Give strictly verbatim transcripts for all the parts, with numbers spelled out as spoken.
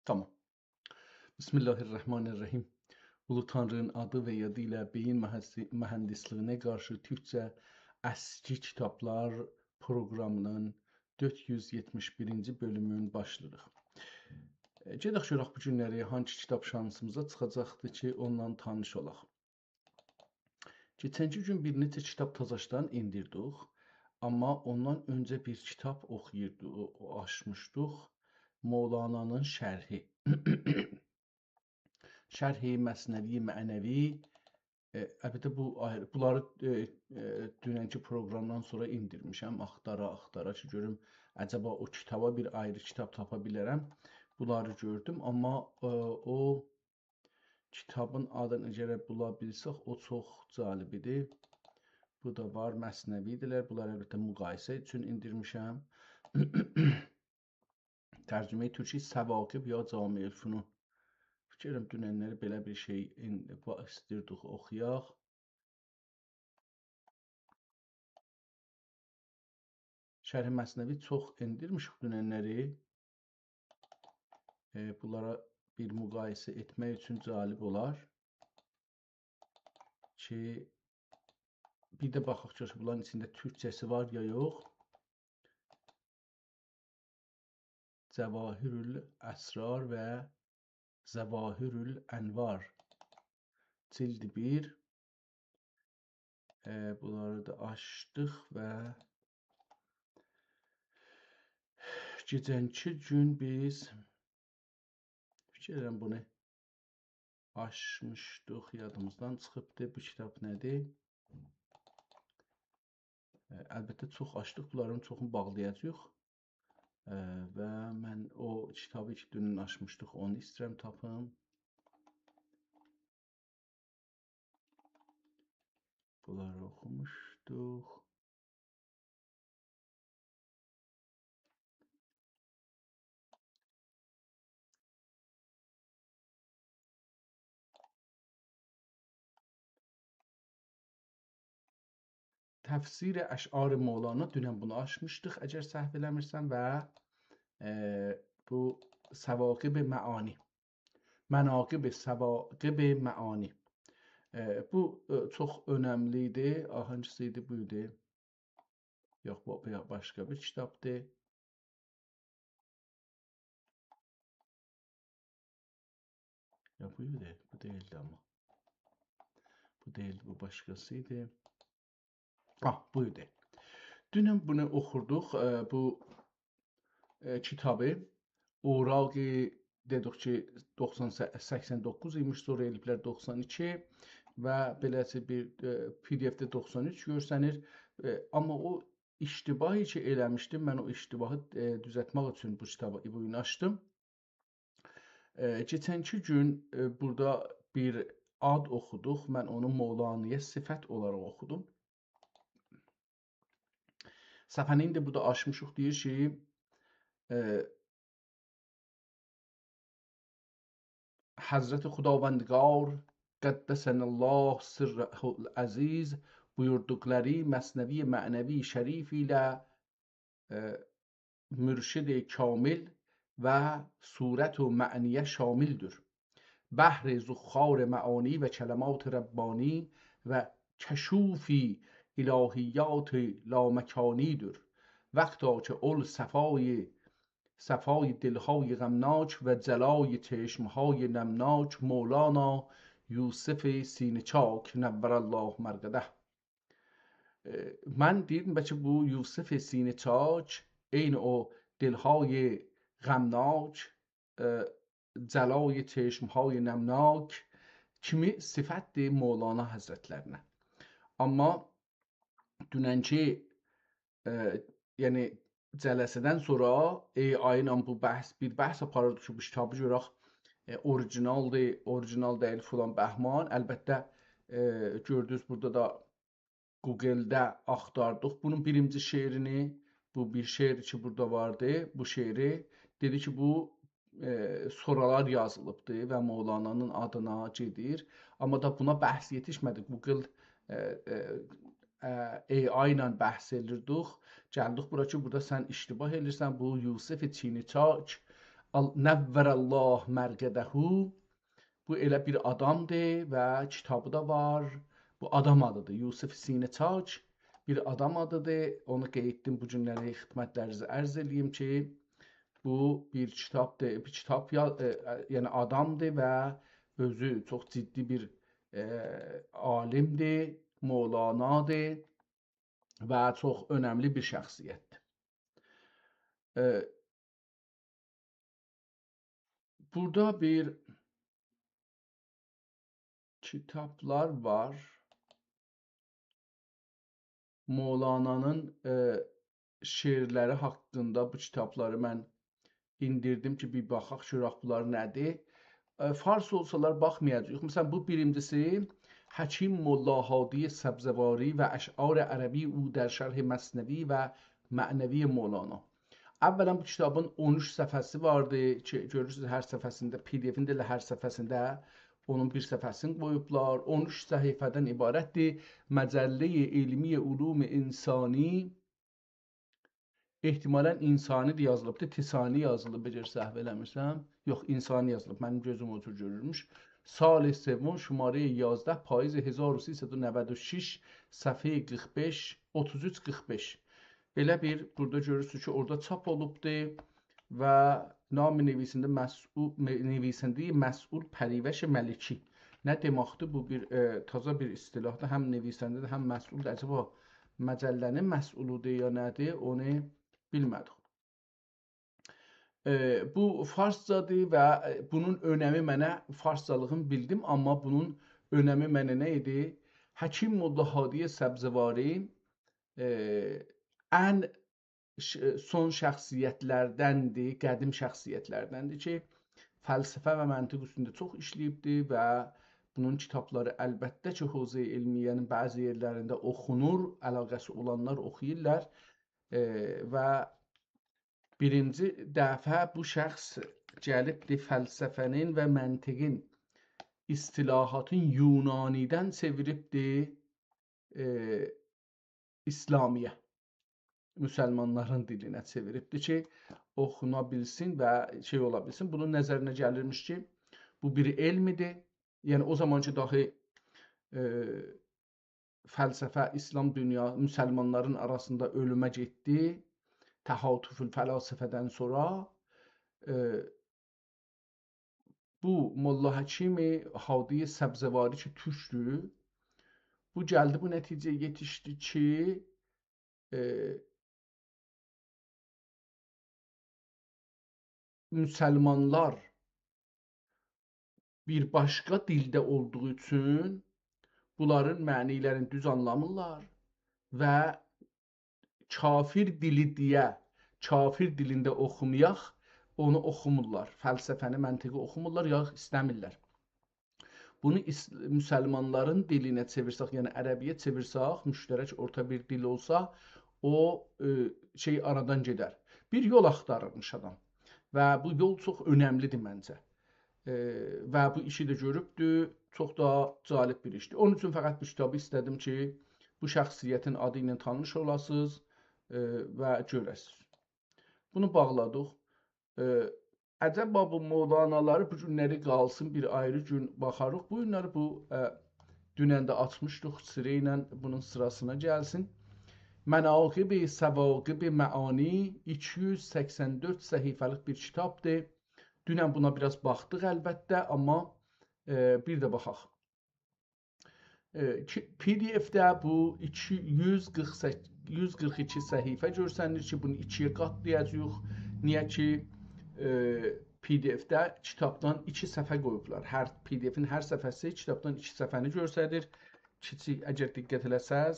تامام. بسم الله الرحمن الرحیم. اولو تانری‌نین آدی و یادی ایله بئیین مهندسی-، مهندسلیگینه قارشی تورکجه اسکی کیتابلار پروقرامی‌نین دؤرد یوز یئتمیش بیرینجی بؤلومون باشلاییریق. ائ، گئدک گؤرک بو گونلری هانسی کیتاب شانسیمیزا چیخاجاقدیر کی، اوننان تانیش اولاق. کئچنکی گون بیر نئچه کیتاب تازاشدان ائندیردیک، آمما اوندان اؤنجه بیر کیتاب اوخویوردو-، او-، آچمیشدیق. مولانانین شرحی. شرح مثنوی معنوی. ائ، البته، بو آیری، بونلاری، ائ، ائ، دوننکی پروقرامدان سونرا ائندیرمیشم، آختارا، آختارا کی، گؤروم، عجبا او کیتابا بیر آیری کیتاب تاپا بیلرم. بونلاری گؤردوم، آمما، ائ، او کیتابین آدینی اگر بولا بیلسک، او چوخ جالب ایدی. بو دا وار، مثنوی‌دیرلر. بونلاری، البته، مقایسه اوچون ائندیرمیشم. ترجمه‌ی تورکی ثواقب یا جامع الفنون. فیکر ائدیرم، دوننلری بئله بیر شئی ان-، با-، ایستیردیک اوخویاق. شرح مثنوی چوخ ائندیرمیشیک دوننلری. ائ، بونلارا بیر مقایسه ائتمک اوچون جالب اولار کی، بیر ده باخاق گؤرک بونلارین ایچینده تورکجه‌سی وار یا یوخ. جواهرالاسرار و ظواهرالانوار. جلد بیر. ائ، بونلاری دا آچدیق و کئچنکی گون بیز، فیکر ائدیرم، بونو آچمیشدیق، یادیمیزدان چیخیبدی. بو کیتاب نه‌دیر؟ ائ، البته، چوخ آچدیق، بونلارین چوخونو باغلایاجاغیق. ائ، و من او کیتابی کی، دونن آچمیشدیق، اونو ایسته‌ییرم تاپیم. بونلاری اوخوموشدوق. تفسیر اشعار مولانا، دونن بونو آچمیشدیق، اگر سهو ائله‌میرسم، و، ائ، بو ثواقب معانی. مناقب ثواقب معانی. ائ، بو، ائ، چوخ اؤنملی ایدی. آهانگیسی ایدی؟ بو ایدی. یوخ، بو، بو باشقا بیر کیتابدیر. یا، بو ایدی، بو دئییلدی آمما. بو دئییلدی، بو باشقاسی ایدی. آه، بو ایدی. دونن بونو اوخوردوق، ائ، بو، ائ، کیتابی. اوراقی دئدیک کی، دوخسان، سکسن دوققوز ایمیش، سونرا ائله‌ییبلر دوخسان ایکی و بئله‌سی بیر، ائ، PDF-ده دوخسان اوچ گؤرسنیر. ائ، آمما او اشتباهی کی ائله‌میشدیم، من او اشتباهی، ائ، دوزلتمک اوچون بو کیتابی بو گون آچدیم. ائ، کئچنکی گون، ائ، بورادا بیر آد اوخودوق، من اونو مولانایا صفت اولاراق اوخودوم. صفحه‌نی ایندی بورادا آچمیشیق، دئییر کی، ائ، حضرت خداوندگار قدس الله سره العزیز بویوردوقلاری مثنوی معنوی شریف ایله، ائ، مرشد کامل و صورت و معنی‌یه شامل‌دور. بحر ذخار معانی و کلمات ربانی و کشوف الهیات لامکانی‌دور. وقتا که اول صفای صفای دل‌های غمناک و جلای چشم‌های نمناک مولانا یوسف سینه‌چاک نور الله مرقده. ائ، من دئییردیم، بلکه بو یوسف سینه‌چاک عین او دل‌های غمناک، ائ، جلای چشم‌های نمناک کیمی صفت‌دیر مولانا حضرتلرینه. آمما دوننکی، ائ، یعنی جلسه‌دن سونرا AI ایله بو بحث، بیر بحث آپاریردیق کی، بو کیتابی گؤرک، ائ، اوریجینالدیر، اوریجینال دئییل، فلان بهمان. البته، ائ، گؤردونوز، بورادا دا Google-ده آختاردیق بونون بیرینجی شعرینی. بو بیر شعر کی، بورادا واردی، بو شعری. دئدی کی، بو، ائ، سونرالار یازیلیبدی و مولانانین آدینا گئدیر. آمما دا بونا بحث یئتیشمه‌دی. Google، ائ، ائ، ائ، AI ایله بحث ائدیردیک. گلدیک بورا کی، بورادا سن اشتباه ائدیرسن. بو یوسف سینه‌چاک، ال-، نور الله مرقده. بو ائله بیر آدامدیر و کیتابی دا وار. بو آدام آدیدیر. یوسف سینه‌چاک بیر آدام آدیدیر. اونو قید ائتدیم، بو گونلری خدمتلرینیزه عرض ائله‌ییم کی، بو بیر کیتابدیر، بیر کیتاب یا-، ائ، ائ، یعنی آدامدیر و اؤزو چوخ جدی بیر، ائ، عالیمدیر، مولانادیر و چوخ اؤنملی بیر شخصیتدیر. ائ، بورادا بیر کیتابلار وار. مولانانین، ائ، شعرلری حاقیندا بو کیتابلاری من ایندیردیم کی، بیر باخاق گؤرک بونلار نه‌دیر. ائ، فارس اولسالار باخمایاجاغیق. مثلا، بو بیرینجیسی حکیم ملا هادی سبزواری و اشعار عربی او در شرح مثنوی و معنوی مولانا. اولا بو کیتابین اون اوچ صفحه‌سی واردی کی، گؤرورسونوز هر صفحه‌سینده، پی‌دی‌افین ده ائله هر صفحه‌سینده اونون بیر صفحه‌سینی قویوبلار. اون اوچ صفحه‌دن عبارتدیر. مجله علمی علوم انسانی، احتمالا انسانی ده یازیلیبدیر، تسانی یازیلیب، اگر سهو ائله‌میرسم. یوخ، انسانی یازیلیب، منیم گؤزوم او جور گؤرورموش. سال سوم، شماره‌ی یازده، پاییز هزار و سیصد و نود و شش، صفحه‌ی قیرخ بئش، اوتوز اوچ قیرخ بئش. بئله بیر، بورادا گؤرورسونوز کی، اورادا چاپ اولوبدور و نام نویسنده مسئول، م-، نویسنده مسئول پریوش ملکی. نه دئمکدیر؟ بو بیر، ائ، تازا بیر اصطلاحدیر. هم نویسنده‌دیر، هم مسئولدور. عجبا مجله‌نین مسئولودور یا نه‌دیر، اونو بیلمه‌دیک. ائ، بو فارسجادیر و، ائ، بونون اؤنمی منه، فارسجالیغینی بیلدیم، آمما بونون اؤنمی منه نه ایدی؟ حکیم ملا هادی سبزواری، ائ، ان ش-، سون شخصیتلردندیر، قدیم شخصیتلردندیر کی، فلسفه و منطق اوستونده چوخ ایشله‌ییبدیر و بونون کیتابلاری البته کی، حوزه علمیه‌نین بعضی یئرلرینده اوخونور، علاقه‌سی اولانلار اوخویورلار. ائ، و بیرینجی دفعه بو شخص گلیبدی فلسفه‌نین و منطقین، اصطلاحاتین یونانی‌دن چئویریبدی، ائ، اسلامی‌یه، مسلمانلارین دیلینه چئویریبدی کی، اوخونا بیلسین و شئی اولا بیلسین. بونون نظرینه گلیرمیش کی، بو بیر علم ایدی. یعنی، او زامان کی، داخی، ائ، فلسفه اسلام دونیا، مسلمانلارین آراسیندا اؤلومه گئتدی، تهاتف الفلاسفه‌دن سونرا، ائ، بو ملا حکیم هادی سبزواری کی، تورکدور، بو گلدی، بو نتیجه‌یه یئتیشدی کی، ائ، مسلمانلار بیر باشقا دیلده اولدوغو اوچون بونلارین معنی‌لرینی دوز آنلامیرلار و کافر دیلی دئیه، کافر دیلینده اوخومایاق، اونو اوخومورلار. فلسفه‌نی، منطقی اوخومورلار، یا ایسته‌میرلر. بونو ایس-، مسلمانلارین دیلینه چئویرسک، یعنی عربی‌یه چئویرسک، مشترک اورتا بیر دیل اولسا، او، ائ، شئی آرادان گئدر. بیر یول آختاریرمیش آدام. و بو یول چوخ اؤنملی‌دیر منجه. ائ، و بو ایشی ده گؤروبدور. چوخ دا جالب بیر ایشدیر. اونون اوچون فقط بو کیتابی ایسته‌دیم کی، بو شخصیتین آدی ایله تانیش اولاسینیز، ائ، و گؤره‌سینیز. بونو باغلادیق. ائ، عجبا بو مولانالاری بو گونلری قالسین، بیر آیری گون باخاریق. بو گونلری بو، ائ، دونن ده آچمیشدیق، سیرا ایله بونون سیراسینا گلسین. مناقب ثواقب معانی، ایکی یوز سکسن دؤرد صفحه‌لیک بیر کیتابدیر. دونن بونا بیر آز باخدیق البته، آمما، ائ، بیر ده باخاق. ائ، کی-، پی‌دی‌افده بو ایکی یوز قیرخ سککیز، یوز قیرخ ایکی صفحه گؤرسنیر کی، بونو ایکی‌یه قاتلایاجاغیق. نییه کی، ائ، پی‌دی‌افده کیتابدان ایکی صفحه قویوبلار. هر، پی‌دی‌افین هر صفحه‌سی کیتابدان ایکی صفحه‌نی گؤستریر. کیچیک، اگر دقت ائله‌سز،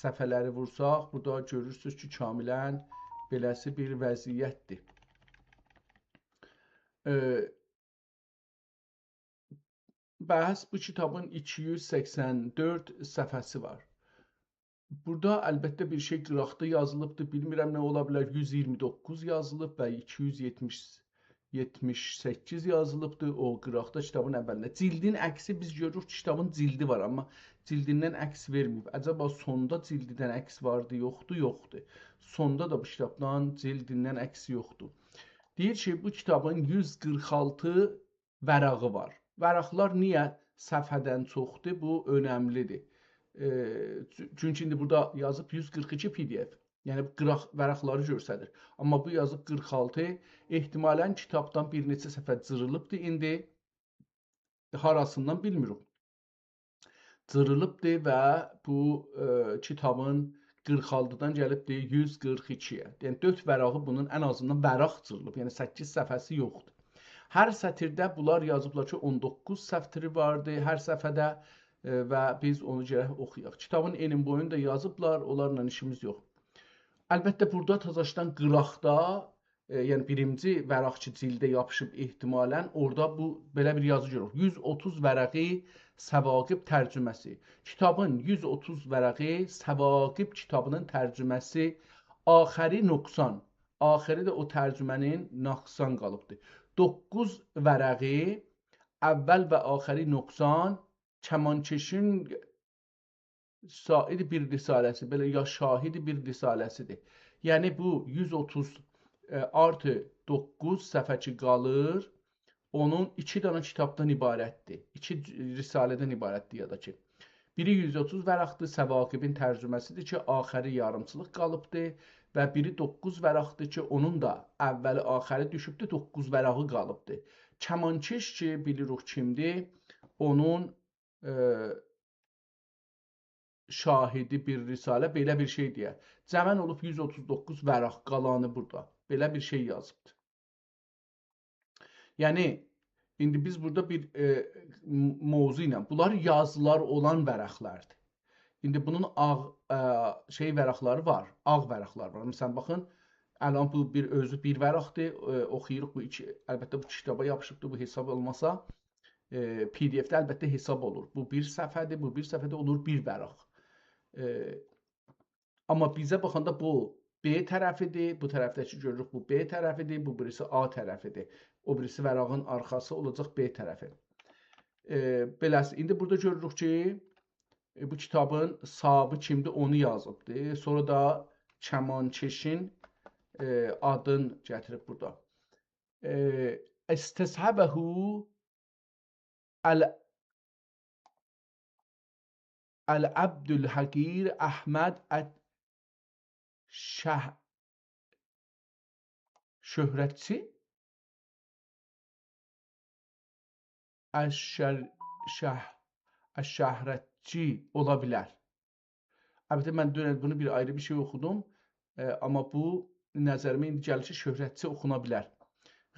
صفحه‌لری وورساق، بورادا گؤرورسونوز کی، کاملاً بئله‌سی بیر وضعیتدیر. ائ، بحث بو کیتابین ایکی یوز سکسن دؤرد صفحه‌سی وار. بورادا البته بیر شئی قیراقدا یازیلیبدیر، بیلمیرم نه اولا بیلر، یوز ایگیرمی دوققوز یازیلیب و ایکی یوز یئتمیش، یئتمیش سککیز یازیلیبدیر او قیراقدا کیتابین اولینده. جیلدین عکسی، بیز گؤروروک کیتابین جیلدی وار، آمما جیلدیندن عکس وئرمه‌ییب. عجبا سوندا جیلدیندن عکس واردی، یوخدو؟ یوخدور. سوندا دا بو کیتابدان جیلدیندن عکس یوخدور. دئییر کی، بو کیتابین یوز قیرخ آلتی ورقی وار. ورقلر نییه صفحه‌دن چوخدور؟ بو اؤنملی‌دیر. ائ، چو-، چونکی ایندی بورادا یازیب یوز قیرخ ایکی PDF. یعنی بو قیراق ورقلری گؤستریر. آمما بو یازیب قیرخ آلتی. احتمالاً کیتابدان بیر نئچه صفحه جیریلیبدیر ایندی. هاراسیندان بیلمیریک. جیریلیبدیر و بو، ائ، کیتابین قیرخ آلتیدان گلیبدیر یوز قیرخ ایکی‌یه. یعنی دؤرد ورقی بونون ان آزیندان ورق جیریلیب. یعنی سککیز صفحه‌سی یوخدور. هر سطیرده بونلار یازیبلار کی، اون دوققوز سطری واردی هر صفحه‌ده، ائ، و بیز اونو گرک اوخویاق. کیتابین انین بویونو دا یازیبلار، اونلارلا ایشیمیز یوخ. البته، بورادا تازاشدان قیراقدا، ائ، یعنی بیرینجی ورق کی، جیلده یاپیشیب احتمالاً، اورادا بو، بئله بیر یازی گؤروروک. یوز اوتوز ورقی ثواقب ترجمه‌سی. کیتابین یوز اوتوز ورقی ثواقب کیتابینین ترجمه‌سی، آخری نقصان. آخری ده او ترجمه‌نین نقصان قالیبدیر. دوققوز ورقی اول و آخری نقصان کمانکشین ساعد بیر رساله‌سی، بئله یا شاهد بیر رساله‌سی‌دیر. یعنی بو یوز اوتوز، ائ، آرتی دوققوز صفحه کی قالیر، اونون ایکی دنه کیتابدان عبارتدیر. ایکی ج-، رساله‌دن عبارتدیر یا دا کی. بیری یوز اوتوز ورقدیر، ثواقبین ترجمه‌سی‌دیر کی، آخری یاریمچیلیق قالیبدیر و بیری دوققوز ورقدیر کی، اونون دا اولی آخری دوشوبدور، دوققوز ورقی قالیبدیر. کمانکش کی، بیلیریک کیمدیر، اونون، ائ، شاهدی بیر رساله، بئله بیر شئی دئیه. جمعاً اولوب یوز اوتوز دوققوز ورق، قالانی بورادا. بئله بیر شئی یازیبدیر. یعنی، ایندی بیز بورادا بیر، ائ، م-، موضوع ایله، بونلار یازیلار اولان ورقلردیر. ایندی بونون آغ، ائ، شئی ورقلری وار، آغ ورقلری وار. مثلاً، باخین، الان بو بیر اؤزو بیر ورقدیر، ائ، اوخویوروق بو ایکی، البته بو کیتابا یاپیشیبدیر، بو حساب اولماسا، ائ، PDF-ده البته حساب اولور. بو بیر صفحه‌دیر، بو بیر صفحه‌ده اولور بیر ورق. ائ، آمما بیزه باخاندا بو B طرفی‌دیر، بو طرفده‌کی گؤروروک بو B طرفی‌دیر، بو بیریسی A طرفی‌دیر. او بیریسی ورقین آرخاسی اولاجاق B طرفی. ائ، بئله‌سی، ایندی بورادا گؤروروک کی، ائ، بو کیتابین صاحیبی کیمدیر، اونو یازیبدیر. سونرا دا کمانکشین، ائ، آدین گتیریب بورادا. ائ، استصحبه ال-، العبدالحقیر احمد ال-، شه-، شهرتچی؟ الشر-، شه-، الشهرتچی اولا بیلر. البته، من دونن بونو بیر آیری بیر شئی اوخودوم. ائ، آمما بو، نظریمه ایندی گلیر کی، شهرتچی اوخونا بیلر.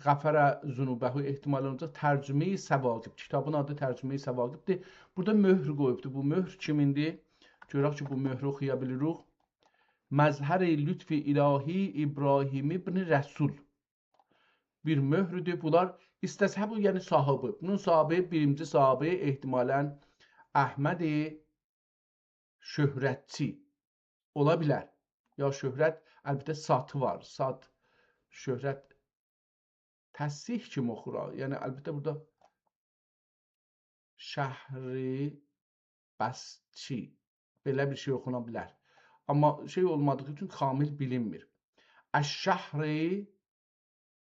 غفر ذنوبه احتمالاً اولاجاق. ترجمه‌ی ثواقب. کیتابین آدی ترجمه‌ی ثواقب‌دیر. بورادا مهر قویوبدور. بو مهر کیمیندیر؟ گؤرک کی، بو مهری اوخویا بیلیریک. مظهر لطف الهی ابراهیم ابن رسول. بیر مهردور. بونلار استصحبه، یعنی صاحیبی. بونون صاحیبی، بیرینجی صاحیبی احتمالاً احمد شهرتچی اولا بیلر. یا شهرت، البته، ساتی وار. سات، شهرت، تصحیح کیمی اوخور. یعنی، البته، بورادا شهری بسچی. بئله بیر شئی اوخونا بیلر. آمما شئی اولمادیغی اوچون کامل بیلینمیر. الشهری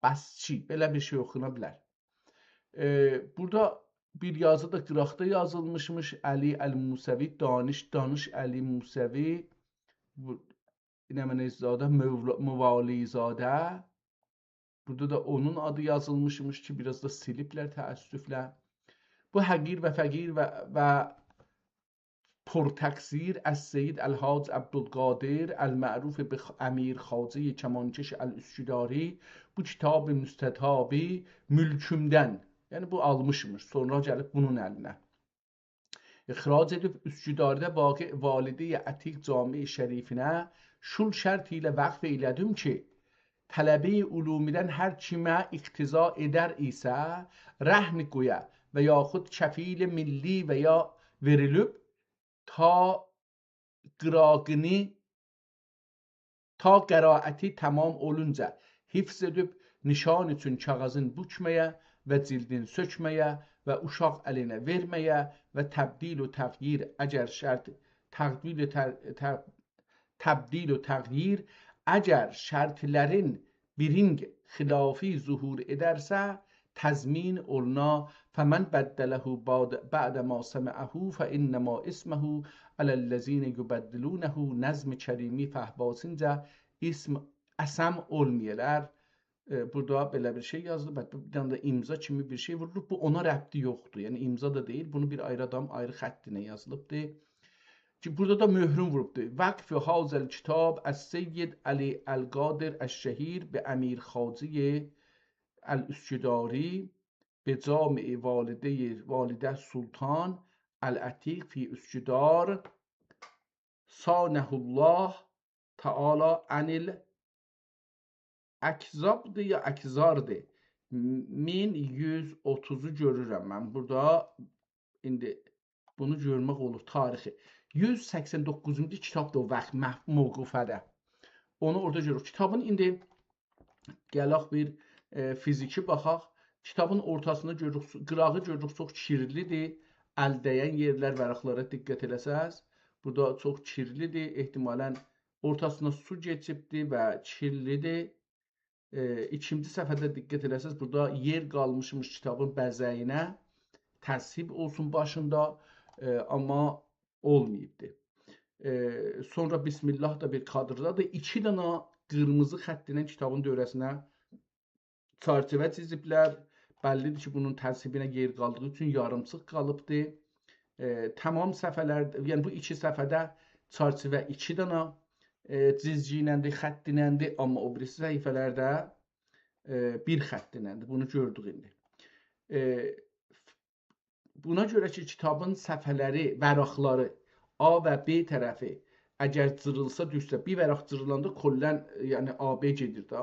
بسچی. بئله بیر شئی اوخونا بیلر. ائ، بورادا بیر یازی دا قیراقدا یازیلمیشمیش. علی الموسوی، دانش، دانش علی موسوی، بو، نمنه‌زاده، مولا-، موالی‌زاده. بورادا دا اونون آدی یازیلمیشمیش کی، بیر آز دا سیلیبلر تأسفله. بو حقیر و فقیر و، و پرتقصیر السید الحاج عبدالقادر المعروف به خ-، امیر خواجه کمانکش الاسکداری، بو کیتاب مستطابی ملکمدن، یعنی بو آلمیشمیش، سونرا گلیب بونون الینه. اخراج ائدیب اسکداردا واقع والده عتیق جامع شریفینه شول شرط ایله وقف ائیله‌دیم کی، طلبه علومدن هر کیمه اقتضا ائدر ایسه، رهن قویا و یاخود کفیل ملی و یا وئریلیب، تا قراغینی، تا قرائتی تمام اولونجا حفظ ائدیب، نشان اوچون کاغذین بوکمایا و جلدین سؤکمایا و اوشاق الینه وئرمه‌یه و تبدیل و تغییر، اگر شرط، تبدیل و تر-، ت-، تبدیل و تغییر، اگر شرطلرین بیرین، خلافی ظهور ائدرسه، تضمین اولونا: «فمن بدله بعد، بعد ما سمعه فإنما إثمه علی الذین یبدلونه»، نظم کریمی فهباسینجا اسم، اثم اولمایالار. ائ، بورادا بئله بیر شئی یازیلیب. بیر دنه ده امضا کیمی بیر شئی وورولوب. بو اونا ربطی یوخدور. یعنی امضا دا دئییل. بونو بیر آیری آدام آیری خط ایله یازیلیبدیر. کی، بورادا دا مؤهرون ووروبدور: «وقف هذا الکتاب السید علی القادر الشهیر به امیر خواجه الاسکداری به جامع والده، والده سلطان العتیق فی اسکدار، صانه الله تعالی عن الاکذابدیر یا اکذاردیر؟» مین یوز اوتوزو گؤرورم من بورادا. ایندی بونو گؤرمک اولور، تاریخی. یوز سکسن دوققوزونجو کیتابدیر او وقت مح-، موقوفه‌ده. اونو اورادا گؤروروک. کیتابین ایندی گلک بیر، ائ، فیزیکی باخاق. کیتابین اورتاسیندا گؤروروک، قیراغی گؤروروک، چوخ کیرلیدیر. ال دَیَن یئرلر، ورقلره دقت ائله‌سز، بورادا چوخ کیرلیدیر. احتمالاً اورتاسینا سو کئچیبدیر و کیرلیدیر. ائ، ایکینجی صفحه‌ده دقت ائله‌سز، بورادا یئر قالمیشمیش کیتابین بزه‌یینه، تذهیب اولسون باشیندا، ائ، آمما اولماییبدی. ائ، سونرا بسم الله دا بیر کادردادیر. ایکی دنه قیرمیزی خط ایله کیتابین دؤوره‌سینه چرچیوه چیزیبلر. بللیدیر کی، بونون تذهیبینه یئر قالدیغی اوچون یاریمچیق قالیبدی. ائ، تمام صفحه‌لر، یعنی بو ایکی صفحه‌ده چرچیوه ایکی دنه، ائ، جیزگی ایلندیر، خط ایلندیر، آمما او بیریسی صفحه‌لرده، ائ، بیر خط ایلندیر. بونو گؤردوک ایندی. ائ، بونا گؤره کی، کیتابین صفحه‌لری، ورقلاری، A و B طرفی اگر جیریلسا، دوشسه، بیر ورق جیریلاندا کلاً، یعنی A B گئدیر ده.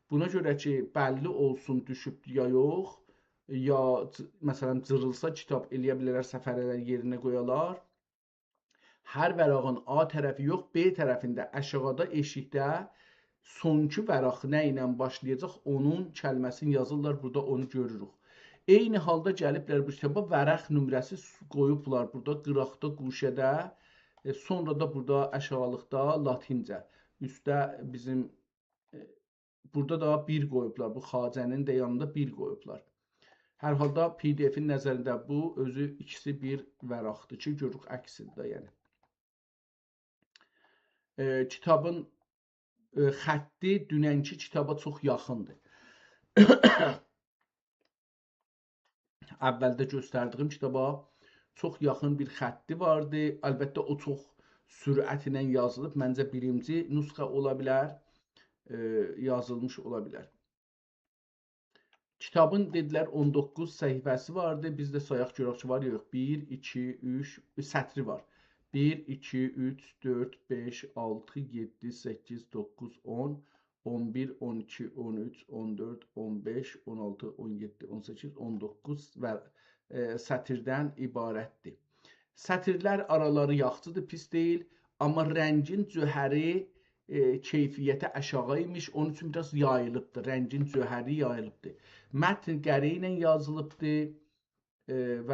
بونا گؤره کی، بللی اولسون دوشوبدو یا یوخ، یا ج-، مثلاً جیریلسا کیتاب، ائلیه بیلرلر صفحه‌لری یئرینه قویالار. هر ورقین A طرفی یوخ، B طرفینده آشاغیدا ائشیکده سونکی ورق نه ایله باشلایاجاق، اونون کلمه‌سینی یازیرلار، بورادا اونو گؤروروک. عینی حالدا گلیبلر بو کیتابا ورق نمره‌سی س-، قویوبلار بورادا، قیراقدا، گوشه‌ده، ائ، سونرا دا بورادا آشاغیلیقدا لاتینجه، اوستده بیزیم، ائ، بورادا دا بیر قویوبلار، بو خواجه‌نین ده یانیندا بیر قویوبلار. هر حالدا P D F-ین نظرینده بو اؤزو ایکیسی بیر ورقدیر کی، گؤروروک عکسینده، یعنی. ائ، کیتابین، ائ، خطی دوننکی کیتابا چوخ یاخیندیر. اولده گؤستردیگیم کیتابا چوخ یاخین بیر خطی واردی. البته، او چوخ سرعت ایله یازیلیب. منجه، بیرینجی نسخه اولا بیلر، ائ، یازیلمیش اولا بیلر. کیتابین، دئدیلر، اون دوققوز صفحه‌سی واردی. بیز ده سایاق گؤرک کی، وار یا یوخ. بیر، ایکی، اوچ، سطری وار. بیر، ایکی، اوچ، دؤرد، بئش، آلتی، یئددی، سککیز، دوققوز، اون، اون بیر، اون ایکی، اون اوچ، اون دؤرد، اون بئش، اون آلتی، اون یئددی، اون سککیز، اون دوققوز و، ائ، سطردن عبارتدیر. سطرلر آرالاری یاخشیدیر، پیس دئییل، آمما رنگین جوهری، ائ، کیفیتی آشاغی ایمیش، اونون اوچون بیر آز یاییلیبدیر، رنگین جوهری یاییلیبدیر. متن قره ایله یازیلیبدیر، ائ، و،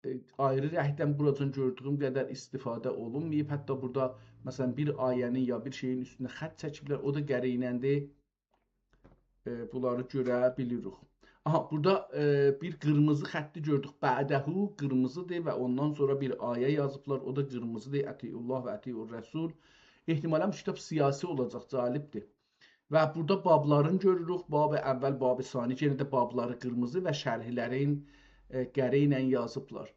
ائ، آیری رنگدن بوراجان گؤردویوم قدر استفاده اولونماییب. حتی بورادا، مثلا، بیر آیه‌نین یا بیر شئیین اوستونه خط چکیبلر، او دا قره ایلندیر. ائ، بونلاری گؤره بیلیریک. آها، بورادا، ائ، بیر قیرمیزی خطی گؤردوک. «بعده» قیرمیزیدیر و اوندان سونرا بیر آیه یازیبلار، او دا قیرمیزیدیر. «أطیعوا الله و أطیعوا الرسول». احتمالاً بو کیتاب سیاسی اولاجاق، جالبدیر. و بورادا بابلارین گؤروروک. باب اول، باب ثانی، یئنه ده بابلاری قیرمیزی و شرحلرین، ائ، قره ایله یازیبلار.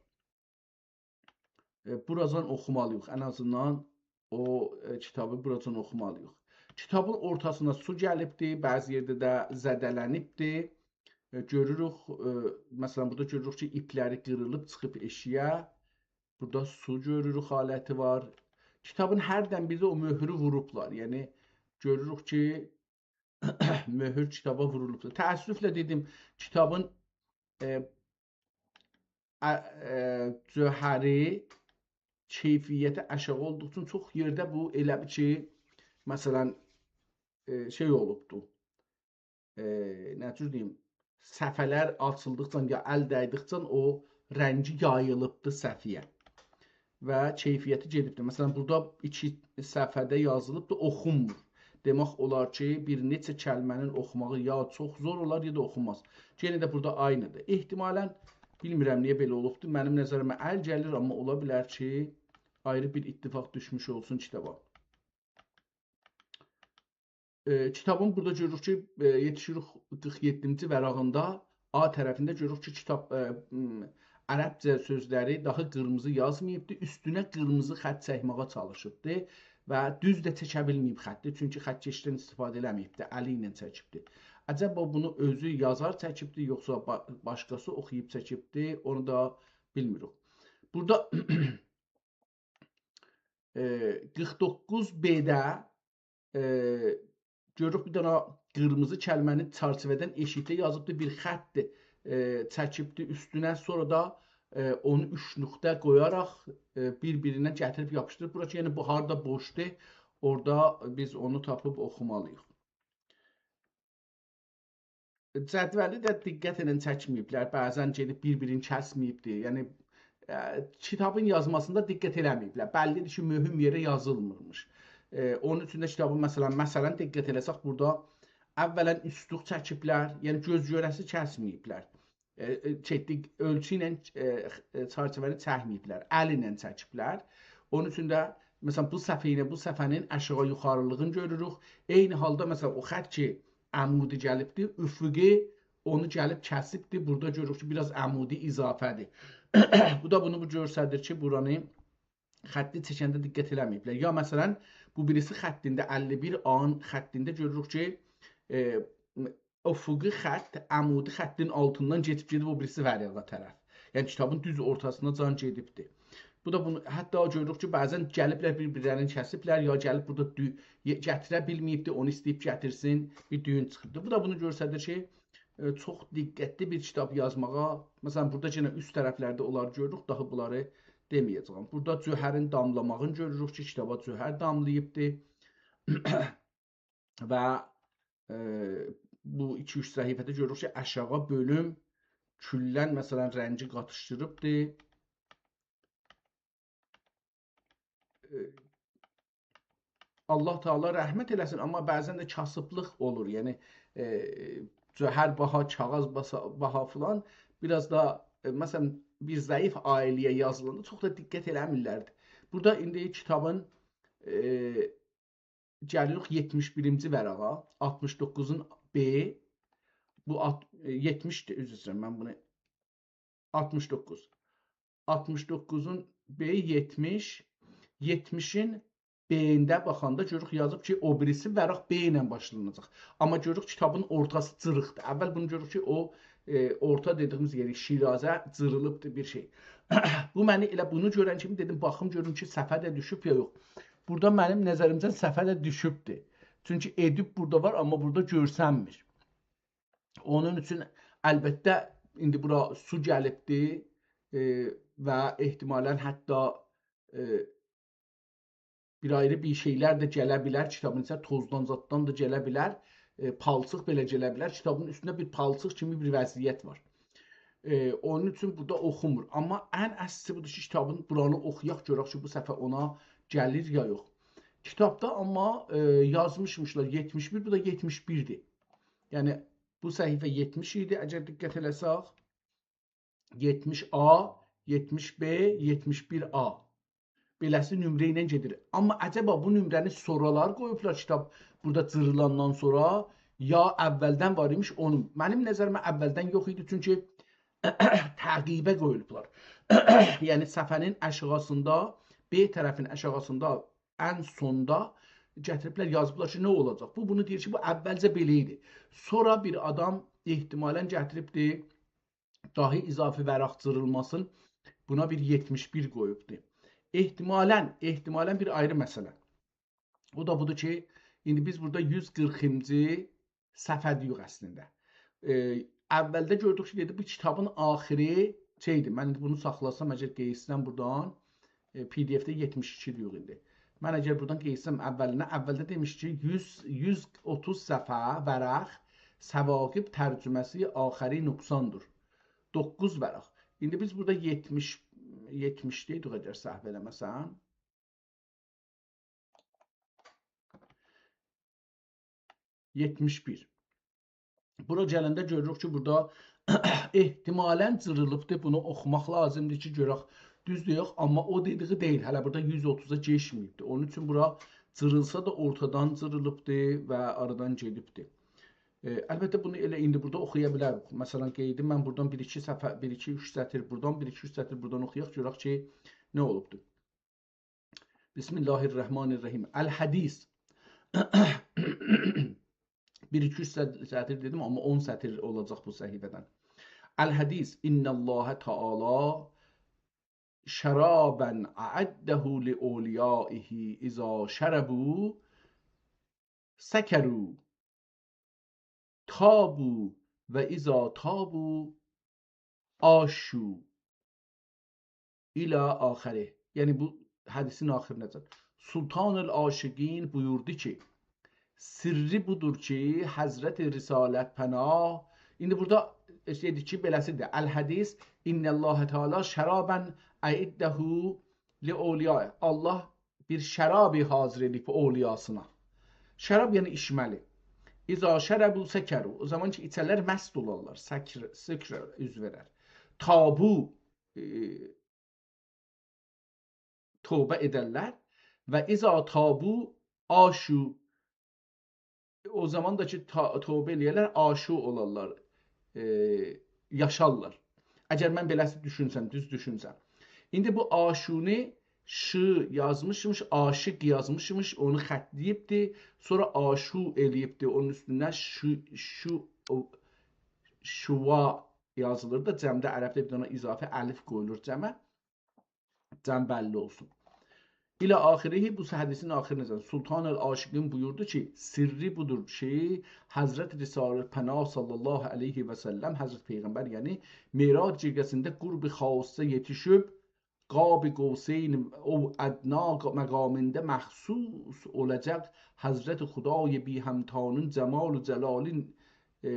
ائ، بوراجان اوخومالی‌ییق. ان آزیندان او، ائ، کیتابی بوراجان اوخومالی‌ییق. کیتابین اورتاسینا سو گلیبدی، بعضی یئرده ده زده‌لنیبدی. ائ، گؤروروک، ائ، مثلا، بورادا گؤروروک کی، ایپلری قیریلیب چیخیب ائشیگه. بورادا سو گؤروروک حالتی وار. کیتابین هردن بیری او مؤهرو ووروبلار. یعنی، گؤروروک کی، مؤهور کیتابا وورولوبدور. تأسفله دئدیم، کیتابین، ائ، ا-، ائ، جوهری، کیفیتی آشاغی اولدوغو اوچون چوخ یئرده بو ائله بیل کی، مثلا، ائ، شئی اولوبدو. ائ، نه جور دئییم، صفحه‌لر آچیلدیقجا یا ال دیدیکجه او رنگی یاییلیبدی صفحه‌یه و کیفیتی گئدیبدی. مثلا، بورادا ایکی صفحه‌ده یازیلیبدی، اوخونمور. دئمک اولار کی، بیر نئچه کلمه‌نین اوخوماغی یا چوخ زور اولار، یا دا اوخونماز. یئنه ده بورادا عینی‌دیر. احتمالاً، بیلمیرم نییه بئله اولوبدور. منیم نظریمه ال گلیر، آمما اولا بیلر کی، آیری بیر اتفاق دوشموش اولسون کیتابا. ائ، کیتابین بورادا گؤروروک کی، ائ، یئتیشیریک قیرخ یئددینجی ورقینده آ طرفینده گؤروروک کی، کیتاب، ائ، م، عربجه سؤزلری داها قیرمیزی یازماییبدی، اوستونه قیرمیزی خط چکمه‌یه چالیشیبدی و دوز ده چکه بیلمه‌ییب خطی، چونکی خط‌کشدن استفاده ائله‌مه‌ییبدی، الی ایله چکیبدی. عجبا بونو اؤزو یازار چکیبدی، یوخسا با-، باشقاسی اوخویوب چکیبدی، اونو دا بیلمیریک. بورادا ائ، قیرخ دوققوز ب‌ده، ائ، گؤروروک بیر دنه قیرمیزی کلمه‌نی چرچیوه‌دن ائشیکده یازیبدی، بیر خط، ائ، چکیبدی اوستونه، سونرا دا، ائ، اونو اوچ نقطه قویاراق، ائ، بیر-بیرینه گتیریب یاپیشدیریب. بورا کی، یعنی بو هاردا بوشدور، اورادا بیز اونو تاپیب اوخومالی‌ییق. جدولی ده دقت ائدن چکمه‌ییبلر. بعضاً گئدیب بیر-بیرینی کسمه‌ییبدی. یعنی، ائ، کیتابین یازماسیندا دقت ائله‌مه‌ییبلر. بللی‌دیر کی، مهم یئره یازیلمیرمیش. ائ، اونون اوچون ده کیتابین، مثلاً، مثلاً، دقت ائله‌سک، بورادا اولاً اوستلوک چکیبلر، یعنی گؤز گؤره‌سی کسمه‌ییبلر. ائ، ائ، شئی، دق-، اؤلچو ایله، ائ، ائ، چرچیوه‌نی چکمه‌ییبلر، ال ایله چکیبلر. اونون اوچون ده، مثلاً، بو صفحه ایله بو صفحه‌نین آشاغی یوخاریلیغینی گؤروروک. عینی حالدا، مثلاً، او خط کی، عمودی گلیبدی، افقی اونو گلیب کسیبدی. بورادا گؤروروک کی، بیر آز عمودی اضافه‌دیر. بو دا بونو بو گؤستریر کی، بورانی خطی چکنده دقت ائله‌مه‌ییبلر. یا، مثلاً، بو بیریسی خطینده، اللی بیر آ-نین خطینده گؤروروک کی، ائ، افقی خط عمودی خطین آلتیندان کئچیب گئدیب او بیریسی ورقه طرف. یعنی کیتابین دوز اورتاسیناجان گئدیبدی. بو دا بونو، حتی گؤروروک کی، بعضاً گلیبلر بیر-بیرلرینی کسیبلر، یا گلیب بورادا دو-، یئ-، گتیره بیلمه‌ییبدی، اونو ایسته‌ییب گتیرسین، بیر دویون چیخیبدی. بو دا بونو گؤستریر کی، ائ، چوخ دقتلی بیر کیتاب یازماغا، مثلاً، بورادا یئنه اوست طرفلرده اونلاری گؤروروک، داها بونلاری دئمه‌یه‌جه‌یم. بورادا جوهرین داملاماغینی گؤروروک کی، کیتابا جوهر داملاییبدی. و، ائ، بو ایکی-اوچ صفحه‌ده گؤروروک کی، آشاغی بؤلوم کلاً، مثلاً، رنگی قاتیشدیریبدی. ائ، الله تعالی رحمت ائله‌سین، آمما بعضاً ده کاسیبلیق اولور. یعنی، ائ، جوهر باها، کاغیذ باسا-، باها فلان، بیر آز دا، ائ، مثلاً، بیر ضعیف عائله‌یه یازیلاندا چوخ دا دقت ائله‌میرلر. بورادا ایندی کیتابین، ائ، گلیریک یئتمیش بیرینجی ورقه، آلتمیش دوققوزون ب، بو آت-، ائ، یئتمیشدیر، عذر ایسته‌ییرم، من بونو آلتمیش دوققوز. آلتمیش دوققوزون ب، یئتمیش، یئتمیشین ب-نده باخاندا گؤروروک یازیب کی، او بیریسی ورق ب ایله باشلاناجاق. آمما گؤروروک کیتابین اورتاسی جیریقدیر. اول بونو گؤروروک کی، او، ائ، اورتا دئدیییمیز یئری، شیرازه جیریلیبدیر بیر شئی. بو منی ائله بونو گؤرن کیمی دئدیم، باخیم گؤروم کی، صفحه ده دوشوب یا یوخ. بورادا منیم نظریمجه صفحه ده دوشوبدور. چونکی ادیب بورادا وار، آمما بورادا گؤرسنمیر. اونون اوچون البته ایندی بورا سو گلیبدی، ائ، و احتمالاً حتی، ائ، بیر آیری بیر شئیلر ده گله بیلر، کیتابین ایچینه توزدان زاددان دا گله بیلر، ائ، پالچیق بئله گله بیلر. کیتابین اوستونده بیر پالچیق کیمی بیر وضعیت وار. ائ، اونون اوچون بورادا اوخومور. آمما ان اصلی بودور کی، کیتابین بورانی اوخویاق، گؤرک کی، بو صفحه اونا گلیر یا یوخ. کیتابدا آمما، ائ، یازمیشمیشلار یئتمیش بیر، بو دا یئتمیش بیردیر. یعنی، بو صفحه یئتمیش ایدی، اگر دقت ائله‌سک. یئتمیش آ، یئتمیش ب، یئتمیش بیر آ. بئله‌سی نمره ایله گئدیر. آمما عجبا بو نمره‌نی سونرالار قویوبلار کیتاب بورادا جیریلاندان سونرا، یا اولدن وار ایمیش اونو؟ منیم نظریمه اولدن یوخ ایدی، چونکی تعقیبه قویولوبلار. یعنی صفحه‌نین آشاغیسیندا، ب طرفین آشاغیسیندا، ان سوندا گتیریبلر، یازیبلار کی، نه اولاجاق؟ بو بونو دئییر کی، بو اولجه بئله ایدی. سونرا بیر آدام احتمالاً گتیریبدی، داهی اضافی ورق جیریلماسین، بونا بیر یئتمیش بیر قویوبدو. احتمالاً، احتمالاً بیر آیری مسئله. او دا بودور کی، ایندی بیز بورادا یوز قیرخینجی صفحه‌ده‌ییک اصلینده. ائ، اولده گؤردوک کی، دئدی، بو کیتابین آخیری شئیدیر. من ایندی بونو ساخلاسام، اگر قئییتسم بورادان، ائ، پی دی اف‌ده یئتمیش ایکی دئییک ایندی. من اگر بورادان قئییتسم اولینه، اولده دئمیش کی، یوز، یوز اوتوز صفحه، ورق، ثواقب ترجمه‌سی آخری نقصاندیر. دوققوز ورق. ایندی بیز بورادا یئتمیش، یئتمیش دئییک، اگر سهو ائله‌مه‌سم. یئتمیش بیر. بورا گلنده گؤروروک کی، بورادا احتمالاً جیریلیبدی. بونو اوخوماق لازیمدیر کی، گؤرک دوزدور یوخ، آمما او دئدیگی دئییل. هله بورادا یوز اوتوزا کئچمه‌ییبدی. اونون اوچون بورا جیریلسا دا اورتادان جیریلیبدی و آرادان گئدیبدی. ائ، البته، بونو ائله ایندی بورادا اوخویا بیلریک. مثلاً، قاییدیم، من بورادان بیر ایکی صفحه، بیر ایکی اوچ سطیر بورادان، بیر ایکی اوچ سطیر بورادان اوخویاق، گؤرک کی، نه اولوبدور. بسم الله الرحمن الرحیم. الحدیث. بیر ایکی اوچ سط-، سطیر دئدیم، آمما اون سطیر اولاجاق بو صفحه‌دن. الحدیث: ان الله تعالی شرابا اعده لاولیائه اذا شربوا سکروا، طابوا و اذا طابوا عاشوا الی آخره. یعنی بو حدیثین آخیریناجان. سلطان العاشقین بویوردو کی، سرّی بودور کی، حضرت رسالت پناه، ایندی بورادا دئدی کی، بئله‌سیدیر. الحدیث: ان الله تعالی شرابا اعده لاولیائه. الله بیر شرابی حاضر ائدیب اولیاسینا. شراب، یعنی ایچمه‌لی. اذا شربوا سکروا. او زامان کی، ایچرلر، مست اولارلار. سکر، سکر اوز وئرر. طابوا، ائ، توبه ائدرلر. و اذا طابوا عاشوا. او زامان دا کی، تا-، توبه ائله‌یرلر، عاشوا اولارلار، ائ، یاشارلار. اگر من بئله‌سی دوشونسم، دوز دوشونسم. ایندی بو عاشونو ش یازمیشمیش، عاشق یازمیشمیش، اونو خطله‌ییبدی. سونرا عاشوا ائله‌ییبدی. اونون اوستونه ش، شو، او، شوا یازیلیر دا، جمعده عربده بیر دنه اضافه الف قویولور جمعه. جمع بللی اولسون. الی آخره، بو حدیثین آخیریناجان. سلطان العاشقین بویوردو کی، سرّی بودور کی، حضرت رسالت پناه صلی الله علیه و سلم، حضرت پیغمبر، یعنی معراج گئجه‌سینده قرب خاصه یئتیشیب، قاب قوسین او ادنی مقامیندا مخصوص اولاجاق حضرت خدای بی‌همتانین جمال و جلالین، ائ،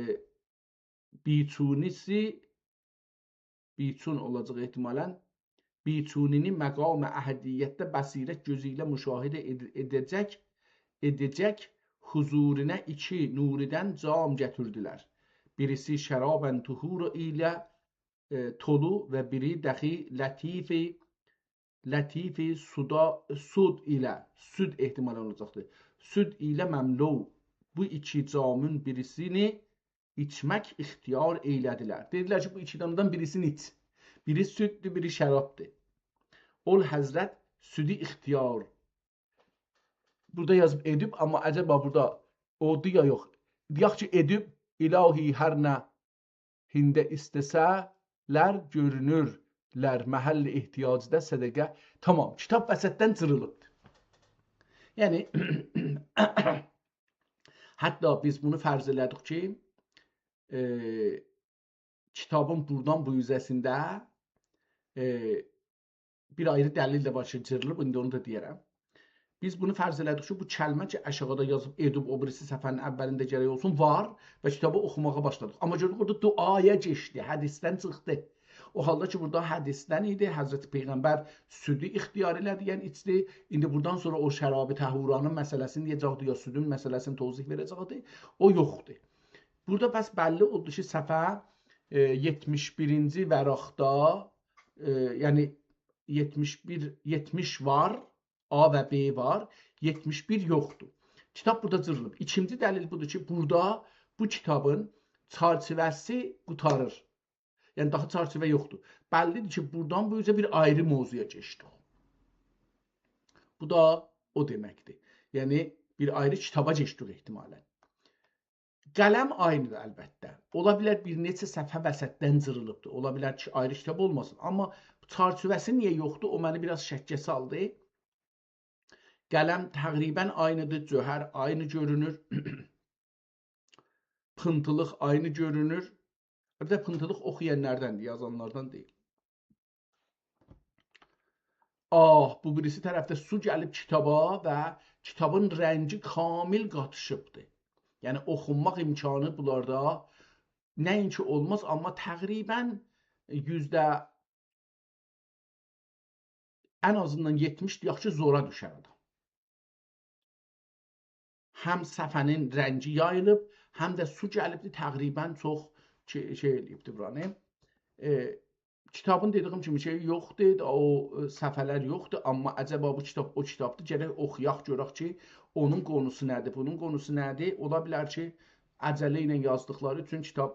بی‌چونی‌سی، بی‌چون اولاجاق احتمالاً، بی‌چونی‌نی مقام احدیتده بصیرت گؤزو ایله مشاهده ائد-، ائده‌جک، ائده‌جک حضورونا ایکی نوریدن جام گتیردیلر. بیریسی شراباً طهور ایله، ائ، تولو و بیری دخی لطیف، لطیف سودا، سود ایله، سود احتمالاً اولاجاقدیر. سود ایله مملو. بو ایکی جامین بیریسینی ایچمک اختیار ائیله‌دیلر. دئدیلر کی، بو ایکی دامدان بیریسینی ایچ. بیری سوددور، بیری شرابدیر. اول حضرت سودو اختیار. بورادا یازیب ائدیب، آمما عجبا بورادا اودو یا یوخ. دئیک کی، ائدیب، الهی هر نه هینده ایسته‌سه‌لر گؤرونورلر محل احتیاجدا صدقه. تامام، کیتاب وسطدن جیریلیبدیر. یعنی، حتی بیز بونو فرض ائله‌دیک کی، ائ، کیتابین بورادان بو اوزه‌سینده، ائ، بیر آیری دلیل ده وار کی، جیریلیب، ایندی اونو دا دئیه‌رم. بیز بونو فرض ائله‌دیک کی، بو کلمه کی، آشاغیدا یازیب ائدیب، او بیریسی صفحه‌نین اولینده گرک اولسون، وار و کیتابی اوخوماغا باشلادیق. آمما گؤردوک، اورادا دعایا کئچدی، حدیثدن چیخدی. او حالدا کی، بورادا حدیثدن ایدی، حضرت پیغمبر سودو اختیار ائله‌دی، یعنی ایچدی. ایندی بورادان سونرا او شراب طهورانین مسئله‌سینی دئیه‌جکدی، یا سودون مسئله‌سینی توضیح وئره‌جکدی. او یوخدور. بورادا پس بللی اولدو کی، صفحه، ائ، یئتمیش بیرینجی ورقده، ائ، یعنی یئتمیش بیر، یئتمیش وار، آ و ب وار، یئتمیش بیر یوخدور. کیتاب بورادا جیریلیب. ایکینجی دلیل بودور کی، بورادا بو کیتابین چرچیوه‌سی قوتاریر. یعنی، داها چرچیوه یوخدور. بللی‌دیر کی، بورادان بو اوزه بیر آیری موضوعا کئچدیک. بو دا او دئمکدیر. یعنی، بیر آیری کیتابا کئچدیک احتمالاً. قلم عینی‌دیر البته. اولا بیلر بیر نئچه صفحه وسطدن جیریلیبدیر. اولا بیلر کی، آیری کیتاب اولماسین. آمما چرچیوه‌سی نییه یوخدور، او منی بیر آز شکّه سالدی. قلم تقریباً عینی‌دیر، جوهر عینی گؤرونور. پینتیلیق عینی گؤرونور. البته، پینتیلیق اوخویانلارداندیر، یازانلاردان دئییل. آه، بو بیریسی طرفده سو گلیب کیتابا و کیتابین رنگی کامل قاتیشیبدیر. یعنی، اوخونماق امکانی بونلاردا نه‌اینکی اولماز، آمما تقریباً یوزده، ان آزیندان یئتمیش، دئیک کی، زورا دوشر آدام. هم صفحه‌نین رنگی یاییلیب، هم ده سو گلیبدی، تقریباً چوخ شئی، شئی ائله‌ییبدی بورانی. ائ، کیتابین دئدیگیم کیمی شئی یوخدور، او، ائ، صفحه‌لر یوخدور، آمما عجبا بو کیتاب او کیتابدیر، گرک اوخویاق، گؤرک کی، اونون قونوسو نه‌دیر، بونون قونوسو نه‌دیر؟ اولا بیلر کی، عجله ایله یازدیقلاری اوچون کیتاب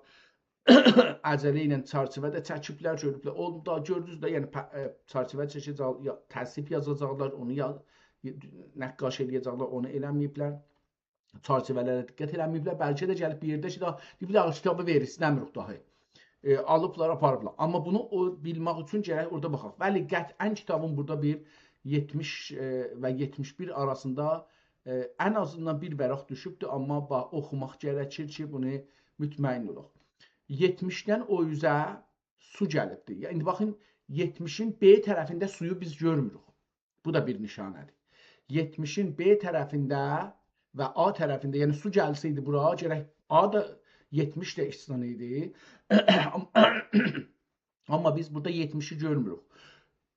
عجله ایله چرچیوه ده چکیبلر، گؤروبلر. اونو دا گؤردونوز ده، یعنی، په-، ائ، چرچیوه چکه‌جک، یا، توصیف یازاجاقلار، اونو یا، نقاشی ائله‌یه‌جکلر، اونو ائله‌مه‌ییبلر. چرچیوه‌لره دقت ائله‌مه‌ییبلر. بلکه ده گلیب بیر یئرده کی، داها دئییبلر: «آ، کیتابی وئر، ایسته‌میریک داها.» ائ، آلیبلار، آپاریبلار. آمما بونو او بیلمک اوچون گرک اورادا باخاق. ولی قطعاً کیتابین بورادا بیر یئتمیش، ائ، و یئتمیش بیر آراسیندا، ائ، ان آزیندان بیر ورق دوشوبدور، آمما با-، اوخوماق گرکیر کی، بونو مطمئن اولاق. یئتمیشدن او اوزه سو گلیبدیر. یا، ایندی باخین، یئتمیشین ب طرفینده سویو بیز گؤرموروک. بو دا بیر نشانه‌دیر. یئتمیشین ب طرفینده و آ طرفینده، یعنی سو گلسه‌یدی بورا، گرک آ دا، یئتمیش ده ایسته‌نه‌یدی. آمما بیز بورادا یئتمیشی گؤرموروک.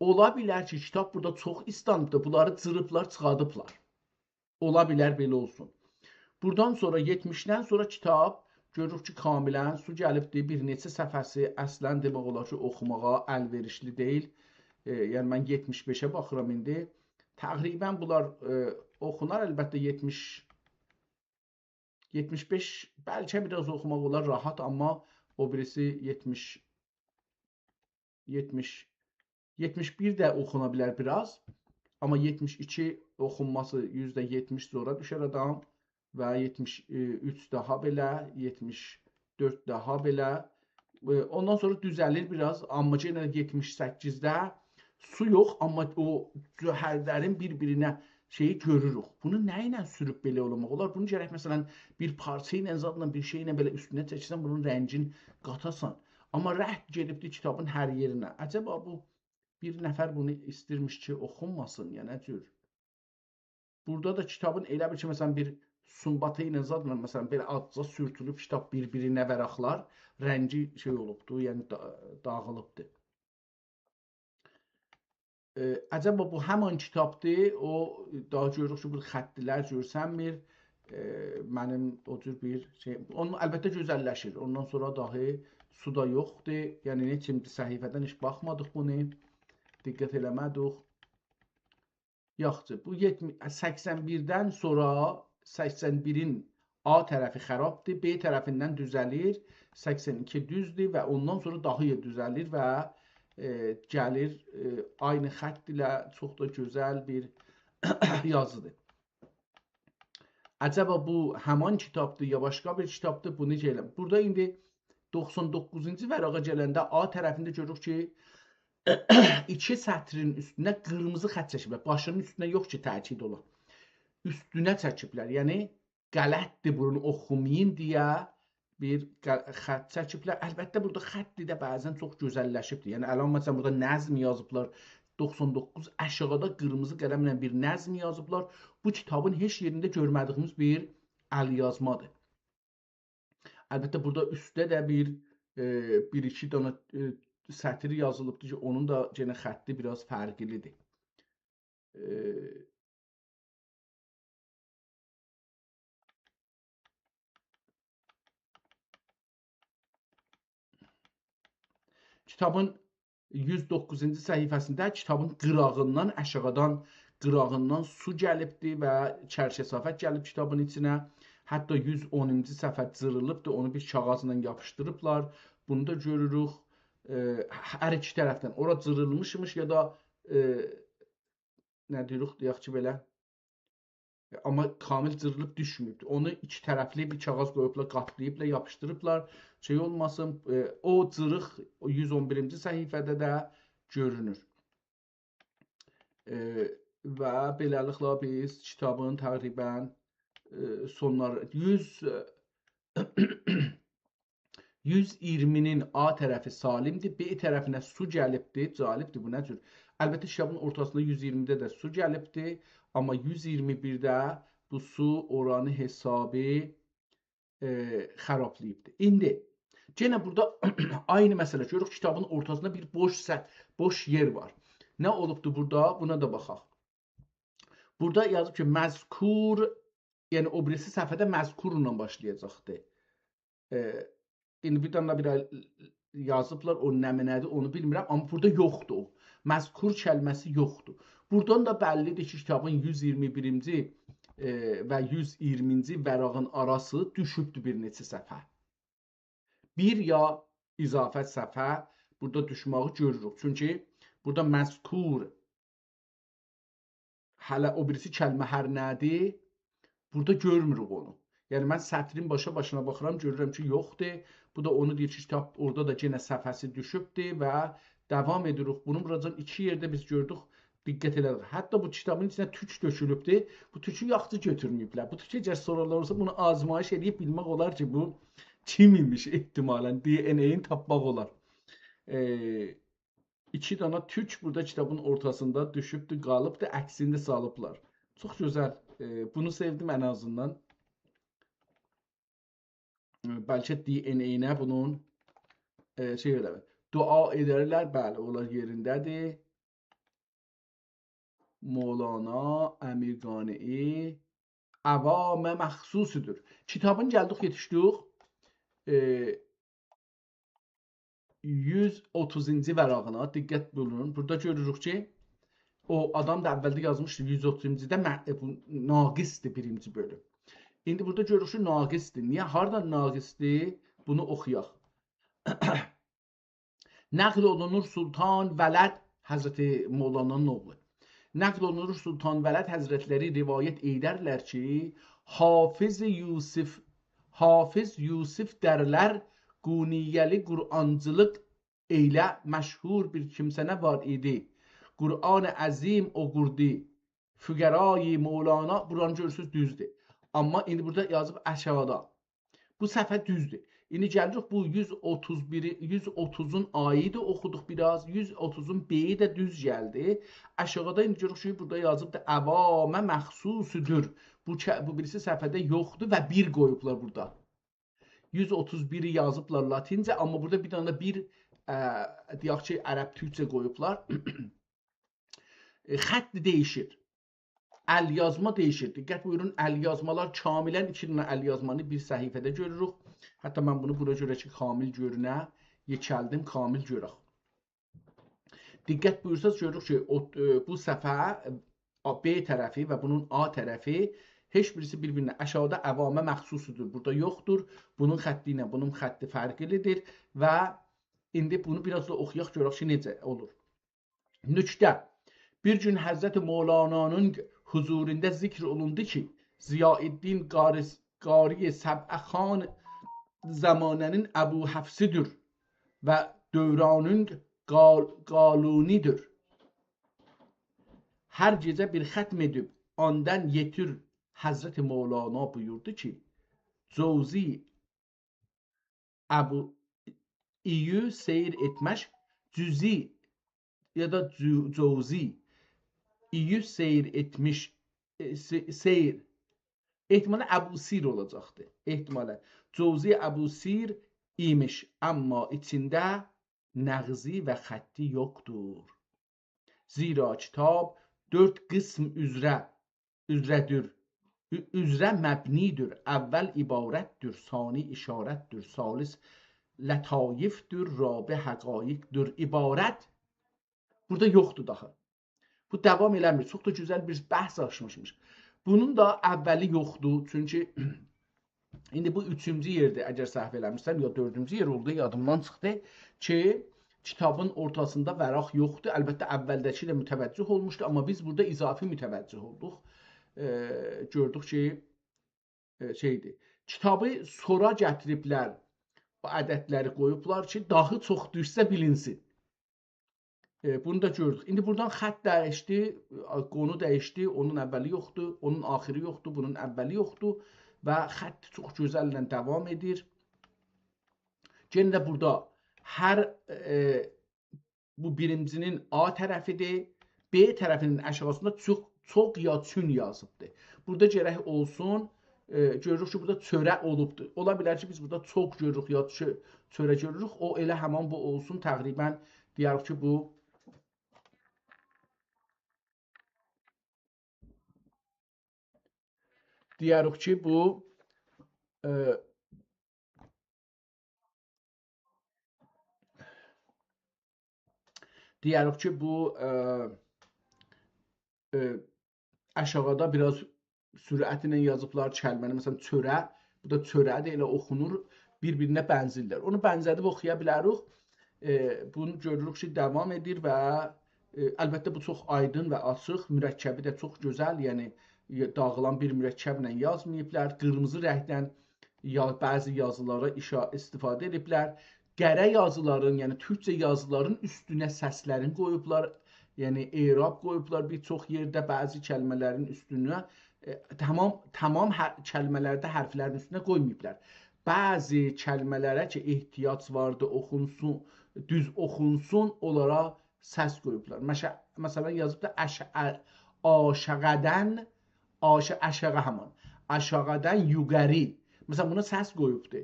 اولا بیلر کی، کیتاب بورادا چوخ ایسته‌نیبدیر، بونلاری جیریبلار، چیخادیبلار. اولا بیلر بئله اولسون. بورادان سونرا، یئتمیشدن سونرا کیتاب گؤروروک کی، کاملاً سو گلیبدی، بیر نئچه صفحه‌سی اصلاً دئمک اولار کی، اوخوماغا ال‌وئریشلی دئییل. ائ، یعنی، من یئتمیش بئشه باخیرام ایندی. تقریباً بونلار، ائ، اوخونار، البته، یئتمیش، یئتمیش بئش، بلکه بیر آز اوخوماق اولار راحت، آمما او بیریسی یئتمیش، یئتمیش، یئتمیش بیر ده اوخونا بیلر بیر آز. آمما یئتمیش ایکی اوخونماسی، یوزده یئتمیش زورا دوشر آدام و یئتمیش اوچ داها بئله، یئتمیش دؤرد داها بئله. ائ، اوندان سونرا دوزه‌لیر بیر آز، آمما یئنه ده یئتمیش سککیزده سو یوخ، آمما او جوهرلرین بیر-بیرینه شئیی گؤروروک. بونو نه ایله سوروب بئله اولماق اولار؟ بونو گرک، مثلاً، بیر پارچا ایله، زادلا، بیر شئی ایله بئله اوستونه چکسن، بونون رنگین قاتاسان. آمما رنگ گئدیبدی کیتابین هر یئرینه. عجبا بو بیر نفر بونو ایستیرمیش کی، اوخونماسین، یا نه جور؟ بورادا دا کیتابین ائله بیل کی، مثلاً، بیر سونباتا ایله زادلا، مثلاً، بئله آزجا سورتولوب کیتاب بیر-بیرینه ورقلار، رنگی شئی اولوبدو، یعنی دا-، داغیلیبدی. ائ، عجبا بو همان کیتابدیر؟ او، داها گؤروروک کی، بو خطلر گؤرسنمیر. ائ، منیم او جور بیر شئی، اونون البته گؤزللشیر. اوندان سونرا داها سو دا یوخدور. یعنی نئچینجی صفحه‌دن هئچ باخمادیق بونو. دقت ائله‌مه‌دیک. یاخشی، بو یئتمیش، سکسن بیردن سونرا سکسن بیرین آ طرفی خرابدیر، ب طرفیندن دوزه‌لیر، سکسن ایکی دوزدور و اوندان سونرا داها دا دوزه‌لیر و، ائ، گلیر، ائ، عینی خط ایله، چوخ دا گؤزل بیر یازیدیر. عجبا بو همان کیتابدیر، یا باشقا بیر کیتابدیر، بونو نئجه ائله‌م؟ بورادا ایندی دوخسان دوققوزونجو ورقه گلنده آ طرفینده گؤروروک کی، ایکی سطرین اوستونه قیرمیزی خط چکیبلر. باشینین اوستونه یوخ کی، تأکید اولا. اوستونه چکیبلر. یعنی، غلطدیر، بونو اوخومایین دئیه بیر غ-، خط چکیبلر. البته، بورادا خطی ده بعضاً چوخ گؤزللشیبدیر. یعنی، الان، مثلاً، بورادا نظم یازیبلار. دوخسان دوققوز، آشاغیدا قیرمیزی قلمله بیر نظم یازیبلار. بو کیتابین هئچ یئرینده گؤرمه‌دیگیمیز بیر ال‌یازمادیر. البته، بورادا اوستده ده بیر، ائ، بیر-ایکی دنه، ائ، سطر یازیلیبدیر کی، اونون دا یئنه خطی بیر آز فرقلیدیر. ائ، کیتابین یوز دوققوزونجو صفحه‌سینده کیتابین قیراغیندان، آشاغیدان، قیراغیندان سو گلیبدی و کرکثافت گلیب کیتابین ایچینه. حتی یوز اونونجو صفحه جیریلیبدی، اونو بیر کاغاذلا یاپیشدیریبلار. بونو دا گؤروروک. ائ، هر ایکی طرفدن. اورا جیریلمیشمیش یا دا، ائ، نه دئییریک، دئیک کی، بئله. آمما کامل جیریلیب دوشمه‌ییبدی. اونو ایکی طرفلی بیر کاغاذ قویوبلار، قاتلاییبلار، یاپیشدیریبلار. شئی اولماسین، ائ، او جیریق یوز اون بیرینجی صفحه‌ده ده گؤرونور. ائ، و بئله‌لیکله بیز کیتابین تقریباً، ائ، سونلار یوز، یوز اییرمی‌نین آ طرفی سالمدیر، ب طرفینه سو گلیبدیر، جالبدیر، بو نه جور؟ البته، کیتابین اورتاسیندا یوز اییرمیده ده سو گلیبدیر، آمما یوز اییرمی بیرده بو سو اورانی حسابی، ائ، خرابلاییبدیر. ایندی یئنه بورادا عینی مسئله، گؤروروک کیتابین اورتاسیندا بیر بوش سه-، بوش یئر وار. نه اولوبدو بورادا؟ بونا دا باخاق. بورادا یازیب کی، مذکور یعنی او بیریسی صفحه‌ده مذکورلا باشلایاجاقدی. ائ، ایندی بیر دنه بیر یازیبلار، او نمنه‌دیر، اونو بیلمیرم، آمما بورادا یوخدور. مذکور کلمه‌سی یوخدور. بورادان دا بللی‌دیر کی، کیتابین یوز ایگیرمی بیرینجی، ائ، و یوز ایگیرمینجی ورقین آراسی دوشوبدور بیر نئچه صفحه. بیر یا اضافه صفحه بورادا دوشمه‌یی گؤروروک. چونکی بورادا مذکور، هله او بیریسی کلمه هر نه‌دیر، بورادا گؤرموروک اونو. یعنی من سطرین باشا باشینا باخیرام، گؤرورم کی، یوخدور. بو دا اونو دئییر کی، کیتاب اورادا دا یئنه صفحه‌سی دوشوبدور و داوام ائدیریک. بونو بوراجان ایکی یئرده بیز گؤردوک، دقت ائله‌دیک. حتی بو کیتابین ایچینه توک تؤکولوبدور. بو توکو یاخشی گؤتورمه‌ییبلر. بو توکو اگر سورالار اولسا، بونو آزمایش ائدیب بیلمک اولار کی، بو کیم ایمیش احتمالاً، دی ان ائی-نی تاپماق اولار. ائ، ایکی دانا توک بورادا کیتابین اورتاسیندا دوشوبدور، قالیبدیر، عکسینی ده سالیبلار. چوخ گؤزل. ائ، بونو سئودیم ان آزیندان. ائ، بلکه دی ان ائی-نه بونون، ائ، شئی ائله بیل. دعا ائدرلر، بلی، اونلار یئرینده‌دیر. مولانا، امیر قانعی، عوام مخصوصی‌دیر. کیتابین گلدیک، یئتیشدیک. ائ، یوز اوتوزونجو ورقینا دقت بویورون. بورادا گؤروروک کی، او آدام دا اولده یازمیشدی یوز اوتوزونجودا مه-، ائ، بو ناقصدیر بیرینجی بؤلوم. ایندی بورادا گؤروروک کی، ناقصدیر. نییه؟ هاردان ناقصدیر؟ بونو اوخویاق. نقل اولونور سلطان ولد، حضرت مولانانین اوغلو. نقل اولونور سلطان ولد حضرتلری روایت ائیدرلر کی، حافظ یوسف، حافظ یوسف درلر قونیه‌لی قرآنچیلیق ائیله مشهور بیر کیمسه‌نه وار ایدی. قرآن عظیم اوقوردو. فقرای مولانا، بورانی گؤرورسونوز، دوزدور. آمما ایندی بورادا یازیب آشاغیدا. بو صفحه دوزدور. ایندی گلیریک بو یوز اوتوز بیری، یوز اوتوزون آ-یی ده اوخودوق بیر آز، یوز اوتوزون ب-یی ده دوز گلدی. آشاغیدا ایندی گؤروروک کی، بورادا یازیبدیر، عوام مخصوصی‌دیر. بو که-، بو بیریسی صفحه‌ده یوخدور و بیر قویوبلار بورادا. یوز اوتوز بیری یازیبلار لاتینجه، آمما بورادا بیر دنه ده بیر، ا، دئیک کی، عرب تورکجه قویوبلار. ائ، خط دییشیر. ال‌یازما دییشیر. دقت بویورون، ال‌یازمالار کاملاً ایکی دنه ال‌یازمانی بیر صفحه‌ده گؤروروک. حتی من بونو بورا گؤره کی، کامل گؤرونه، یئکلدیم، کامل گؤرک. دقت بویورساز، گؤروروک کی، او، ائ، بو صفحه، ائ، ب طرفی و بونون آ طرفی هئچ بیریسی بیر-بیرینه، آشاغیدا عوام مخصوصی‌دیر، بورادا یوخدور. بونون خطی ایله بونون خطی فرقلی‌دیر و ایندی بونو بیر آز دا اوخویاق، گؤرک کی، نئجه اولور. نکته. بیر گون حضرت مولانانین حضوروندا ذکر اولوندو کی، ضیاءالدین قاری، قاری سبعه‌خوان زمانه‌نین ابوحفصی‌دیر و دورانین قال-، قالونی‌دیر. هر گئجه بیر ختم ائدیب آندان یئتیر، حضرت مولانا بویوردو کی، جوزی ابوسیری سیر ائتمک، جوزی یا دا جو-، جوزی ایی سیر ائتمیش، ائ، س-، سیر. احتمالاً ابوسیر اولاجاقدی. احتمالاً. جوزی ابوسیر ایمیش، آمما ایچینده نقضی و خطی یوخدور. زیرا کیتاب دؤرد قسم اوزره، اوزره‌دیر، او-، اوزره مبنی‌دیر. اول عبارت‌دیر، ثانی اشارت‌دیر، ثالث لطایف‌دیر، رابع حقایق‌دیر. عبارت بورادا یوخدور داخی. بو داوام ائله‌میر. چوخ دا گؤزل بیر بحث آچمیشمیش. بونون دا اولی یوخدور، چونکی ایندی بو اوچونجو یئردیر، اگر سهو ائله‌میرسم، یا دؤردونجو یئر اولدو، یادیمدان چیخدی کی، کیتابین اورتاسیندا ورق یوخدور. البته، اولده‌کی ده متوجه اولموشدو، آمما بیز بورادا اضافی متوجه اولدوق. ائ، گؤردوک کی، ائ، شئیدیر. کیتابی سونرا گتیریبلر، بو عددلری قویوبلار کی، داهی چوخ دوشسه بیلینسین. ائ، بونو دا گؤردوک. ایندی بورادان خط دییشدی، آ، قونو دییشدی. اونون اولی یوخدور، اونون آخیری یوخدور، بونون اولی یوخدور و خط چوخ گؤزلله داوام ائدیر. یئنه ده بورادا هر، ائ، بو بیرینجی‌نین آ طرفی‌دیر، ب طرفی‌نین آشاغیسیندا چوخ، چوخ یا چون یازیبدیر. بورادا گرک اولسون، ائ، گؤروروک کی، بورادا چؤره اولوبدور. اولا بیلر کی، بیز بورادا چوخ گؤروروک یا چؤ-، چؤره گؤروروک. او ائله همان بو اولسون، تقریباً دئیه‌ریک کی، بو دئیه‌ریک کی، بو، ائ، دئیه‌ریک کی، بو، ائ، ائ، آشاغیدا بیر آز سرعتله یازیبلار کلمه‌نی. مثلا، چؤره، بو دا چؤره‌دیر، ائله اوخونور، بیر-بیرینه بنزیرلر. اونو بنزه‌دیب اوخویا بیلریک. ائ، بونو گؤروروک کی، داوام ائدیر و، ائ، البته، بو چوخ آیدین و آچیق، مرکبی ده چوخ گؤزل، یعنی، ی-، داغیلان بیر مرکبله یازماییبلار. قیرمیزی رنگدن یا-، بعضی یازیلارا ایشا-، استفاده ائدیبلر. قره یازیلارین، یعنی تورکجه یازیلارین اوستونه سسلرین قویوبلار. یعنی اعراب قویوبلار بیر چوخ یئرده بعضی کلمه‌لرین اوستونه. ائ، تمام، تمام هر، کلمه‌لرده حرفلرین اوستونه قویماییبلار. بعضی کلمه‌لره کی، احتیاج واردی، اوخونسون، دوز اوخونسون، اونلارا سس قویوبلار. مشه-، مثلا، یازیب دا اش-، ا-، آشاغادن، آش-، آشاغی همان. آشاغادان یوقاری. مثلا، بونا سس قویوبدو.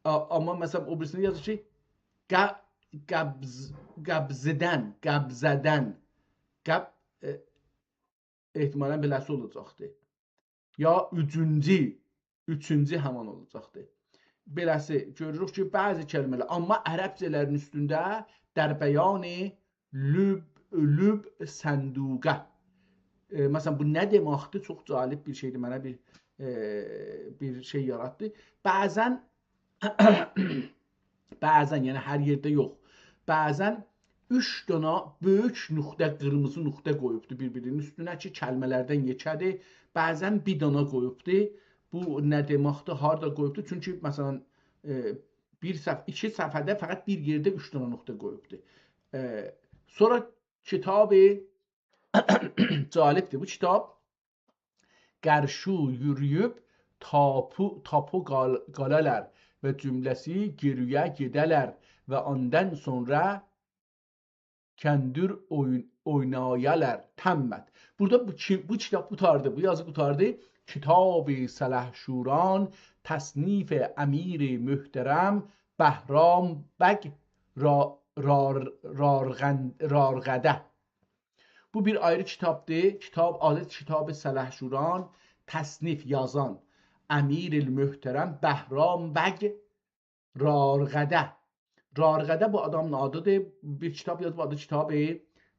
آ-، آمما، مثلا، او بیریسینده یازیر کی، قا-، قبض-، قبضدن، قبضدن. قب-، ائ، احتمالا بئله‌سی اولاجاقدی. یا اوجونجو، اوچونجو همان اولاجاقدی. بئله‌سی، گؤروروک کی، بعضی کلمه‌لر، آمما عربجه‌لرین اوستونده در بیان لب، لب صندوقه. ائ، مثلا، بو نه دئمکدیر؟ چوخ جالب بیر شئیدیر، منه بیر، ائ، بیر شئی یاراتدی. بعضا بعضا، یعنی هر یئرده یوخ. بعضا اوچ دانا بؤیوک نقطه، قیرمیزی نقطه قویوبدو بیر-بیرینین اوستونه کی، کلمه‌لردن یئکه‌دیر. بعضا بیر دانا قویوبدو. بو نه دئمکدیر، هاردا قویوبدو؟ چونکی، مثلا، ائ، بیر صف-، ایکی صفحه‌ده فقط بیر یئرده اوچ دانا نقطه قویوبدو. ائ، سونرا کیتابی جالبدیر. بو کیتاب قارشی یورویوب تاپو، تاپو قال-، قالالار و جمله‌سی گئری‌یه گئده‌لر و اوندان سونرا کندیر اوین-، اوینایالار. تمت. بورادا بو کی-، بو کیتاب قوتاردی، بو یازی قوتاردی. کتاب سلحشوران، تصنیف امیر محترم بهرام بگ را-، رار-، رارغن-، رارغده. بو بیر آیری کیتابدیر. کیتاب آدی کتاب سلحشوران، تصنیف، یازان، امیر محترم بهرام بگ رارغده. رارغده بو آدامین آدیدیر. بیر کیتاب یازیب، آدی کتاب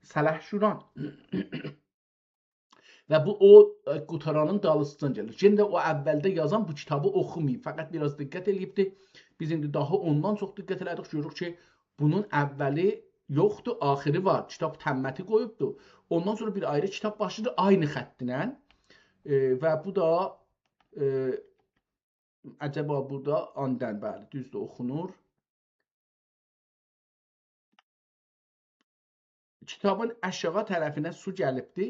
سلحشوران. و بو او، ائ، قوتارانین دالیسیجان گلیر. یئنه ده او اولده یازان بو کیتابی اوخوماییب، فقط بیر آز دقت ائله‌ییبدی. بیز ایندی داها اوندان چوخ دقت ائله‌دیک، گؤروروک کی، بونون اولی یوخدور، آخیری وار. کیتاب تمتی قویوبدور. اوندان سونرا بیر آیری کیتاب باشلاییر عینی خطینن. ائ، و بو دا، ائ، عجبا بورادا آندن، بلی، دوزدور، اوخونور. کیتابین آشاغی طرفینه سو گلیبدی.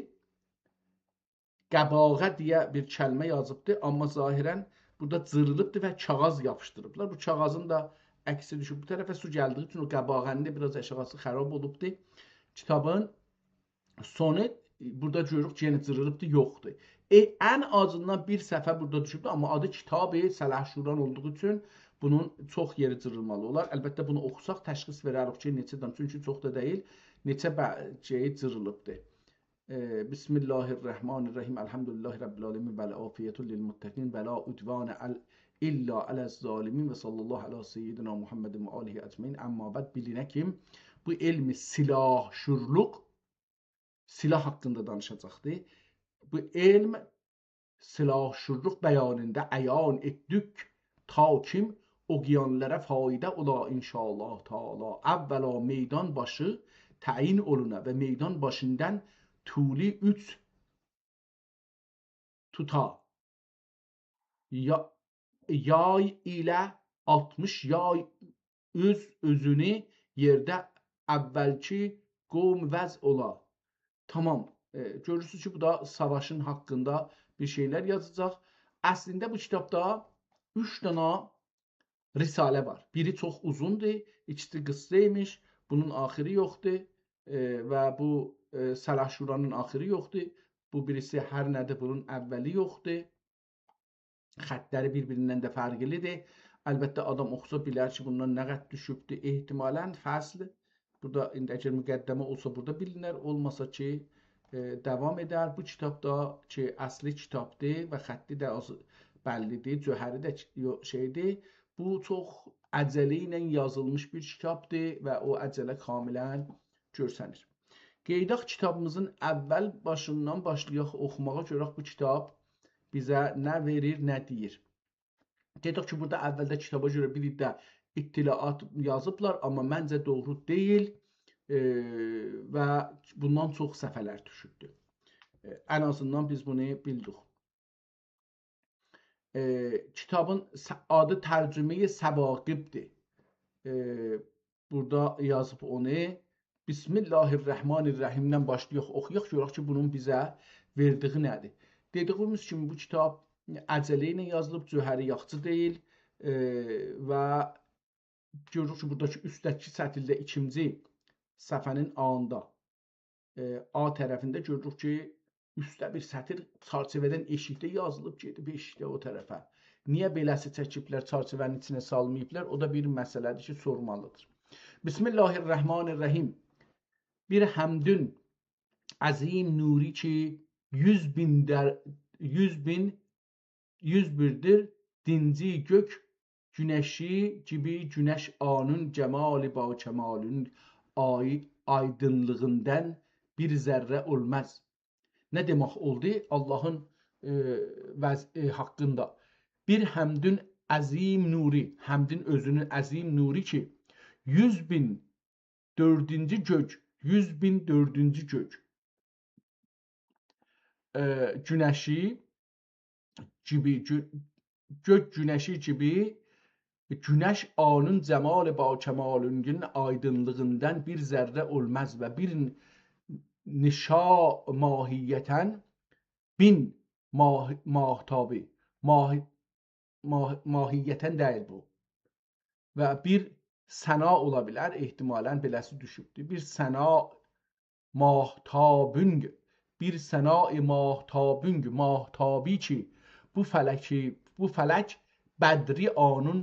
قاباغا دئیه بیر کلمه یازیبدی، آمما ظاهرا بورادا جیریلیبدی و کاغیذ یاپیشدیریبلار. بو کاغیذین دا عکسی دوشوب بو طرفه، سو گلدیگی اوچون او قاباغانین دا بیر آز آشاغیسی خراب اولوبدو. کیتابین سونو بورادا گؤروروک کی، یئنه جیریلیبدی، یوخدور. ائ، ان آزیندان بیر صفحه بورادا دوشوبدور، آمما آدی کتاب سلحشوران اولدوغو اوچون بونون چوخ یئری جیریلمالی اولار. البته، بونو اوخوساق تشخیص وئرریک کی، نئچه دان، چونکی چوخ دا دئییل، نئچه به-، شئی جیریلیبدیر. ائ، بسم الله الرحمن الرحیم. الحمد لله رب العالمین و العافیة للمتقین و لا عدوان ال-، الا علی الظالمین و صلی الله علی سیدنا محمد و آله اجمعین. اما بعد، بیلینه کی، بو علم سلاحشورلوق، سلاح حاقیندا دانیشاجاقدی. بو علم سلاحشورلوق بیانیندا عیان ائتدیک تا کیم اوقویانلارا فایده اولا ان‌شاءالله تعالی. اولا میدان باشی تعیین اولونا و میدان باشیندان طولو اوچ توتا. یا-، یای ایله آلتمیش یای اوز اؤزونو یئرده اولکی قوم وضع اولا. تامام. ائ، گؤرورسونوز کی، بو دا ساواشین حاقیندا بیر شئیلر یازاجاق. اصلینده بو کیتابدا اوچ دانا رساله وار. بیری چوخ اوزوندور، ایکیسی قیسا ایمیش، بونون آخیری یوخدور. ائ، و بو، ائ، سلحشورانین آخیری یوخدور. بو بیریسی هر نه‌دیر، بونون اولی یوخدور. خطلری بیر-بیریندن ده فرقلیدیر. البته، آدام اوخوسا بیلر کی، بوندان نه قدر دوشوبدور. احتمالا فصل، بورادا ایندی اگر مقدمه اولسا، بورادا بیلینر، اولماسا کی، ائ، داوام ائدر. بو کیتاب دا کی، اصلی کیتابدیر و خطی ده آز بللی‌دیر، جوهری ده کی-، یو-، شئی‌دیر. بو چوخ عجله ایله یازیلمیش بیر کیتابدیر و او عجله کاملاً گؤرسنیر. قئییداق کیتابیمیزین اول باشیندان باشلایاق اوخوماغا، گؤرک بو کیتاب بیزه نه وئریر، نه دئییر. دئدیک کی، بورادا اولده کیتابا گؤره بیر عده اطلاعات یازیبلار، آمما منجه دوغرو دئییل، ائ، و بوندان چوخ صفحه‌لر دوشوبدور. ائ، ان آزیندان بیز بونو بیلدیک. ائ، کیتابین س-، آدی ترجمه‌ی ثواقب‌دیر. ائ، بورادا یازیب اونو. بسم الله الرحمن الرحیمدن باشلایاق، اوخویاق، گؤرک کی، بونون بیزه وئردیگی نه‌دیر. دئدیییمیز کیمی، بو کیتاب عجله ایله یازیلیب، جوهری یاخشی دئییل، ائ، و گؤروروک کی، بوراداکی اوستده‌کی سطیرده، ایکینجی صفحه‌نین آندا، ائ، آ طرفینده گؤروروک کی، اوستده بیر سطیر چرچیوه‌دن ائشیکده یازیلیب، گئدیب ائشیکده او طرفه. نییه بئله‌سی چکیبلر، چرچیوه‌نین ایچینه سالماییبلار؟ او دا بیر مسئله‌دیر کی، سورمالی‌دیر. بسم الله الرحمن الرحیم. بیر حمدون عظیم نوری کی، یوز بین در-، یوز بین، یوز بیردیر، دینجی گؤک گونشی کیمی گونش آنون جمال باکمالون آی-، آیدینلیغیندان بیر ذره اولماز. نه دئمک اولدو آللاهین، ائ، وضع، ائ، حاقیندا؟ بیر حمدون عظیم نوری، حمدون اؤزونون عظیم نوری کی، یوز بین دؤردونجو گؤک، یوز بین دؤردونجو گؤک، ائ، گونشی کیمی، گؤ-، گؤک گونشی کیمی، گونش آنون جمال باکمالونون آیدینلیغیندان بیر ذره اولماز و بیر نشا ماهیتاً بین ماه-، ماهتابی، ماه-، ماه-، ماهیتاً دئییل بو. و بیر ثنا اولا بیلر، احتمالاً بئله‌سی دوشوبدور. بیر ثنا ماهتابونگ، بیر ثنای ماهتابونگ، ماهتابی کی، بو فلکی، بو فلک بدری آنون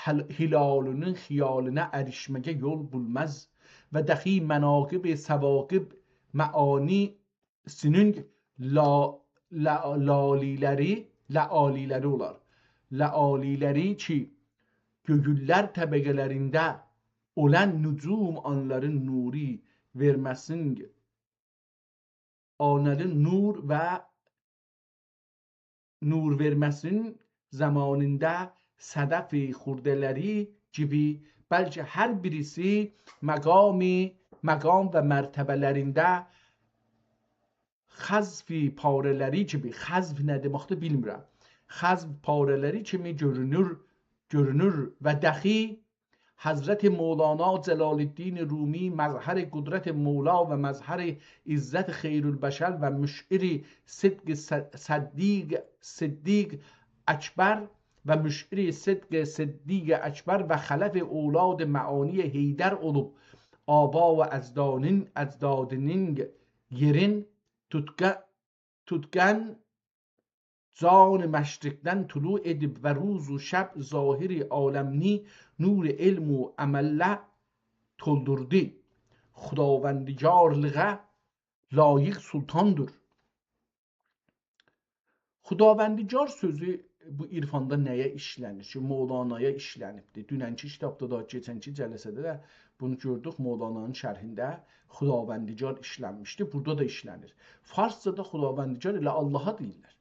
هل-، هلالونون خیالینا اریشمه‌یه یول بولماز و دخی مناقب ثواقب معانی سینین لا-، لا-، لالیلری، لآلیلری اولار. لآلیلری کی، گؤیوللر طبقه‌لرینده اولان نجوم آنلارین نوری وئرمه‌سین، آنلارین نور و نور وئرمه‌سین زامانیندا صدف خورده‌لری کیمی، بلکه هر بیریسی مقامی، مقام و مرتبه‌لرینده خزف پاره‌لری کیمی، خزف نه دئمکدیر بیلمیرم، خزف پاره‌لری کیمی گؤرونور، گؤرونور و دخی حضرت مولانا جلال‌الدین رومی، مظهر قدرت مولا و مظهر عزت خیرالبشر و مشعر صدق ص-، صدیق، صدیق اکبر و مشعر صدق صدیق اکبر و خلف اولاد معانی حیدر اولوب، آبا و اجدادین، اجدادینین یئرین توتقا-، توتقان جان مشرقدن طلوع ائدیب و روز و شب ظاهر عالمینی نور علم و عملله تولدوردو. خداوندگارلیغا لایق سلطاندیر. خداوندگار سؤزو بو عرفاندا نه‌یه ایشله‌نیر کی، مولانایا ایشله‌نیبدیر. دوننکی کیتابدا دا، کئچنکی جلسه‌ده ده بونو گؤردوک، مولانانین شرحینده خداوندگار ایشلنمیشدی، بورادا دا ایشله‌نیر. فارسجادا خداوندگار ائله آللاها دئییرلر.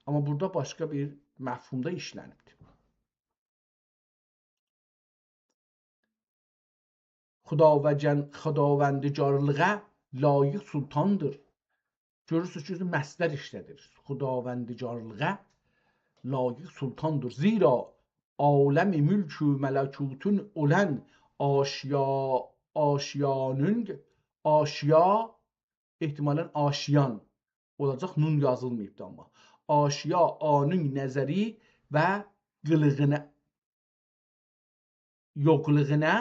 آمما بورادا باشقا بیر مفهومدا ایشله‌نیبدیر. خداوجن-، خداوندگارلیغا لایق سلطاندیر. گؤرورسونوز کی، مصدر ایشله‌دیر. خداوندگارلیغا لایق سلطاندیر. زیرا عالم ملک و ملکوتون اولان آشیا-، آشیانون، آشیا، احتمالاً آشیان اولاجاق، نون یازیلماییبدی آمما. آشیا آنون نظری و قیلیغینا، یوقلوغونا،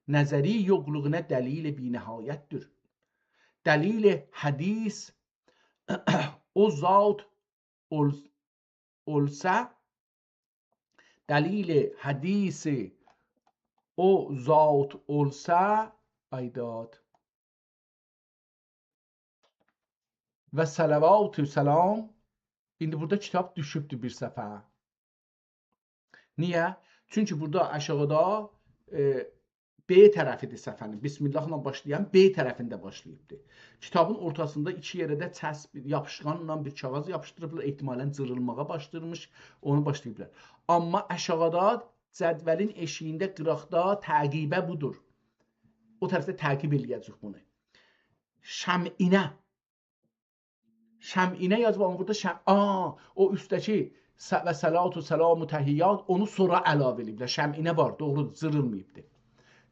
نظری یوقلوغونا دلیل بی‌نهایتدیر. دلیل حدیث او ذات اول-، اولسا، دلیل حدیث او ذات اولسا، آی داد. و صلوات و سلام. ایندی بورادا کیتاب دوشوبدور بیر صفحه. نییه؟ چونکی بورادا آشاغیدا، ائ، ب طرفیدیر صفحه‌نین. بسم الله ایله باشلایان ب طرفینده باشلاییبدیر. کیتابین اورتاسیندا ایکی یئره ده چسب، یاپیشقانلا بیر کاغیذ یاپیشدیریبلار. احتمالاً جیریلماغا باشلاییرمیش، اونو باشلاییبلار. آمما آشاغیدا جدولین ائشیگینده قیراقدا تعقیبه بودور. او طرفده تعقیب ائله‌یه‌جک بونو. شمعینه. شمعینه یازیب، آمما بورادا شم-، آ، او اوستده‌کی س-، و صلات و سلام و تحیات، اونو سونرا علاوه ائله‌ییبلر. شمعینه وار، دوغرودور، جیریلماییبدیر.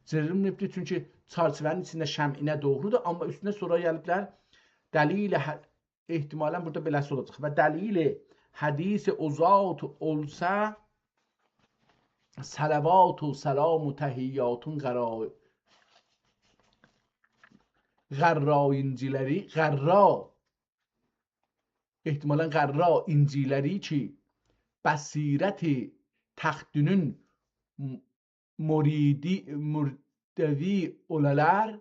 جیریلماییبدیر، چونکی چرچیوه‌نین ایچینده شمعینه دوغرودور، آمما اوستونه سونرا گلیبلر. دلیل ح-، احتمالاً بورادا بئله‌سی اولاجاق. و دلیل حدیث او ذات اولسا، صلوات و سلام و تحیاتون غرا-، غرا اینجیلری، غرا، احتمالاً غرا اینجیلری کی، بصیرت تختونون م-، مریدی، مردوی اولالار،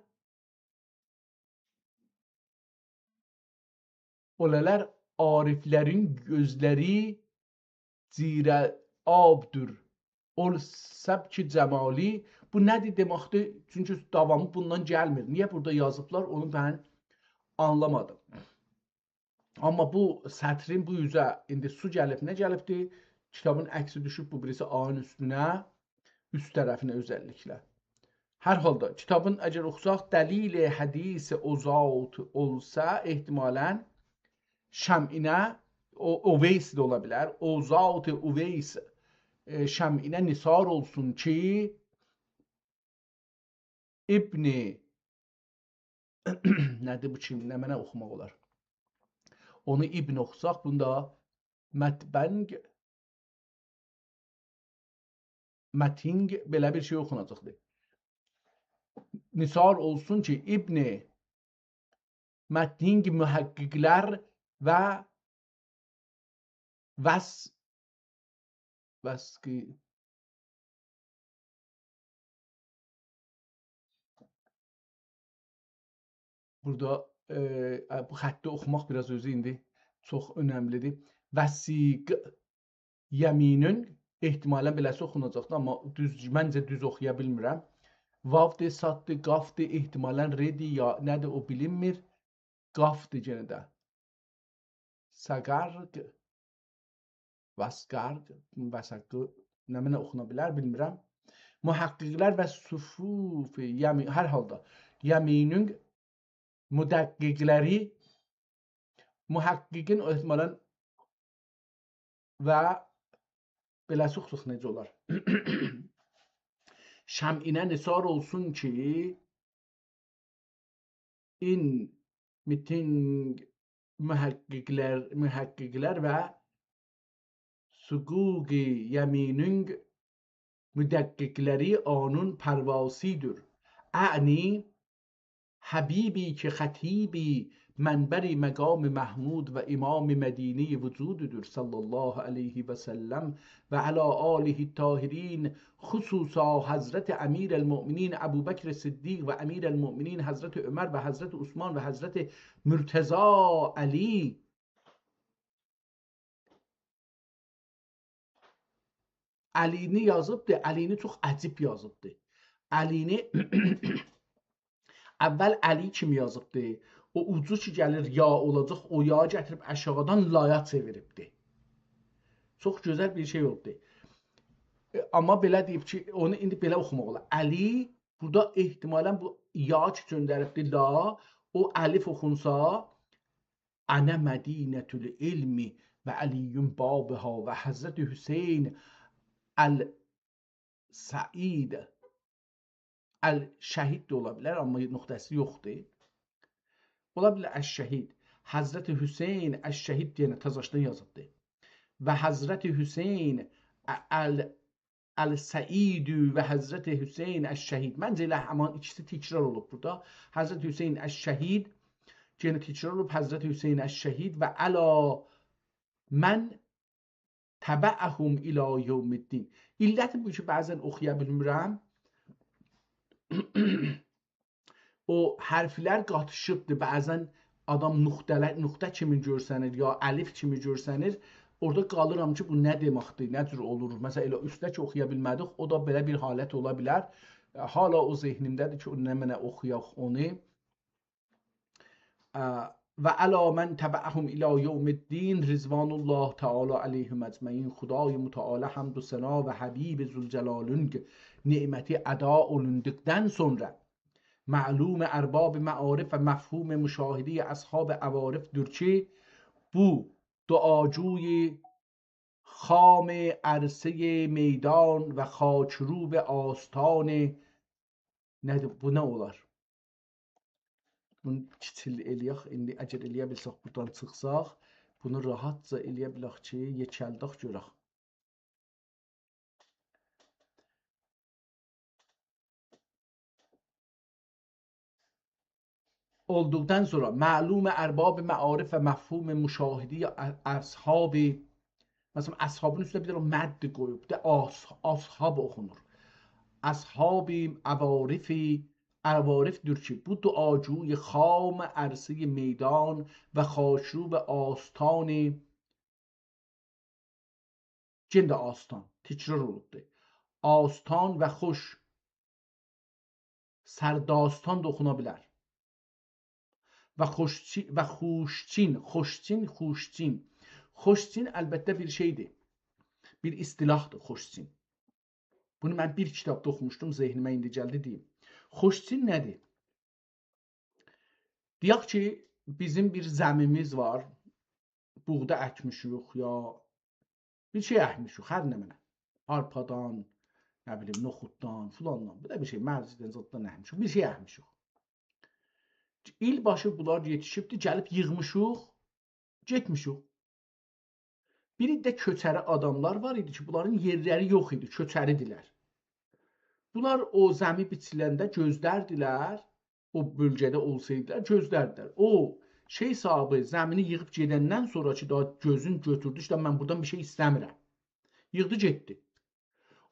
اولالار عارفلرین گؤزلری زیر آبدور. اول سبک جمالی. بو نه‌دیر دئمکدیر؟ چونکی داوامی بوندان گلمیر. نییه بورادا یازیبلار، اونو من آنلامادیم. آمما بو سطرین بو اوزه ایندی سو گلیب، نه گلیبدیر؟ کیتابین عکسی دوشوب بو بیریسی آ-نین اوستونه، اوست طرفینه اؤزللیکله. هر حالدا، کیتابین اگر اوخوساق، دلیل حدیث او ذات اولسا، احتمالاً شمعینه، او، اویس ده اولا بیلر. او ذات اویس، ائ، شمعینه نثار اولسون کی، ابن، نه‌دیر بو کی، نمنه اوخوماق اولار؟ اونو ابن اوخوساق، بوندا متبنگ، متینگ، بئله بیر شئی اوخوناجاقدیر. نثار اولسون کی، ابن متینگ محققلر و وس-، وسقی-، بورادا، ائ، بو خطی اوخوماق بیر آز اؤزو ایندی چوخ اؤنملیدیر. وسیق یمینون، احتمالاً بئله‌سی اوخوناجاقدی، آمما دوز، منجه دوز اوخویا بیلمیرم. واودی، صاددی، قافدی، احتمالاً ردی یا نه‌دیر، او بیلینمیر. قافدی یئنه ده. سقرق، وسقرق، وسقق، نمنه اوخونا بیلر، بیلمیرم. محققلر و صفوف یمی-، هر حالدا، یمینون مدققلری، محققین احتمالاً و بئله‌سی اوخوساق نئجه اولار؟ شمعینه نثار اولسون کی، این متینگ محققلر، محققلر و صدوق یمینون مدققلری اونون پرواسی‌دیر. اعنی، حبیبی که خطیبی منبر مقام محمود و امام مدینهٔ وجوددور، صلی الله علیه و سلم و علی آله الطاهرین، خصوصا حضرت امیرالمؤمنین ابوبکر صدیق و امیرالمؤمنین حضرت عمر و حضرت عثمان و حضرت مرتضی علی. علی‌نی یازیبدی، علی‌نی چوخ عجیب یازیبدی. علی‌نی اول علی کیمی یازیبدی. او اوجو کی گلیر یا اولاجاق، او یایی گتیریب آشاغیدان لایا چئویریبدی. چوخ گؤزل بیر شئی اولدو. ائ، آمما بئله دئییب کی، اونو ایندی بئله اوخوماق اولار. علی، بورادا احتمالاً بو یا کی گؤندریبدی لا، او الف اوخونسا، «أنا مدينة العلم وعلي بابها وحضرت حسين السعيد». الشهید ده اولا بیلر، آمما نقطه‌سی یوخدور. اولا بیلر الشهید. حضرت حسین الشهید دئینده تازاشدان یازیبدیر. و حضرت حسین ال-، السعید و حضرت حسین الشهید. منجه ائله همان ایکیسی تکرار اولوب بورادا. حضرت حسین الشهید، یئنه تکرار اولوب، حضرت حسین الشهید و علی من تبعهم إلی یوم الدین. علتی بو کی، بعضاً اوخویا بیلمیرم. او حرفلر قاتیشیبدیر، بعضاً آدام نقطه‌له-، نقطه کیمی گؤرسنیر، یا الف کیمی گؤرسنیر، اورادا قالیرام کی، بو نه دئمکدیر، نه جور اولور؟ مثلا، ائله اوسته کی اوخویا بیلمه‌دیک، او دا بئله بیر حالت اولا بیلر. اه، حالا او ذهنیمده‌دیر کی، او نمنه اوخویاق اونو. اه، «و علی من تبعهم الی یوم الدین رضوان الله تعالی علیهم اجمعین.» خدای متعال حمد و ثنا و حبیب ذوالجلالین نعمتی ادا اولوندوقدان سونرا، معلوم ارباب معارف و مفهوم مشاهدهٔ اصحاب عوارف دور کی، بو دعاجوی خام عرصهٔ میدان و خاکروب آستان، نه‌دیر، بو نه اولار؟ بونو کیچیل ائله‌یک. ایندی اگر ائله‌یه بیلسک، بورادان چیخساق، بونو راحتجا ائله‌یه بیلک کی، یئکلدک گؤرک. اولدوقدان سونرا معلوم ارباب معارف و مفهوم مشاهدهٔ ا-، اصحاب، مثلا، اصحابین اوستونه بیر دنه مد قویوب، بیر ده آص-، اصحاب اوخونور. اصحاب عوارف، عوارف دور کی، بو دعاجوی خام عرصهٔ میدان و خاکروب آستان، یئنه ده آستان، تکرار اولوبدور. آستان و خوش، سرداستان دا اوخونا بیلر. و خوشچی-، و خوشچین، خوشچین، خوشچین. خوشچین البته بیر شئیدیر. بیر اصطلاحدیر خوشچین. بونو من بیر کیتابدا اوخوموشدوم، ذهنیمه ایندی گلدی دئییم. خوشچین نه‌دیر؟ دئیک کی، بیزیم بیر زمیمیز وار، بوغدا اکمیشیک یا بیر شئی اکمیشیک، هر نمنه. آرپادان، نه بیلیم، نوخوددان، فلاندان، بیر ده بیر شئی، مرزیدن، زاددان اکمیشیک، بیر شئی اکمیشیک. ایل باشی بونلار یئتیشیبدی، گلیب ییغمیشیق، گئتمیشیک. بیر عده کؤچری آداملار وار ایدی کی، بونلارین یئرلری یوخ ایدی، کؤچری‌دیلر. بونلار او زمی بیچیلنده گؤزلردیلر، او بؤلگه‌ده اولسایدیلار، گؤزلردیلر. او شئی صاحابی زمینی ییغیب گئدندن سونرا کی، داها گؤزون گؤتوردو، ایشته، «من بورادان بیر شئی ایسته‌میرم.» ییغدی، گئتدی.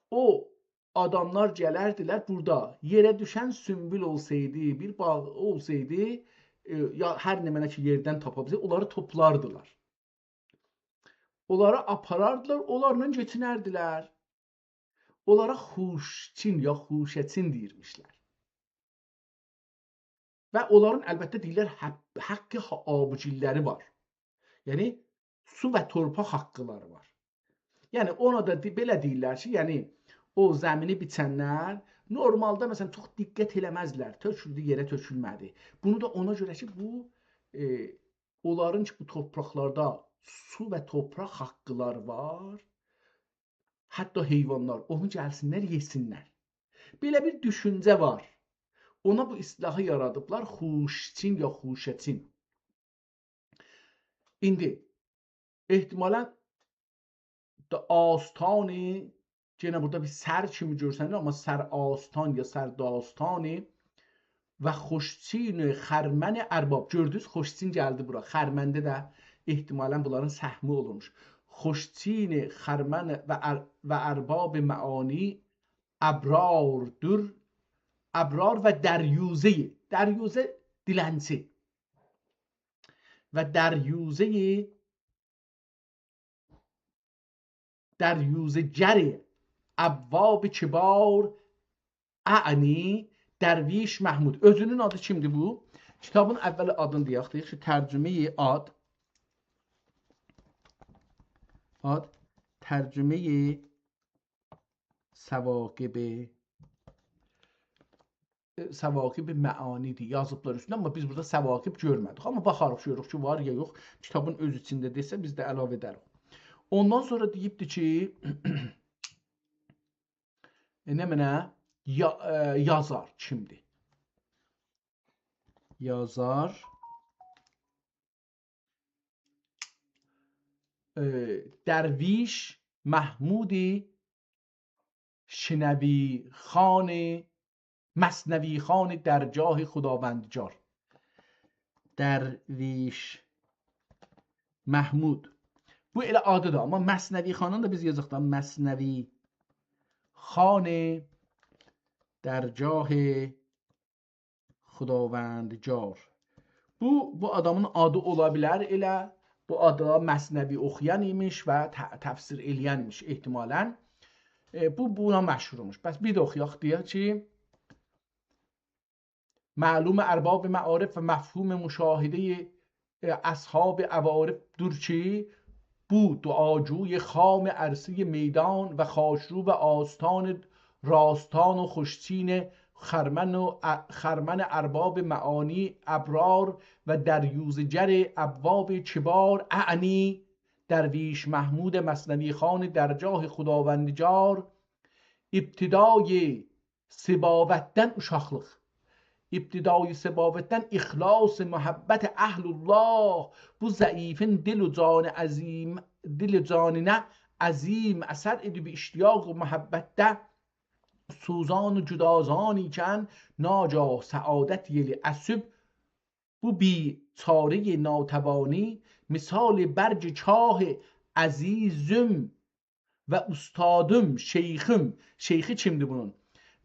او آداملار گلردیلر بورادا، یئره دوشن سونبول اولسایدی، بیر باغ اولسایدی، ائ، یا هر نمنه کی، یئردن تاپا بیلسه، اونلاری توپلاردیلار. اونلاری آپاراردیلار، اونلارلا گئچینردیلر. اونلارا خوشچین یا خوشه‌چین دئییرمیشلر. و اونلارین البته دئییرلر، حق، حق ها-، آبگیرلری وار. یعنی سو و تورپاق حقلری وار. یعنی اونا دا دئ-، بئله دئییرلر کی، یعنی او زمینی بیچنلر نورمالدا، مثلا، چوخ دقت ائله‌مزلر، تؤکولدو یئره، تؤکولمه‌دی. بونو دا اونا گؤره کی، بو، ائ، اونلارین کی، بو تورپاقلاردا سو و تورپاق حقلری وار، حتی حیوانلار، اونو گلسینلر، یئسینلر. بئله بیر دوشونجه وار. اونا بو اصطلاحی یارادیبلار، خوشچین یا خوشه‌چین. ایندی احتمالا دا آستانی، یئنه بورادا بیر سر کیمی گؤرسنیر، آمما سر آستان یا سر داستانی و خوشچین خرمن ارباب. گؤردونوز، خوشچین گلدی بورا. خرمنده ده احتمالا بونلارین سهمی اولورموش. خوشچین خرمن و ار-، و ارباب معانی ابرار دور، ابرار و دریوزه‌ی، دریوزه دیلنچی. و دریوزه‌ی، دریوزه‌گر ابواب کبار، اعنی درویش محمود. اؤزونون آدی کیمدیر بو؟ کیتابین اول آدینی دئیک، دئیک کی، ترجمه‌ی آد، آد، ترجمه‌ی ثواقب، ائ، ثواقب معانی‌دیر، یازیبلار اوستونه، آمما بیز بورادا ثواقب گؤرمه‌دیک. آمما باخاریق، گؤروروک کی، وار یا یوخ. کیتابین اؤز ایچینده دئسه، بیز ده علاوه ائدریک. اوندان سونرا دئییبدی کی، ائ، نمنه، یا-، ائ، یازار کیمدیر؟ یازار، ائ، درویش محمود شنوی‌خوان، مثنوی‌خوان درگاه خداوندجار. درویش محمود. بو ائله آدی‌دیر، آمما مثنوی‌خوانین دا بیز یازاق دا، مثنوی‌خوان درگاه خداوندجار. بو، بو آدامین آدی اولا بیلر ائله، بو آدا مثنوی اوخویان ایمیش و ت-، تفسیر ائله‌ین ایمیش احتمالاً. ائ، بو، بونا مشهور اولموش. پس بیر ده اوخویاق، دئیک کی، معلوم ارباب معارف و مفهوم مشاهدهٔ، ائ، اصحاب عوارف دور کی، بو دعاجوی خام عرصهٔ میدان و خاکروب آستان راستان و خوشچین خرمن و ا-، خرمن ارباب معانی ابرار و دریوزه‌گر ابواب کبار، اعنی درویش محمود مثنوی خوان درجاه خداوندجار، ابتدای صباوتدن اوشاقلیق. ابتدای صباوتدن اخلاص محبت اهل الله. بو ضعیفین دل و جان عظیم، دل و جانینه عظیم اثر ائدیب اشتیاق و محبتده سوزان و گدازان ایکن، ناگاه سعادت یئلی اسیب بو بیچارهٔ ناتوانی، مثال برگ چاه عزیزم و اوستادیم، شیخیم، شیخی کیمدیر بونون؟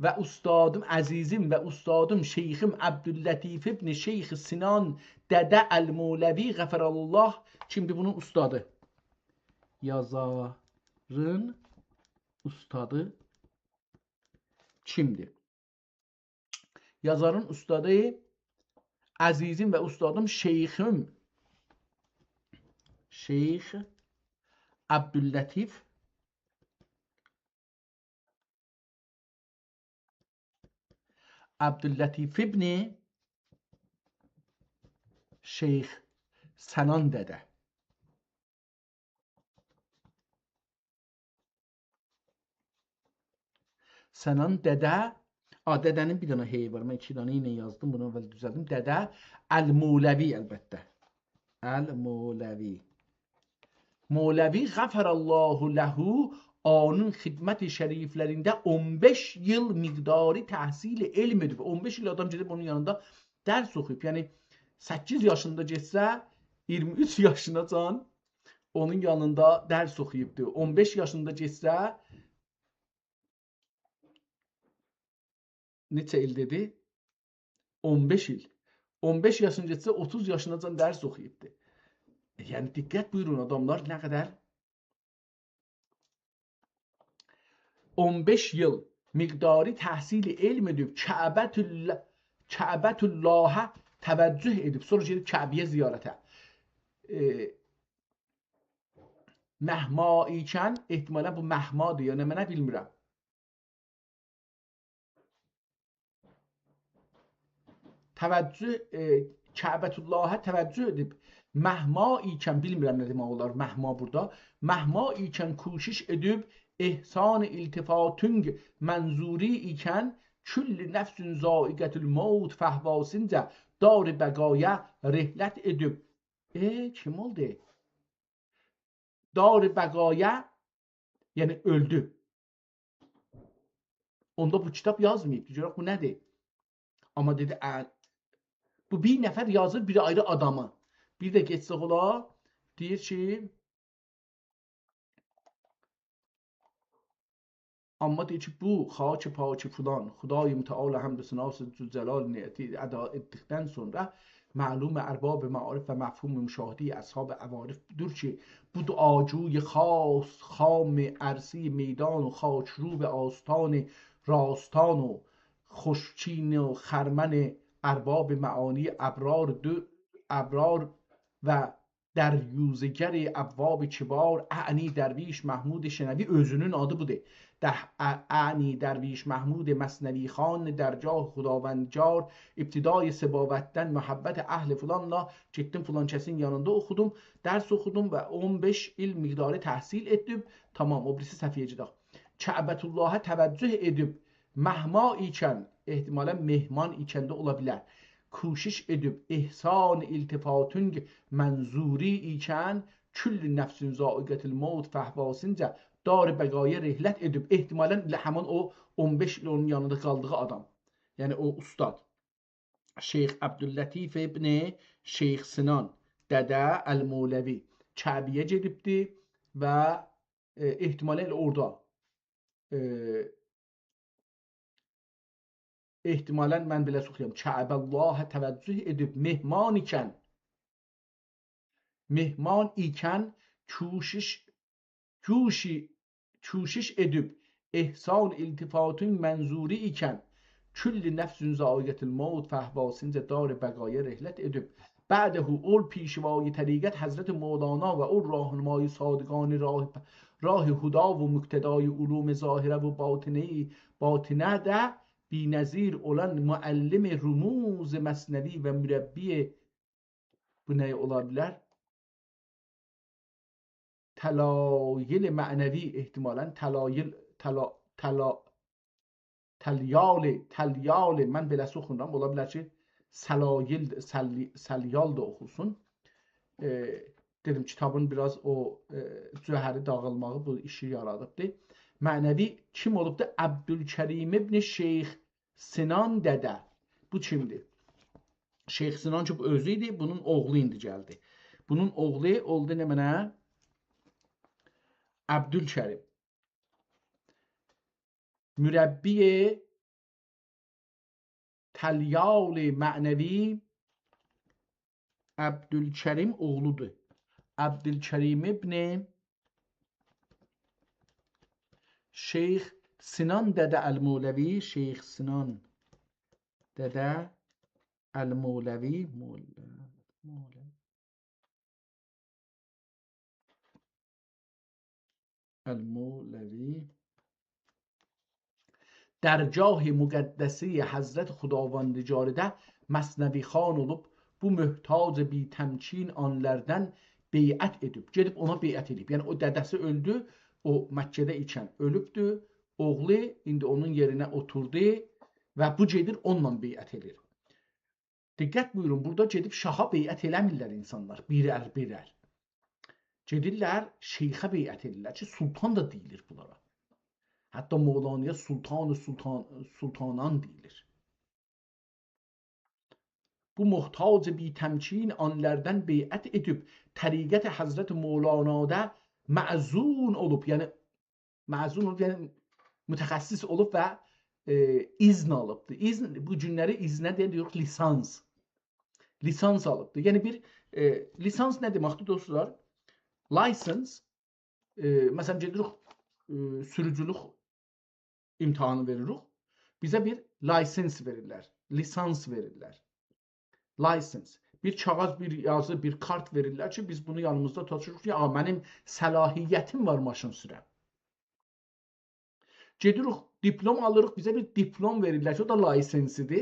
و اوستادیم، عزیزیم و اوستادیم، شیخیم عبداللطیف ابن شیخ سنان دده المولوی غفر الله کیمدیر بونون اوستادی؟ یازارین اوستادی کیمدیر؟ یازارین اوستادی عزیزیم و اوستادیم شیخیم، شیخ عبداللطیف، عبداللطیف ابن شیخ سنان دده. سنان دده، آ، دده‌نین بیر دنه هی وار. من ایکی دنه ایله یازدیم، بونو اول دوزلدیم. دده المولوی، البته. المولوی. مولوی غفر الله له، اونون خدمت شریفلرینده اون بئش ایل مقداری تحصیل علم ائدیب. اون بئش ایل آدام گئدیب اونون یانیندا درس اوخویوب. یعنی، سککیز یاشیندا گئتسه، اییرمی اوچ یاشیناجان اونون یانیندا درس اوخویوبدو. اون بئش یاشیندا گئتسه، نئچه ایل دئدی؟ اون بئش ایل. اون بئش یاشین گئتسه، اوتوز یاشیناجان درس اوخویوبدو. یعنی، دقت بویورون، آداملار نه قدر اون بئش ایل مقداری تحصیل علم ائدیب، کعبة ال-، کعبة اللهه توجه ائدیب، سونرا گئدیب کعبه‌یه زیارته. ائ، مهما ایکن، احتمالاً بو مهمادیر، یا نمنه بیلمیرم. توجه، ائ، کعبة اللهه توجه ائدیب. مهما ایکن، بیلمیرم نه دئمک اولار مهما بورادا. مهما ایکن کوشش ائدیب، احسان التفاتونگ منظوری ایکن، کل نفس ذائقة الموت فهواسینجه دار بقایا رحلت ائدیب. ائ، کیم اولدو؟ دار بقایا، یعنی اؤلدو. اوندا بو کیتاب یازماییب. گؤرک بو نه‌دیر؟ آمما دئدی، «ا، بو بیر نفر یازیر، بیر آیری آدامی.» بیر ده گئتسک اولا، دئییر کی، آمما دئییر کی، بو خاک پاک فلان، خدای متعال حمد و ثناست ذوالجلال نعمتی ادا ائتدیکدن سونرا معلوم ارباب معارف و مفهوم مشاهدهٔ اصحاب عوارف بودور کی، بو دعاجوی خاص، خام عرصهٔ میدان و خاکروب آستان راستان و خوشچین و خرمن ارباب معانی ابرار دو-، ابرار و دریوزه‌گر ابواب کبار، اعنی درویش محمود شنوی، اؤزونون آدی بودور. ده-، ا-، اعنی درویش محمود مثنوی خوان درجاه خداوندجار، ابتدای صباوتدن محبت اهل فلانلا گئتدیم فلان کسین یانیندا اوخودوم، درس اوخودوم و اون بئش ایل مقداری تحصیل ائتدیم. تمام، او بیریسی صفحه‌یه گئدک. کعبة اللهه توجه ائدیب، مهما ایکن، احتمالاً مهمان ایکن ده اولا بیلر، کوشش ائدیب، احسان التفاتونگ منظوری ایکن، کل نفس ذائقة الموت فهواسینجه دار بقایا رحلت ائدیب. احتمالاً ائله همین او اون بئش ایل اونون یانیندا قالدیغی آدام. یعنی او اوستاد. شیخ عبداللطیف ابن شیخ سنان دده المولوی کعبه‌یه گئدیبدی و، ائ، احتمالاً ائله اورادا، ائ، احتمالاً من بئله اوخویورام. کعب الله توجه ائدیب مهمان ایکن، مهمان ایکن کوشش، کوشی-، کوشش ائدیب احسان التفاتین منظوری ایکن، کل نفس ذائقة الموت فاهواسینجه دار بقایا رحلت ائدیب. بعده اول پیشوای طریقت حضرت مولانا و اول راهنمای صادقان راه، راه هدی و مقتدای علوم ظاهره و باطنه، باطنه ده بی‌نظیر اولان معلم رموز مثنوی و مربی، بو نه اولا بیلر؟ تلایل معنوی احتمالاً، تلایل، تلا-، تلا-، تلیال، تلیال، من بئله‌سی اوخونورام. اولا بیلر کی، سلایل، سلی-، سلیال دا اوخوسون. ائ، دئدیم، کیتابین بیر آز او، ائ، جوهری داغیلماغی بو ایشی یارادیبدی. معنوی کیم اولوبدو؟ عبدالکریم ابن شیخ سنان دده. بو کیمدیر؟ شیخ سنان کی، بو اؤزو ایدی، بونون اوغلو ایندی گلدی. بونون اوغلو اولدو نمنه؟ عبدالکریم. مربی تلیال معنوی عبدالکریم اوغلودور. عبدالکریم ابن شیخ سنان دده المولوی، شیخ سنان دده المولوی، مول-، مولوی. المولوی. درگاه مقدسه حضرت خداوندگارده مثنوی‌خوان اولوب، بو محتاج بی‌تمکین آنلاردان بیعت ائدیب. گئدیب اونا بیعت ائدیب. یعنی او دده‌سی اؤلدو، او مکه‌ده ایکن اؤلوبدو. اوغلو ایندی اونون یئرینه اوتوردو و بو گئدیر اونونلا بیعت ائدیر. دقت بویورون، بورادا گئدیب شاها بیعت ائله‌میرلر اینسانلار، بیرر بیرر. گئدیرلر شیخه بیعت ائدیرلر کی، سلطان دا دئییلیر بونلارا. حتی مولانایا سلطان سلطان، سلطانان دئییلیر. بو محتاج بی‌تمکین آنلاردان بیعت ائدیب، طریقت حضرت مولانادا مأذون اولوب، یعنی مأذون اولوب، یعنی متخصص اولوب و، ائ، اذن آلیبدیر. اذن، بو گونلری اذنه دئییریک لیسانس. لیسانس آلیبدیر. یعنی بیر، ائ، لیسانس نه دئمکدیر، دوستلار؟ License، ائ، مثلا، گئدیریک، ائ، سوروجولوک امتحانی وئریریک. بیزه بیر license وئریرلر، لیسانس وئریرلر. License. بیر کاغیذ، بیر یازی، بیر کارت وئریرلر کی، بیز بونو یانیمیزدا توتوروق کی، «آ، منیم صلاحیتیم وار ماشین سورم.» گئدیریک، دیپلم آلیریق، بیزه بیر دیپلم وئریرلر کی، او دا license ایدی.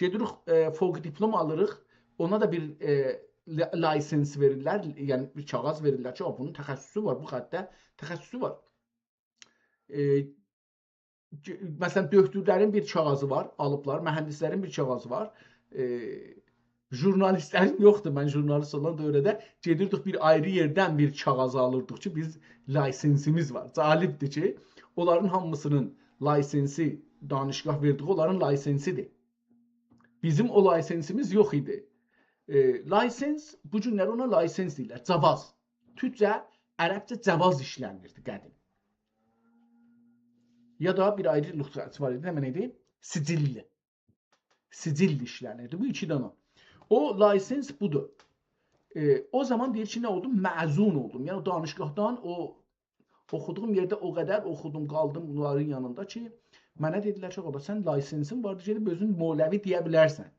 گئدیریک، ائ، فوق دیپلم آلیریق، اونا دا بیر، ائ، ل-، license وئریرلر، یعنی بیر کاغیذ وئریرلر کی، «او، بونون تخصصو وار، بو خطده تخصصو وار.» ائ، گ-، مثلا، دؤکتورلرین بیر کاغیذی وار، آلیبلار، مهندسلرین بیر کاغیذی وار. ائ، ژورنالیستلرین یوخدور، من ژورنالیست اولان دؤوره‌ده گئدیردیک بیر آیری یئردن بیر کاغیذ آلیردیق کی، بیز license ایمیز وار. جالبدیر کی، اونلارین هامیسینین license ی، دانشگاه وئردیگی اونلارین license ایدی. بیزیم او license ایمیز یوخ ایدی. ائ، license، بو گونلری اونا license دئییرلر، جواز. تورکجه، عربجه جواز ایشله‌نیردی قدیم. یا دا بیر آیری نسخه‌سی وار ایدی، نمنه ایدی؟ سجل. سجل ایشله‌نیردی. بو ایکی دنه. او license بودور. ائ، او زامان دئییر کی، نه اولدوم؟ مأذون اولدوم. یعنی او دانشگاهدان، او اوخودوغوم یئرده او قدر اوخودوم، قالدیم بونلارین یانیندا کی، منه دئدیلر کی، «بابا، سن license ین واردی، گئدیب اؤزون مولوی دئیه بیلرسن.»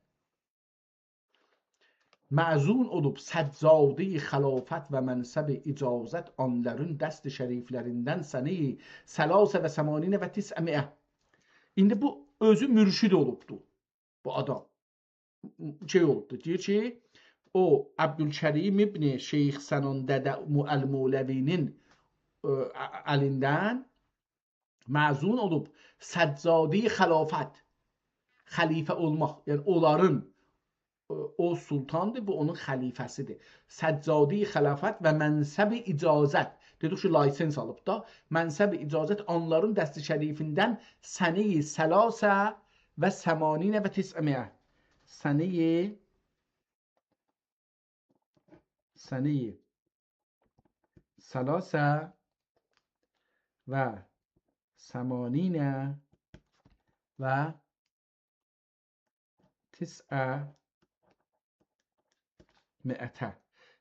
مأذون اولوب سجاده‌ی خلافت و منصب اجازت، آنلارین دست شریفلریندن سنه‌ی ثلاث و ثمانین و تسعمایه. ایندی بو اؤزو مرشد اولوبدو، بو آدام. شئی اولوبدو، دئییر کی، او عبدالکریم ابن شیخ سنان دده مو-، المولوی‌نین، ائ، ا-، الیندن مأذون اولوب سجاده‌ی خلافت، خلیفه اولماق، یعنی اونلارین، ائ، او سلطاندیر، بو اونون خلیفه‌سیدیر. سجاده‌ی خلافت و منصب اجازت. دئدیک کی، license آلیب دا. منصب اجازت آنلارین دست شریفیندن سنه‌ی ثلاث و ثمانین و تسعمایه. سنه‌ی، سنه‌ی ثلاث و ثمانین و تسعمائة.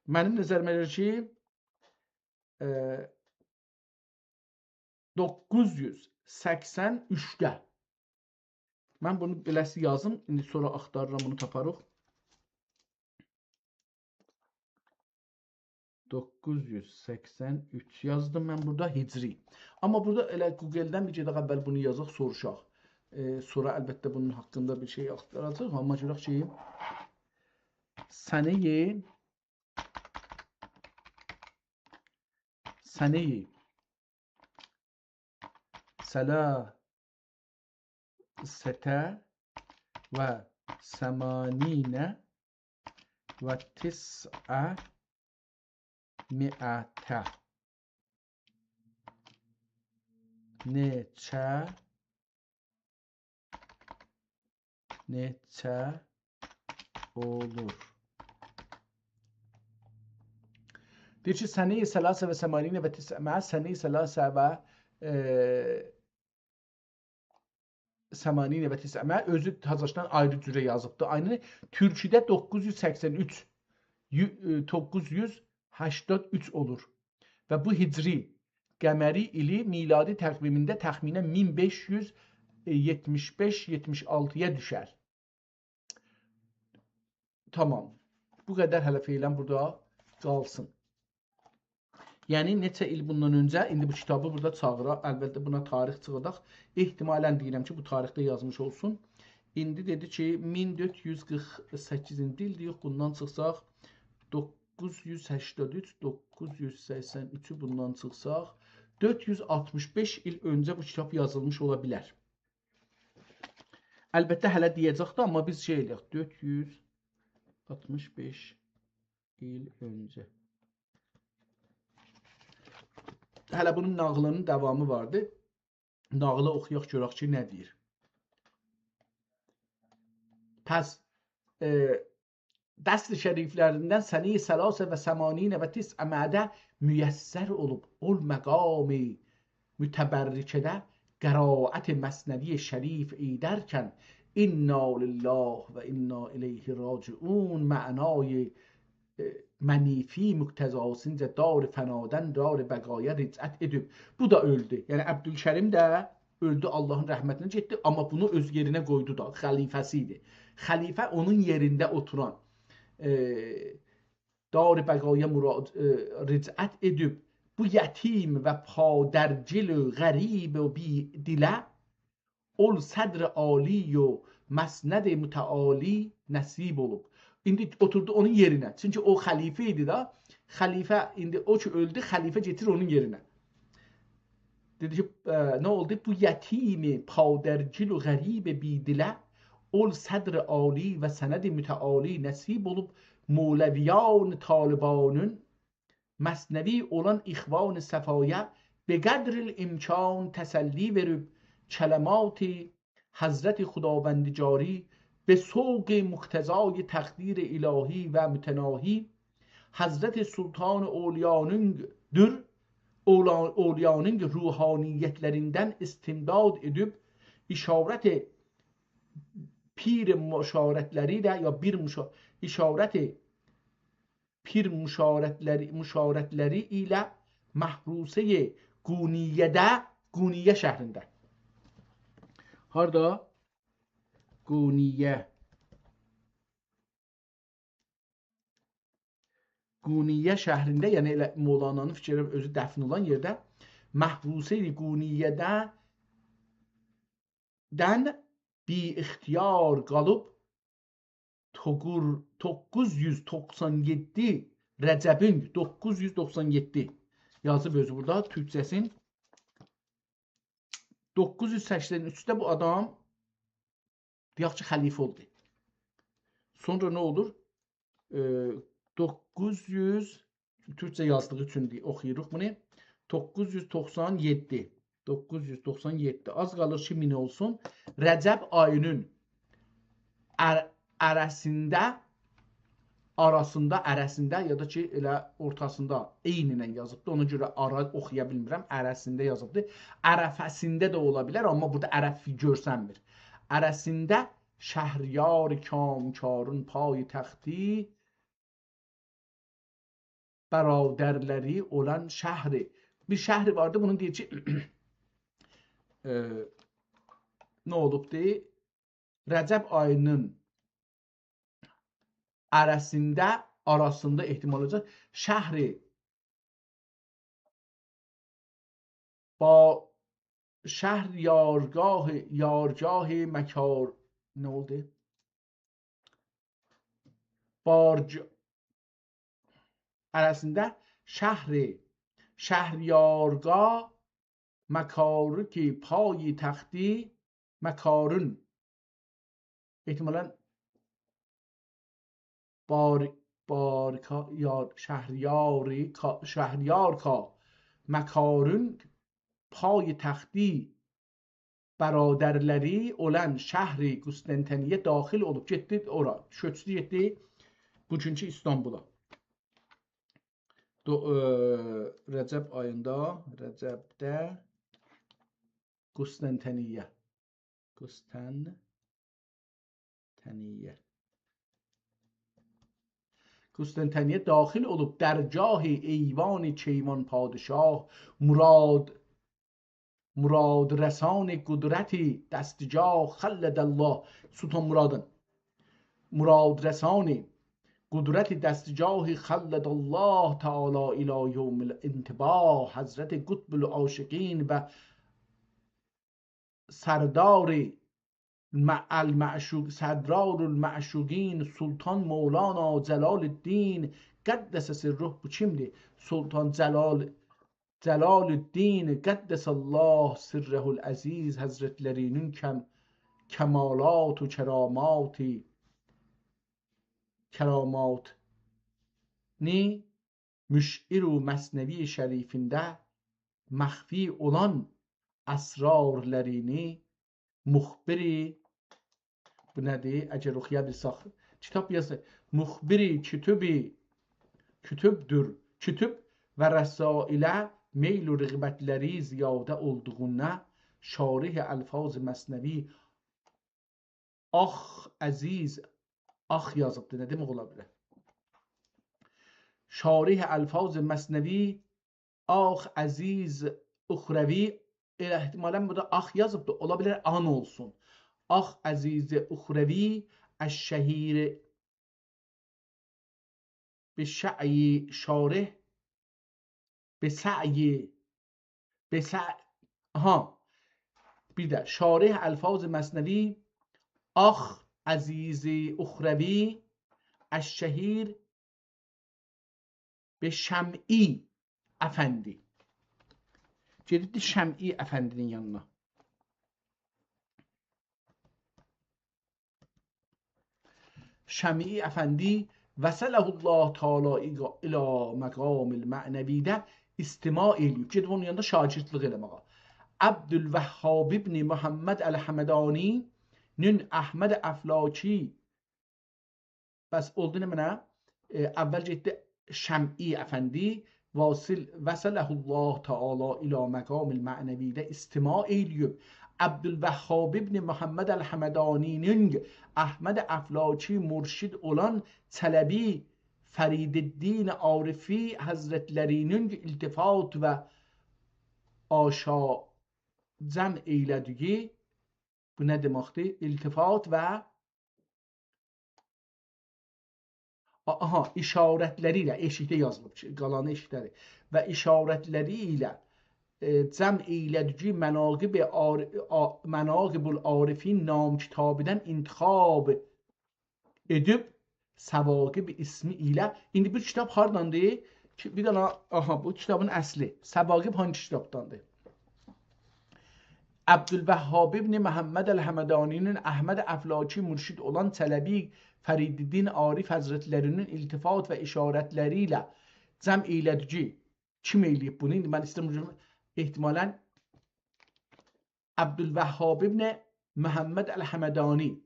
منیم نظریمه گلیر کی، ائ، دوققوز یوز سکسن اوچده. من بونو بئله‌سی یازیم، ایندی سونرا آختاریرام، بونو تاپاریق. دوققوز یوز سکسن اوچ یازدیم من بورادا هجری. آمما بورادا ائله گوگل‌دن بیر گئدک، اول بونو یازاق، سوروشاق. ائ، سونرا البته بونون حاقیندا بیر شئی آختاراجاغیق. آمما گؤرک کی، سنه‌ی، سنه‌ی ثلاثة وثمانين وتسعمائة نئچه، نئچه اولور؟ دئییر کی، سنه‌ی ثلاثة وثمانين وتسعمائة، سنه‌ی ثلاثة و، ائ، ثمانين وتسعمائة، اؤزو تازاشدان آیری جوره یازیبدی. عینی تورکی‌ده دوققوز یوز سکسن اوچ، یو-، ائ، دوققوز یوز هشتاد اوچ اولور. و بو هجری، قمری ایلی میلادی تقویمینده تخمیناً مین بئش یوز یئتمیش بئش، یئتمیش آلتی‌یا دوشر. تامام. بو قدر هله فعلاً بورادا قالسین. یعنی نئچه ایل بوندان اؤنجه، ایندی بو کیتابی بورادا چاغیرا، البته بونا تاریخ چیخاجاق. احتمالاً دئییرم کی، بو تاریخده یازمیش اولسون. ایندی دئدی کی، مین دؤرد یوز قیرخ سککیزینجی ایلدیر، یوخ، بوندان چیخساق، دوققوز یوز سکسن اوچ، دوققوز یوز سکسن اوچو بوندان چیخساق، دؤرد یوز آلتمیش بئش ایل اؤنجه بو کیتاب یازیلمیش اولا بیلر. البته، هله دئیه‌جک ده، آمما بیز شئی ائله‌یک، دؤرد یوز آلتمیش بئش ایل اؤنجه. هله بونون ناغیلینین داوامی واردی. ناغیلی اوخویاق، گؤرک کی، نه دئییر. پس، ائ، دست شریفلریندن سنه‌ی ثلاثة وثمانين وتسعمائه‌ده میسر اولوب، اول مقام متبرکه‌ده قرائت مثنوی شریف ای درکن، انا لله و انا الیه راجعون، معنای، ائ، منیفی مقتضاسینجا دار فنادن دار بقایا رجعت ائدیب. بو دا اؤلدو. یعنی، عبدالکریم ده اؤلدو، آللاهین رحمتینه گئتدی، آمما بونو اؤز یئرینه قویدو دا، خلیفه‌سی ایدی. خلیفه اونون یئرینده اوتوران، ائ، دار بقایا مراج-، ائ، رجعت ائدیب، بو یتیم و پادرگیل و غریب و بی‌دله، اول صدر عالی و مسند متعالی نصیب اولوب. ایندی اوتوردو اونون یئرینه. چونکی او خلیفه ایدی دا. خلیفه، ایندی او کی اؤلدو، خلیفه گئدیر اونون یئرینه. دئدی کی، ائ، نه اولدو؟ بو یتیم پادرگیل و غریب بی‌دله، اول صدر عالی و سند متعالی نصیب اولوب، مولویان طالبانین مثنوی اولان اخوان صفایا به قدر الامکان تسلی وئریب، کلمات حضرت خداوند جاری به سوق مقتضای تقدیر الهی و متناهی حضرت سلطان اولیانیندیر، اولا-، اولیانین روحانیتلریندن استمداد ائدیب، اشارت پیر مشارتلری ایله، یا بیر مشا-، اشارت پیر مشارتلری، مشارتلری ایله محروسه‌ی قونیه‌ده، قونیه شهرینده. هاردا؟ قونیه. قونیه شهرینده، یعنی ائله مولانانین فیکری اؤزو دفن اولان یئرده، محروسه‌ی قونیه‌ده دن بی‌اختیار قالیب، توقور-، دوققوز یوز دوخسان یئددی رجبین، دوققوز یوز دوخسان یئددی یازیب اؤزو بورادا، تورکجه‌سین. دوققوز یوز سکسن اوچده بو آدام، دئیک کی، خلیفه اولدو. سونرا نه اولور؟ ائ، دوققوز یوز، تورکجه یازدیغی اوچون دئ-، اوخویوروق بونو. دوققوز یوز دوخسان یئددی. دوققوز یوز دوخسان یئددی. آز قالیر کی، مین اولسون. رجب آیینین ار-، اره‌سینده، آراسیندا، اره‌سینده، یا دا کی، ائله اورتاسیندا، عینینن یازیبدی. اونا گؤره آرا اوخویا بیلمیرم. اره‌سینده یازیبدی. عرفه‌سینده ده اولا بیلر، آمما بورادا عرف گؤرسنمیر. اره‌سینده شهریار کامکارون پایتختی، برادرلری اولان شهری. بیر شهری واردی، بونون دئییر کی، ائ، نه اولوبدو؟ رجب آیی‌نین آراسیندا، آراسیندا احتمال اولاجاق، شهری با شهر یارگاه، یارگاه مکار، نه اولدو؟ بارج، آراسیندا شهری، شهریارگاه مکارو کی پایتختی مکارون. احتمالاً بار، بارکا، یار، شهریاری، کا، شهریار کا، مکارون پایتختی برادرلری اولان شهر قسطنطنیه داخل اولوب، گئتدی اورا، کؤچدو گئتدی بوگونکو ایستانبولا. دو، ائ، رجب آییندا، رجبده قسطنطنیه. قسطنطنیه. قسطنطنیه داخل اولوب، درگاه ایوان کیوان پادشاه، مراد، مرادرسان قدرت دستگاه خلد الله، سلطان مرادین، مرادرسان قدرت دستگاه خلد الله تعالی الی یوم الانتباه، حضرت قطب العاشقین و سردار مع، المعشوق، سردار المعشوقین، سلطان مولانا جلال الدین قدس سره. بو کیمدیر؟ سلطان جلال، جلال الدین قدس الله سره العزیز حضرتلری‌نین کم، کمالات و کراماتی، کراماتینی مشعر و مثنوی شریفینده مخفی اولان اسرارلرینی مخبری، بو نه‌دیر؟ اگر اوخویا بیلسک، کیتاب یازیر. مخبری کتبی، کتبدور، کتب و رسائله میل و رغبتلری زیاده اولدوغوندا شارح الفاظ مثنوی آخ عزیز، آخ یازیبدی، نه دئمک اولا بیلر؟ شارح الفاظ مثنوی، آخ عزیز اخروی، ائله احتمالاً بورادا آخ یازیبدی، اولا بیلر آن اولسون. آخ عزیز اخروی، الشهیر بسعی شارح، بسعی، بسع، آها. بیر ده شارح الفاظ مثنوی، آخ عزیز اخروی، الشهیر بشمعی افندی. گئدیبدی شمعی افندی‌نین یانینا. شمعی افندی وصله الله تعالی الی مقام المعنوی‌ده استماع ائله‌ییب. گئدیب اونون یانیندا شاگردلیک ائله‌مه‌یه. عبدالوهاب ابن محمد الهمدانی‌نین احمد افلاکی، بس اولدو نمنه؟ ائ، اول گئتدی شمعی افندی، واصل، وصله الله تعالی الی مقام المعنوی‌ده استماع ائله‌ییب. عبدالوهاب ابن محمد الهمدانی‌نین احمد افلاکی مرشد اولان چلبی فریدالدین عارفی حضرتلری‌نین التفات و آشا جمع ائیله‌دیگی، بو نه دئمکدیر؟ التفات و آ، آها، اشارتلری ایله، ائشیکده یازیلیب کی، قالانی ائشیکده‌دیر. و اشارتلری ایله، ائ، جمع ائیله‌دیگی مناقب عار، آ، مناقب العارفین نام کتابیدن انتخاب ائدیب، ثواقب اسمی ایله. ایندی بو کیتاب هارداندیر؟ کی، بیر دنه، آها، بو کیتابین اصلی. ثواقب هانگی کیتابداندیر؟ عبدالوهاب ابن محمد الهمدانی‌نین احمد افلاکی مرشد اولان چلبی فریدالدین عارف حضرتلری‌نین التفات و اشارتلری ایله جمع ائیله‌دیگی. کیم ائله‌ییب بونو؟ ایندی من ایسته‌ییرم، احتمالاً عبدالوهاب ابن محمد الهمدانی،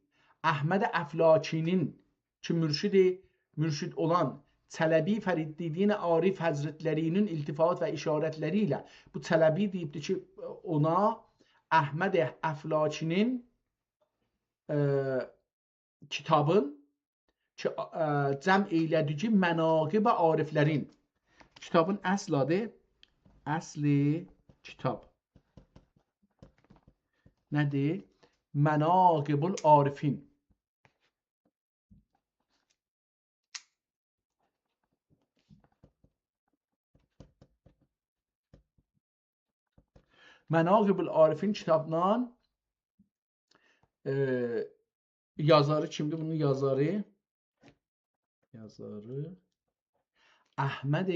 احمد افلاکی‌نین کی، مرشدی، مرشد اولان چلبی فریدالدین عارف حضرتلری‌نین التفات و اشارتلری ایله، بو چلبی دئییبدی کی، اونا احمد افلاکی‌نین، ائ، کیتابین کی، ا، جمع ائیله‌دیگی مناقب عارفلرین. کیتابین اصل آدی، اصل کیتاب نه‌دیر؟ مناقب العارفین. مناقب العارفین کیتابدان، ائ، یازاری کیمدیر؟ بونون یازاری، یازاری احمد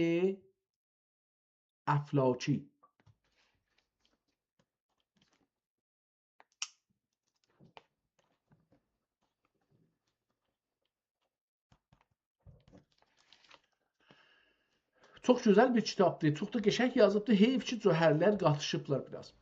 افلاکی. چوخ گؤزل بیر کیتابدیر. چوخ دا قشنگ یازیبدیر. حیف کی، جوهرلر قاتیشیبلار بیر آز.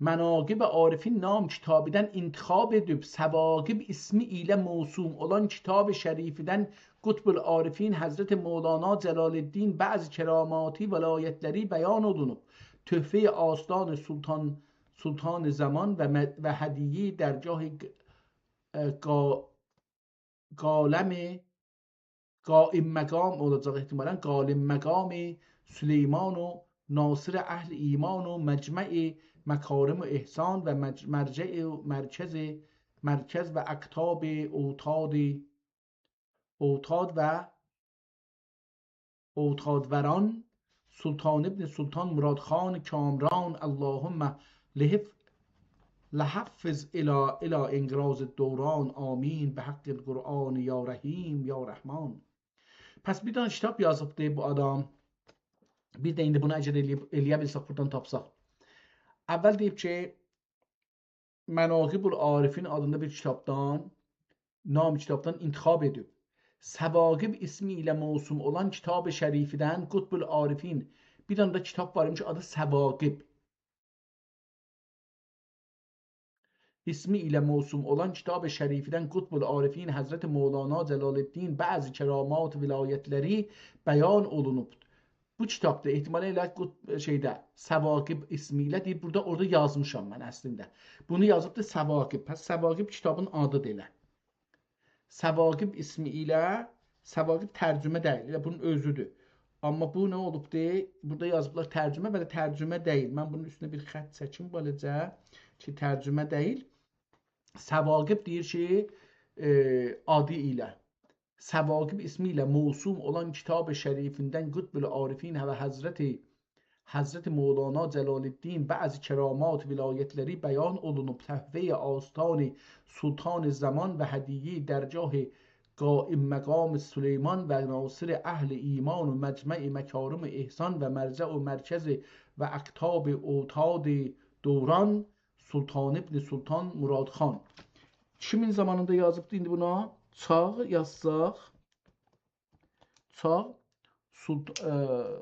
مناقب عارفین نام کیتابیدن انتخاب ائدیب، ثواقب اسمی ایله موسوم اولان کیتاب شریفیدن قطب العارفین حضرت مولانا جلال‌الدین بعضی کراماتی ولایتلری بیان اولونوب. تحفهٔ آستان سلطان، سلطان زمان و م-، و هدیهٔ درگاه ق-، اه، قا-، قالم، قائم مقام اولاجاق احتمالاً، قالم مقام سلیمان و ناصر اهل ایمان و مجمع مکارم و احسان و مج-، مرجع و مرکز، مرکز و اقطاب اوتاد، اوتاد و اوتادوران سلطان ابن سلطان مراد خان کامران، اللهم لحف-، لحفظ الی، الی انقراض الدوران، آمین، بحق القرآن یا رحیم یا رحمان. پس بیر دنه کیتاب یازیبدی بو آدام. بیر ده ایندی بونو اگر ائلیه، ائلیه بیلسک، بورادان تاپساق. اول دئییب کی، مناقب العارفین آدیندا بیر کیتابدان، نام کیتابدان انتخاب ائدیب، ثواقب اسمی ایله موسوم اولان کیتاب شریفیدن قطب العارفین، بیر دنه ده کیتاب وار ایمیش، آدی ثواقب اسمی ایله موسوم اولان کیتاب شریفیدن قطب العارفین حضرت مولانا جلال‌الدین بعضی کرامات ولایتلری بیان اولونوب. بو کیتابدا احتمالاً ائله قط-، شئیده، ثواقب اسمی ایله دئییب، بورادا، اورادا یازمیشام من اصلینده. بونو یازیبدی ثواقب. پس ثواقب کیتابین آدیدیر ائله. ثواقب اسمی ایله، ثواقب ترجمه دئییل، ائله بونون اؤزودور. آمما بو نه اولوبدور؟ بورادا یازیبلار ترجمه و ده ترجمه دئییل. من بونون اوستونه بیر خط چکیم بالاجا کی، ترجمه دئییل. ثواقب دئییر کی، ائ، آدی ایله، ثواقب اسمی ایله موسوم اولان کیتاب شریفیندن قطب العارفین و حضرت، حضرت مولانا جلال‌الدین بعضی کرامات ولایتلری بیان اولونوب، تحفهٔ آستان سلطان زمان و هدیهٔ درگاه قائم مقام سلیمان و ناصر اهل ایمان و مجمع مکارم احسان و مرجع و مرکز و اقطاب اوتاد دوران سلطان ابن سلطان مراد خان. کیمین زامانیندا یازیبدی؟ ایندی بونا چاغ یازساق، چاغ سلط-، اه،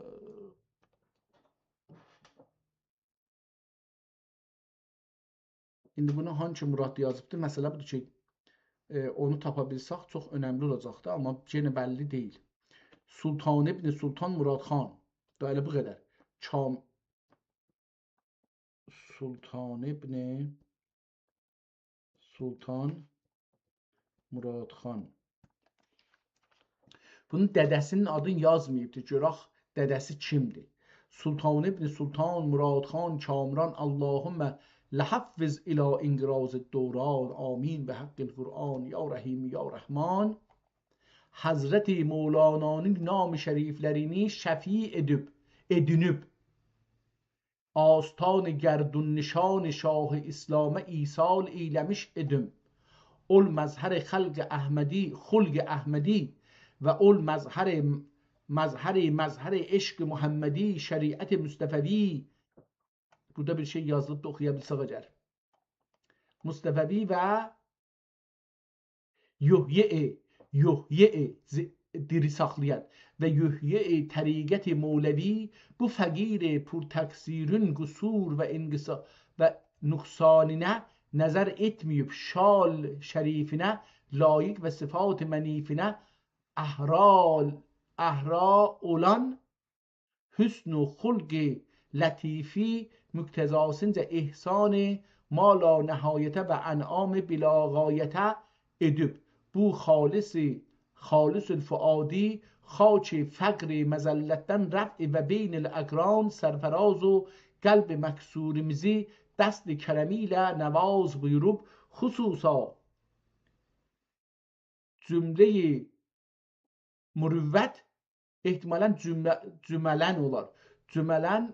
ایندی بونو هانسی مراد یازیبدی؟ مسئله بودور کی، اه، اونو تاپا بیلسک چوخ اؤنملی اولاجاقدی، آمما یئنه بللی دئییل. سلطان ابن سلطان مراد خان. دا ائله بو قدر. کام-، سلطان ابن سلطان مراد خان. بونون دده‌سینین آدینی یازماییبدی. گؤرک دده‌سی کیمدیر؟ سلطان ابن سلطان مراد خان کامران، اللهم لحفظ الی انقراض الدوران، آمین، بحق القرآن یا رحیم یا رحمان. حضرت مولانانین نام شریفلرینی شفیع ائدیب، ائدینیب، آستان گردون نشان شاه اسلاما ایصال ائیله‌میش ائدیم. اول مظهر خلق احمدی، خلق احمدی و اول مظهر، مظهر، مظهر عشق محمدی، شریعت مصطفوی. بورادا بیر شئی یازیلیبدی، اوخویا بیلسک اگر. مصطفوی و یحیی، یحیی ز-، دیری ساخلایان و یحیی طریقت مولوی، بو فقیر پرتقصیرین قصور و انقصا-، و نقصانینه نظر ائتمه‌ییب، شال شریفینه لایق و صفات منیفینه اهرا، اهرا اولان حسن و خلق لطیفی مقتضاسینجا احسان ما لا نهایته و انعام بلا غایته ائدیب. بو خالص، خالص الفؤادی، خاک فقر مذلتدن رفع و بین الاقران سرفراز و قلب مکسوریمیزی دست کرمی ایله نواز بویوروب، خصوصا جمله‌ی مروت، احتمالاً جمله، جملاً اولار. جملاً،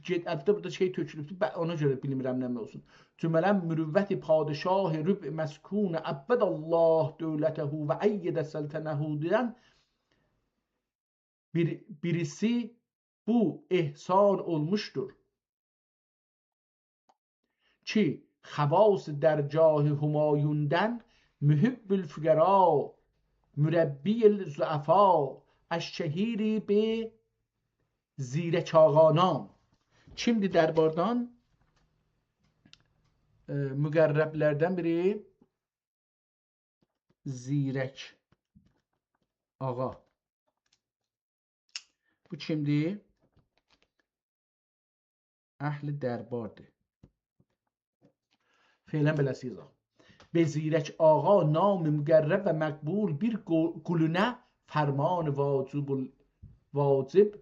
گئت-، البته بورادا شئی تؤکولوبدور، ب-، اونا گؤره بیلمیرم نه اولسون. جملاً مروت پادشاه ربع مسکون ابد الله دولته و أید سلطنته دئین بیر، بیریسی بو احسان اولموشدور کی، خواص درجاه همایوندن، محب الفقرا، مربی الضعفا، الشهیر به زیرک آقا نام. کیمدیر درباردان؟ ائ، مقربلردن بیری زیرک آقا. بو کیمدیر؟ اهل درباردیر. فعلاً بئله‌سی یازاق. به زیرک آقا نام مقرب و مقبول، بیر قو-، قولونه فرمان واجب ال-، واجب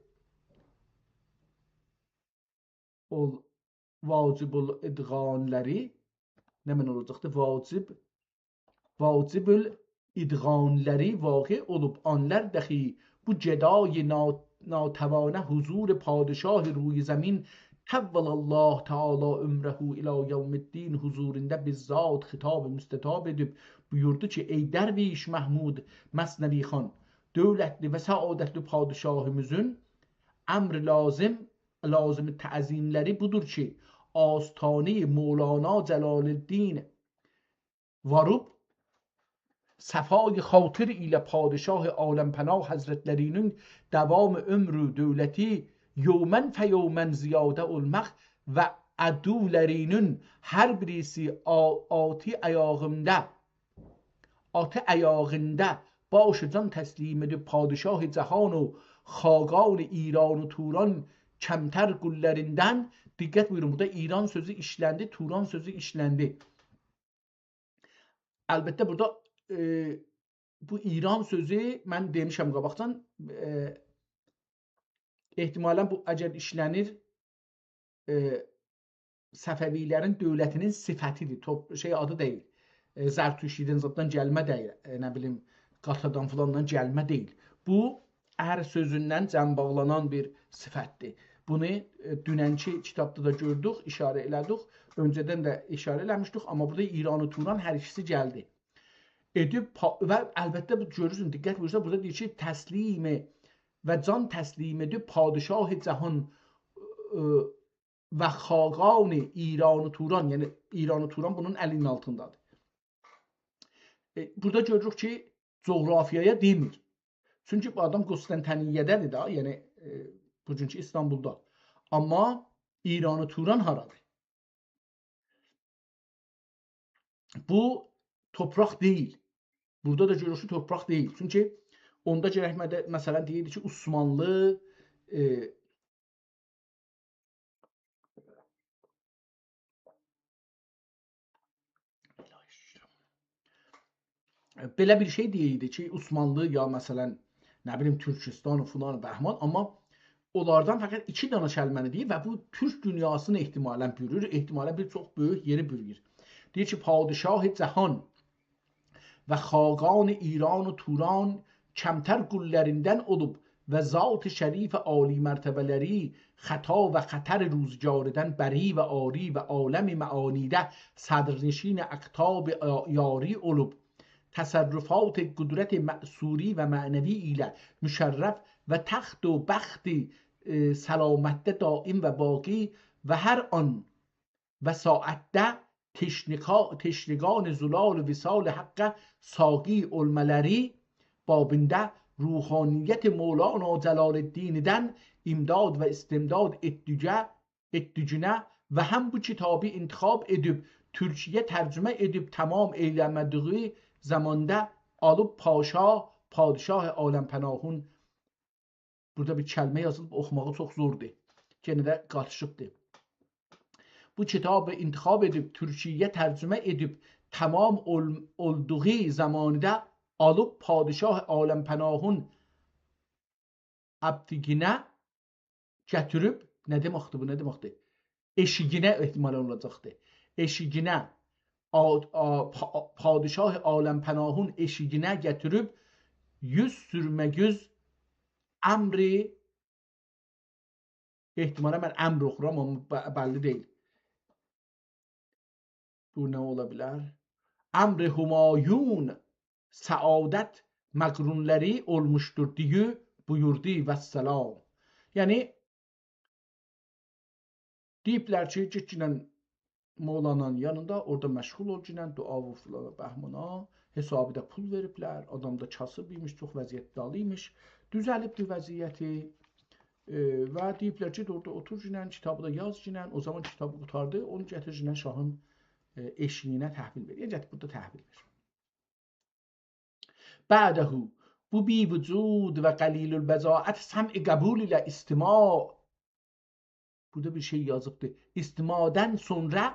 اول-، واجب الادغانلری، نمنه اولاجاقدی؟ واجب، واجب الادغانلری واقع اولوب، آنلار دخی بو گدای نا-، ناتوانه حضور پادشاه روی زمین طول الله تعالی عمره الی یوم الدین حضوروندا بالذات خطاب مستطاب ائدیب بویوردو کی، ای درویش محمود مثنوی‌خوان، دؤولتلی و سعادتلی پادشاهیمیزین امر لازم، لازم تعظیملری بودور کی، آستانه‌ی مولانا جلال‌الدین واروب، صفای خاطر ایله پادشاه عالم‌پناه حضرتلری‌نین دوام عمر و دؤولتی یوماً فیوماً زیاده اولماق و عدولری‌نین هر بیریسی آ-، آتی آیاغیندا، آتی آیاغیندا باش و جان تسلیم ائدیب پادشاه جهان و خاقان ایران و توران کمتر قوللریندن. دقت بویورون، بورادا ایران سؤزو ایشلندی، توران سؤزو ایشلندی. البته، بورادا، ائ، بو ایران سؤزو، من دئمیشم قاباقدان، ائ، احتمالاً بو اگر ایشلنیر، ائ، صفوی‌لرین دؤولتی‌نین صفتی‌دیر. توپ-، شئی آدی دئییل. ائ، زرتشتی‌دن زاددان گلمه دئییل. ائ، نه بیلیم، قاتادان فلاندان گلمه دئییل. بو، ار سؤزوندن جمع باغلانان بیر صفت‌دیر. بونو، ائ، دوننکی کیتابدا دا گؤردوک، ایشاره ائله‌دیک. اؤنجه‌دن ده ایشاره ائله‌میشدیک، آمما بورادا ایران و توران هر ایکیسی گلدی. ائدیب پا-، و البته بو گؤرورسون، دقت بویورسان، بورادا دئییر کی، تسلیم و جان تسلیم ائدیب پادشاه جهان، ائ، و خاقان ایران و توران، یعنی ایران و توران بونون الینین آلتیندادیر. ائ، بورادا گؤروروک کی، جغرافیایا دئمیر. چونکی بو آدام قسطنطنیه‌ده‌دیر ده، یعنی، ائ، بوگونکو ایستانبولدا. آمما ایران و توران هارادیر؟ بو تورپاق دئییل. بورادا دا گؤرورسون، تورپاق دئییل. چونکی اوندا گرک مده-، مثلاً، دئییردی کی، عثمانلی، ائ، بئله بیر شئی دئییردی کی، عثمانلی یا، مثلاً، نه بیلیم، تورکستان و فلان و بهمان، آمما اونلاردان فقط ایکی دنه کلمه‌نی دئییر و بو تورک دونیاسینی احتمالاً بورور، احتمالاً بیر چوخ بؤیوک یئری بورویور. دئییر کی، پادشاه جهان و خاقان ایران و توران کمتر قوللریندن اولوب و ذات شریف عالی‌مرتبه‌لری خطا و خطر روزگاردن بری و عاری و عالم معانی‌ده صدرنشین اقطاب آ-، یاری اولوب، تصرفات قدرت مأثوری و معنوی ایله مشرف و تخت و بخت، ائ، سلامتده دائم و باقی و هر آن و ساعتده تشنکا-، تشنگان زلال وصال حقه ساقی اولمالاری بابینده روحانیت مولانا جلال‌الدینیدن امداد و استمداد ائتدیگه، ائتدیگینه و هم بو کیتابی انتخاب ائدیب، تورکی‌یه ترجمه ائدیب تمام ائیله‌مه‌دیگی زاماندا آلیب پاشا، پادشاه عالم‌پناهین، بورادا بیر کلمه یازیلیب، اوخوماغی چوخ زوردور. یئنه ده قاتیشیبدیر. بو کیتابی انتخاب ائدیب، تورکی‌یه ترجمه ائدیب، تمام اول-، اولدوغو زمانیده آلیب پادشاه عالم‌پناهین ابدیگینه گتیریب، نه دئمکدیر بو، نه دئمکدیر؟ ائشیگینه احتمالاً اولاجاقدیر. ائشیگینه، آ-، آ-، پا-، پادشاه عالم‌پناهین ائشیگینه گتیریب، یوز سورمه یوز امری، احتمالاً من امر اوخورام، آمما ب-، بللی دئییل. بو نه اولا بیلر؟ امر همایون سعادت مقرونلاری اولموشدور دئییب بویوردو والسلام. یعنی، دئییبلر کی، گئتگینن مولانانین یانیندا، اورادا مشغول اولگینن، دعا و فلان و بهمانا، حسابی دا پول وئریبلر، آدام دا کاسیب ایمیش، چوخ وضعیتده ایمیش، دوزلیبدی وضعیتی، ائ، و دئییبلر کی، اورادا اوتورگینن، کیتابی دا یازگینن، او زامان کیتابی قوتاردی، اونو گتیرگینن شاهین، ائ، ائشیگینه تحویل وئر. یعنی، گتیر بورادا تحویل وئر. بعده، بو بی‌وجود و قلیل البضاعت سمع قبول ایله استماع. بورادا بیر شئی یازیبدی. استماعدان سونرا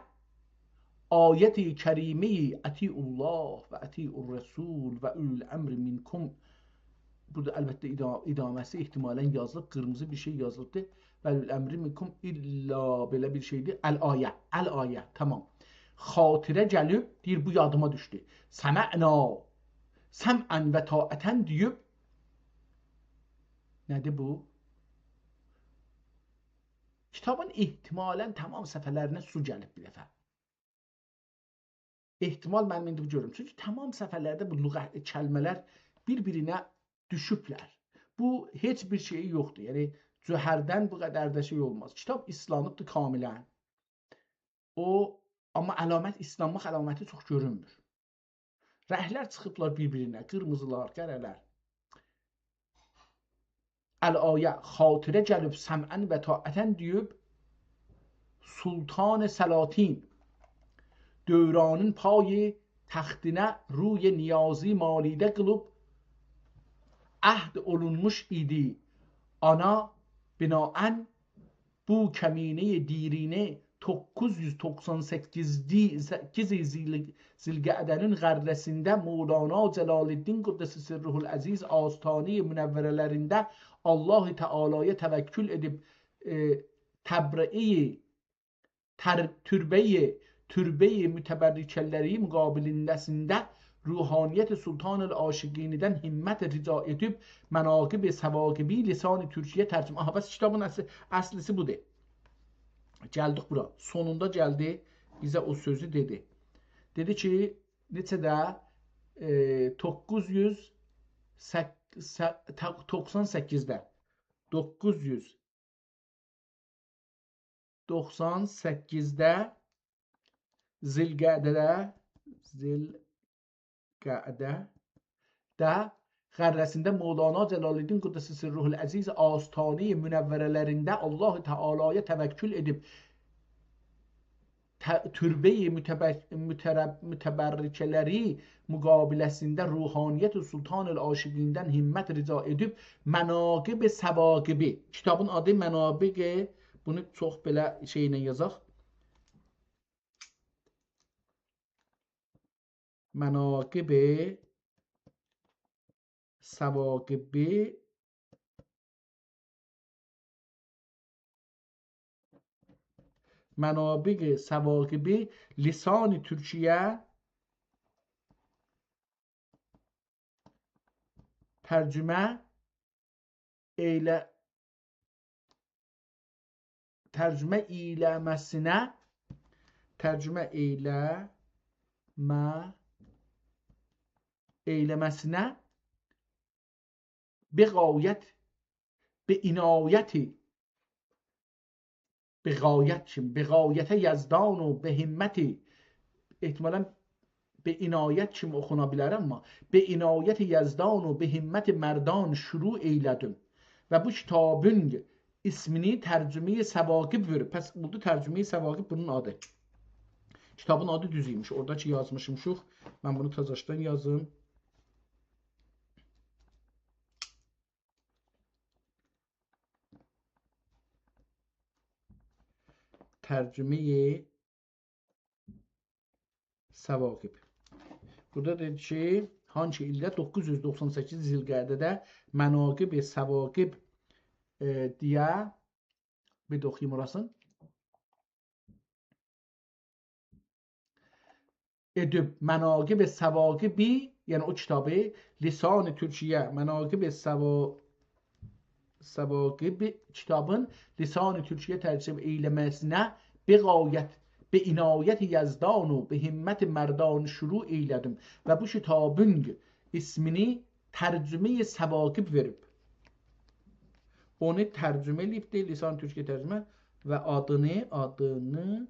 آیت کریمه اطیعوا الله و اطیعوا الرسول و اولی الامر منکم. بورادا البته ادا-، ادامه‌سی احتمالاً یازیلیب، قیرمیزی بیر شئی یازیلیبدی. و اولی الامر منکم الا بئله بیر شئیدیر. الآیه، الآیه، تمام. خاطره گلیب، دئییر، بو یادیما دوشدو. سمعنا، سمعا و طاعتا دئییب، نه‌دیر بو؟ کیتابین احتمالاً تمام صفحه‌لرینه سو گلیب بیر دفعه. احتمال منیم ایندی بو گؤروم. چونکی تمام صفحه‌لرده بو لغت، کلمه‌لر بیر-بیرینه دوشوبلر. بو هئچ بیر شئیی یوخدور. یعنی، جوهردن بو قدر ده شئی اولماز. کیتاب ایسلانیبدیر کاملاً. او، آمما علامت، ایسلانماق علامتی چوخ گؤرونمور. رنگلر چیخیبلار بیر-بیرینه، قیرمیزیلار، قره‌لر. الآیه، خاطره گلیب سمعا و طاعتا دئییب، سلطان سلاطین دورانین پای تختینه روی نیازی مالیده قیلیب، عهد اولونموش ایدی. آنا بناءً بو کمینه‌ی دیرینه، دوققوز یوز دوخسان سککیز دی-، سککیز ذیل-، ذوالقعده‌نین غره‌سینده مولانا جلال‌الدین قدس سره العزیز آستانه‌ی منوره‌لرینده الله تعالی‌یا توکل ائدیب، ائ، تبرئه‌ی تر-، تربه‌ی، تربه‌ی متبرکه‌لری مقابلینده روحانیت سلطان العاشقینیدن همت رجا ائدیب، مناقب ثواقبی لسان ترکی‌یه ترجمه. آها، بس کیتابین اصلی، اصلی‌سی بودور. گلدیک بورا. سونوندا گلدی، بیزه او سؤزو دئدی. دئدی کی، نئچه‌ده، ائ، دوققوز یوز سک-، سه-، تا-، دوخسان سککیزده. دوققوز یوز دوخسان سککیزده ذوالقعده‌ده، ذوالقعده‌ده غره‌سینده مولانا جلال‌الدین قدس سره العزیز آستانه‌ی منوره‌لرینده الله تعالی‌یا توکل ائدیب، ت-، تربه‌ی متبر-، مترب-، متبرکه‌لری مقابله‌سینده روحانیت سلطان العاشقینیدن همت رجا ائدیب، مناقب ثواقبی. کیتابین آدی مناقب، بونو چوخ بئله شئی ایله یازاق. مناقب ثواقبی، منابع ثواقبی لسان ترکی‌یه ترجمه ائیله-، ترجمه ائیله‌مه‌سینه، ترجمه ائیله‌مه-، ائیله‌مه‌سینه به غایت، به عنایتی، به غایت کیمی، به غایت یزدان و به همتی، احتمالاً به عنایت کیمی اوخونا بیلر، آمما به عنایت یزدان و به همت مردان شروع ائیله‌دیم و بو کیتابین اسمینی ترجمه‌ی ثواقب وئریب. پس اولدو ترجمه‌ی ثواقب بونون آدی. کیتابین آدی دوز ایمیش. اورادا کی یازمیشیمیشیق. من بونو تازاشدان یازیم. ترجمه‌ی ثواقب. بورادا دئییر کی، هانسی ایلده؟ دوققوز یوز دوخسان سککیز ذوالقعده‌ده مناقب ثواقب، ائ، دئیه، بیر ده اوخویوم اوراسینی. ائدیب مناقب ثواقبی، یعنی او کیتابی، لسان ترکیه، مناقب ثوا-، ثواقب کیتابین لسان ترکیه ترجمه ائیله‌مه‌سینه به غایت، به عنایت یزدان و به همت مردان شروع ائیله‌دیم و بو کیتابین اسمینی ترجمه‌ی ثواقب وئریب. اونو ترجمه ائله‌ییبدی، لسان ترکیه ترجمه و آدینی، آدینی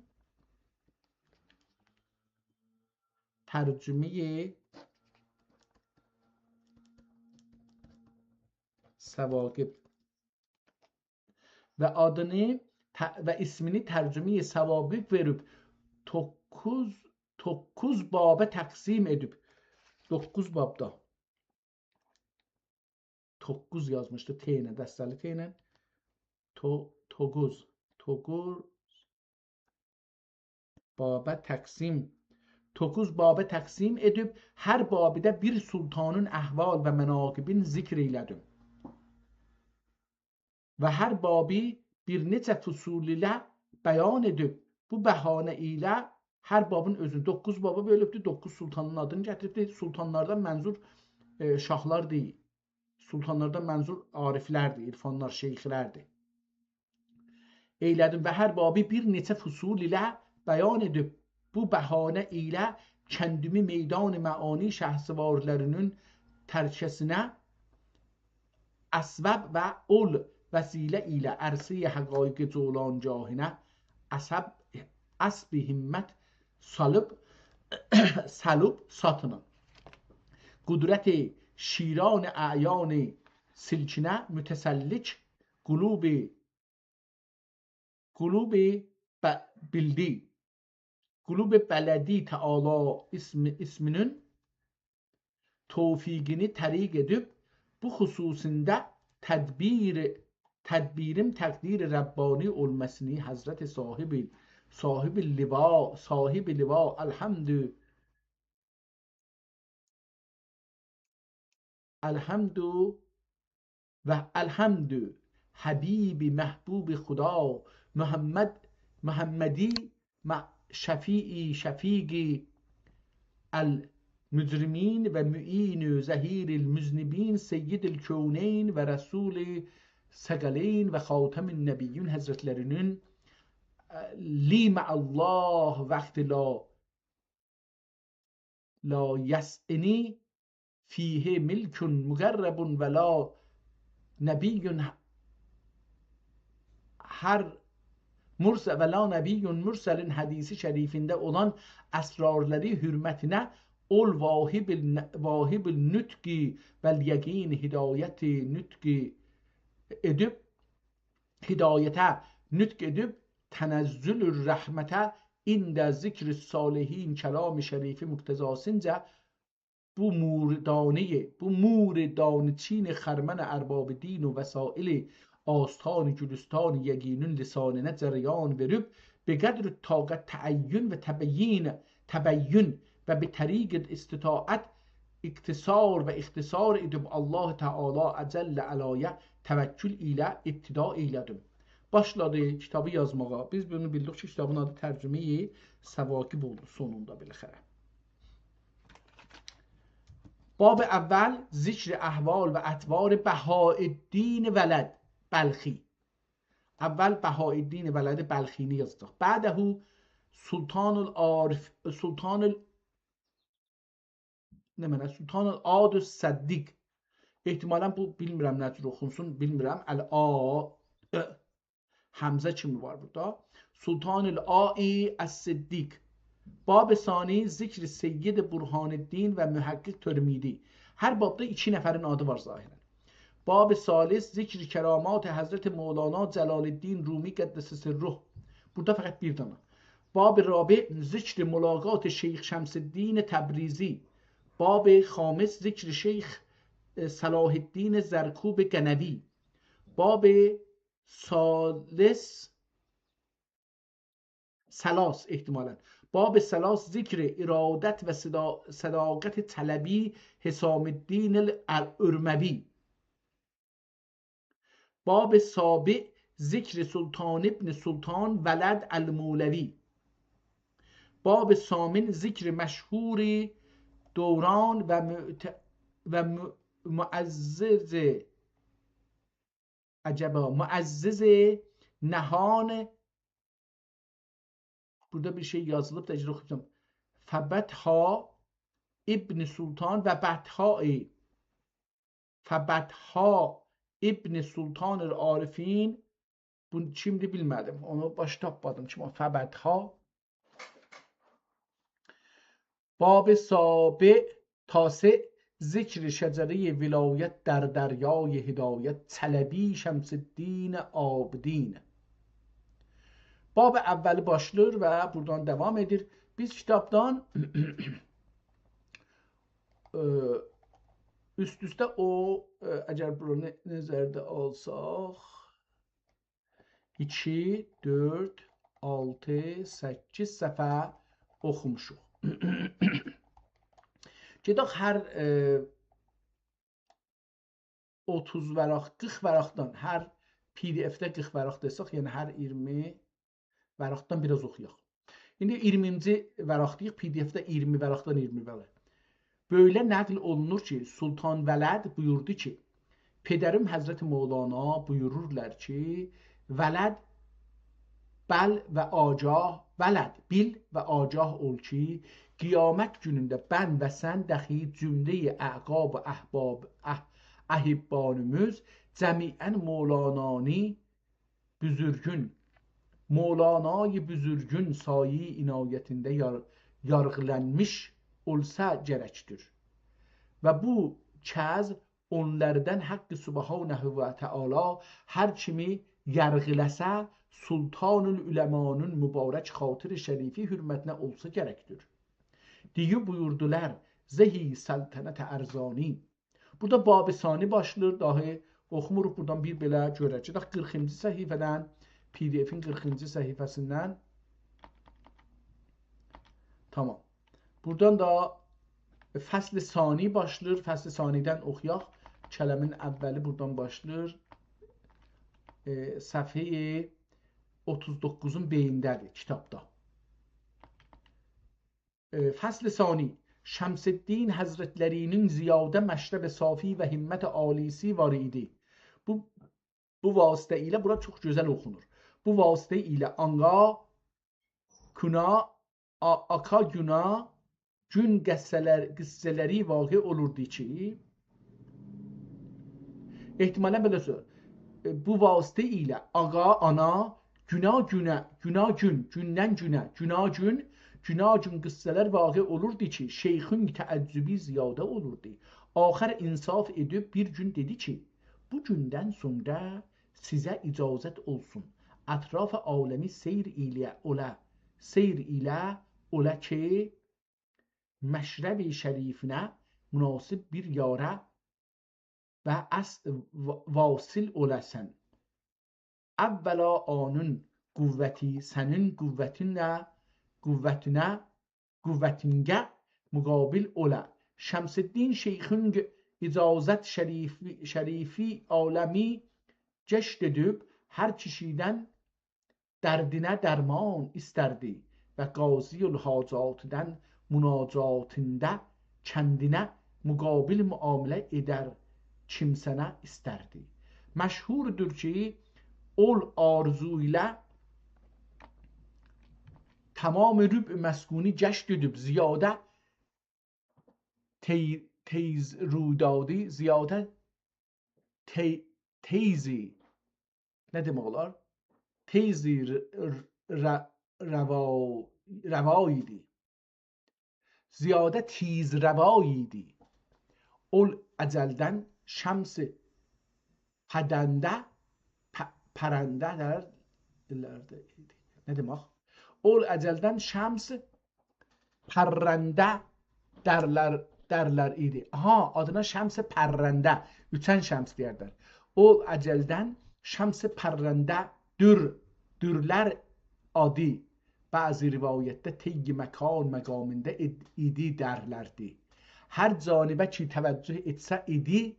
ترجمه‌ی ثواقب و آدینی ت-، و اسمینی ترجمه‌ی ثواقب وئریب، دوققوز، دوققوز بابا تقسیم ائدیب. دوققوز بابدا. توققوز یازمیشدی، ت ایله، دسته‌لی ت ایله. تو-، توققوز. توققوز بابا تقسیم. توققوز بابا تقسیم ائدیب، هر بابیده بیر سلطانین احوال و مناقبین ذکر ائیله‌دیم. و هر بابی بیر نئچه فصول ایله بیان ائدیب. بو بهانه ایله هر بابین اؤزونو، دوققوز بابا بؤلوبدور، دوققوز سلطانین آدینی گتیریبدیر. سلطانلاردان منظور، ائ، شاهلار دئییل. سلطانلاردان منظور عارفلردیر، عرفانلار، شیخلردیر. ائیله‌دیم و هر بابی بیر نئچه فصول ایله بیان ائدیب. بو بهانه ایله کندیمی میدان معانی شهسوارلارینین ترکه‌سینه اسباب و اول وسیله ایله عرصه‌ی حقایق جولانگاهینه اسب، اسب همت سالیب، سالیب ساتینان. قدرت شیران اعیان سلکینه متسلک قلوب، قلوب ب-، بیلدی. قلوب بلدی تعالی اسم-، اسمینین توفیقینی طریق ائدیب، بو خصوصینده تدبیر، تدبیریم تقدیر ربانی اولماسینی حضرت صاحب، صاحب لوا، صاحب لوا الحمد، الحمد و الحمد حبیب محبوب خدا محمد، محمدی مع شفیع شفیق المجرمین و معین ظهیر المذنبین سید الکونین و رسول ثقلین و خاتم النبیین حضرتلرینین، اه، لی مع الله وقت لا لا یسعنی فیه ملک مقرب و لا نبی هر مرس-، و لا نبی مرسل حدیث شریفینده اولان اسرارلاری حرمتینه اول واهب الن-، واهب النطق و الیقین هدایت نطق ائدیب، هدایته نطق ائدیب، تنزل الرحمته عند ذکر الصالحین کلام شریف مقتضاسینجا بو مور دانه‌ی، بو مور دانه چین خرمن ارباب دین و وسایل آستان گلستان یقینین لسانینه جریان وئریب، به قدر طاقت تعین و تبیین، تبیین و به طریق استطاعت اقتصار و اختصار ائدیب الله تعالی جل علایه توکل ایله ابتدا ائیله‌دیم. باشلادی کیتابی یازماغا. بیز بونو بیلدیک کی، کیتابین آدی ترجمه‌ی ثواقب اولدو سونوندا بالاخره. باب اول، ذکر احوال و اطوار بهاءالدین ولد بلخی. اول بهاءالدین ولد بلخی‌نی یازدیق. بعده سلطان العارف، سلطان ال-، نمنه، سلطان العاد الصدیق. احتمالاً بو، بیلمیرم نه جور اوخونسون، بیلمیرم. العا، ا، همزه کیمی وار بورادا. سلطان العائی الصدیق. باب ثانی، ذکر سید برهان‌الدین و محقق ترمذی. هر بابدا ایکی نفرین آدی وار ظاهراً. باب ثالث، ذکر کرامات حضرت مولانا جلال‌الدین رومی قدس سره. بورادا فقط بیر دنه. باب رابع، ذکر ملاقات شیخ شمس‌الدین تبریزی. باب خامس، ذکر شیخ، اه، صلاح‌الدین زرکوب قنوی. باب ثالث، ثلاث احتمالاً. باب ثلاث، ذکر ارادت و صدا-، صداقت طلبی حسام الدین ال-، الارموی. باب سابع، ذکر سلطان ابن سلطان ولد المولوی. باب ثامن، ذکر مشهور دوران و معت-، و م-، معزز، عجبا، معزز نهان، بورادا بیر شئی یازیلیب دا، اگر اوخویام. فبطحا ابن سلطان و بطحا، فبطحا ابن سلطان العارفین، بو کیمدیر بیلمه‌دیم. اونو باش تاپمادیم کی، فبطحا. باب سابع، تاسع، ذکر شجرهٔ ولایت در دریای هدایت طلبی شمس الدین عابدین. باب اولی باشلاییر و بورادان داوام ائدیر. بیز کیتابدان، ائ، اوست-اوسته او، ائ، اگر بورانی نظرده آلساق، ایکی، دؤرد، آلتی، سککیز صفحه اوخوموشوق. گئدک هر، ائ، اوتوز ورق، قیرخ ورقدن، هر PDF-ده قیرخ ورق دئسک، یعنی هر اییرمی ورقدن بیر آز اوخویاق. ایندی اییرمینجی ورقده‌ییک، PDF-ده اییرمی ورقدن اییرمی ورق. بؤیله نقل اولونور کی، سلطان ولد بویوردو کی، پدریم حضرت مولانا بویورورلار کی، ولد، بل و آگاه، ولد، بیل و آگاه اول کی، قیامت گونونده بن و سن دخی جملهٔ اعقاب و احباب، اح-، احبانیمیز جمیعاً مولانانی بزرگون، مولانای بزرگون سایهٔ عنایتینده یار-، یارغیلانمیش اولسا گرکدیر. و بو کز اونلاردان حق سبحانه و تعالی هر کیمی یارغیلاسا، سلطان العلمانین مبارک خاطر شریفی حرمتینه اولسا گرکدیر. دئییب بویوردولار، زهی سلطنت ارزانی. بورادا باب ثانی باشلاییر، داهی اوخوموروق. بورادان بیر بئله گؤرک. گئدک قیرخینجی صفحه‌دن، PDF-ین قیرخینجی صفحه‌سیندن. تامام. بورادان دا فصل ثانی باشلاییر. فصل ثانی‌دن اوخویاق. کلمه‌نین اولی بورادان باشلاییر. ائ، صفحهٔ اوتوز دوققوزون بئیینده‌دیر کیتابدا. ائ، فصل ثانی. شمس الدین حضرتلری‌نین زیاده مشرب صافی و همت عالی‌سی وار ایدی. بو، بو واسطه ایله، بورا چوخ گؤزل اوخونور. بو واسطه ایله آنقا، کونا، آ-، آکا گونا، گون قصه‌لر-، قصه‌لری واقع اولوردو کی، احتمالاً بئله سؤ-، ائ، بو واسطه ایله آقا، آنا، گونا گونه، گونا گون، گوندن گونه، گونا گون، گونا گون قصه‌لر واقع اولوردو کی، شیخین تعجبی زیاده اولوردو. آخر انصاف ائدیب بیر گون دئدی کی، بو گوندن سونرا سیزه اجازت اولسون، اطراف عالمی سیر ایله اولا، سیر ایله اولا کی، مشرب شریفینه مناسب بیر یاره و اص-، وا-، واصل اولاسان. اولا اونون قوتی سنین قوتینله، قوتینه، قوتینگه مقابل اولا. شمس الدین شیخین ق-، اجازت شریفی، شریفی عالمی گشت ائدیب هر کیشیدن دردینه درمان ایستردی و قاضی الحاجاتدان مناجاتیندا کندینه مقابل معامله ائدر کیمسنه ایستردی. مشهوردور کی، اول آرزو ایله تمام ربع مسکونی گشت ائدیب زیاده تی-، تیز روی دادی، زیاده تی-، تیزی، نه دئمک اولار؟ تیزی ر-، ر-، ر-، روا، روا ایدی. زیاده تیز روا ایدی. اول اجلدن شمس پدنده، پ-، پرنده در ایلرده ایدی. نه دئمک؟ اول اجلدن شمس پرنده درلر، درلر ایدی. آها، آدینا شمس پرنده، اوچن شمس دئیرلر. او اجلدن شمس پرنده دور، دورلر آدی بعضی روایتده طی مکان مقامیندا اید-، ایدی درلردی. هر جانبه کی توجه ائتسه ایدی،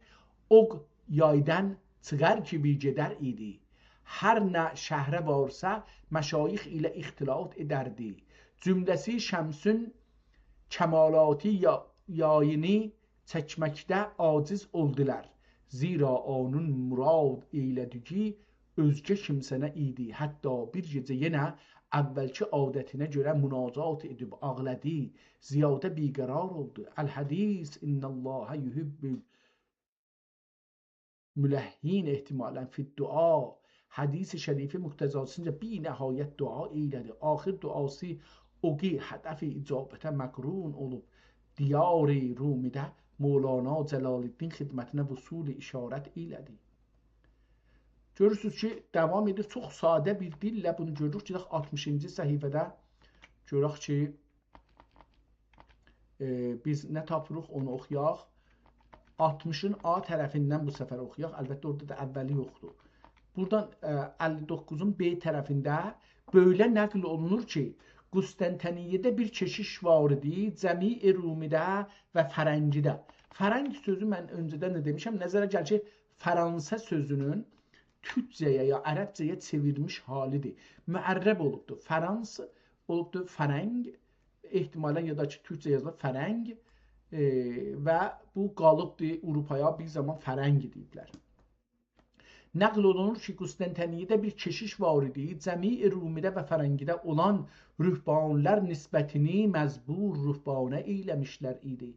اوق یایدان چیخار کیمی گئدر ایدی. هر نه شهره وارسا، مشایخ ایله اختلاط ائدردی. جمله‌سی شمسین کمالاتی یا-، یایینی چکمکده عاجز اولدولار. زیرا اونون مراد ائیله‌دیگی اؤزگه کیمسه‌نه ایدی. حتی بیر گئجه یئنه اولکی عادتینه گؤره مناجات ائدیب آغلادی. زیاده بی‌قرار اولدو. «الحدیث ان الله یحب الملحین»، احتمالاً «فی الدعا». حدیث شریفی مقتضاسینجا بی‌نهایت دعا ائیله‌دی. آخر دعاسی اوقی هدف اجابته مقرون اولوب، دیار رومیده مولانا جلال‌الدین خدمتینه وصول اشارت ائیله‌دی. گؤرورسونوز کی، داوام ائدیر. چوخ ساده بیر دیلله بونو گؤروروک. گئدک آلتمیشینجی صفحه‌ده گؤرک کی، ائ، بیز نه تاپیریق، اونو اوخویاق. آلتمیشین آ طرفیندن بو سفر اوخویاق. البته، اورادا دا اولی یوخدور. بورادان، ائ، اللی دوققوزون ب طرفینده بئله نقل اولونور کی، قسطنطنیه‌ده بیر کشیش وار ایدی، جمیع رومیده و فرنگیده. فرنگ سؤزو من اؤنجه‌دن ده دئمیشم، نظره گلیر کی، فرانسه سؤزونون تورکجه‌یه یا عربجه‌یه چئویرمیش حالیدیر. معرب اولوبدور. فرانس اولوبدور فرنگ، احتمالاً یا دا کی، تورکجه یازیلیر فرنگ، ائ، و بو قالیبدیر آوروپایا، بیر زامان فرنگ دئییبلر. نقل اولونور کی، قسطنطنیه‌ده بیر کشیش وار ایدی، جمیع رومیده و فرنگیده اولان رهبانلار نسبتینی مزبور رهبانه ائیله‌میشلر ایدی.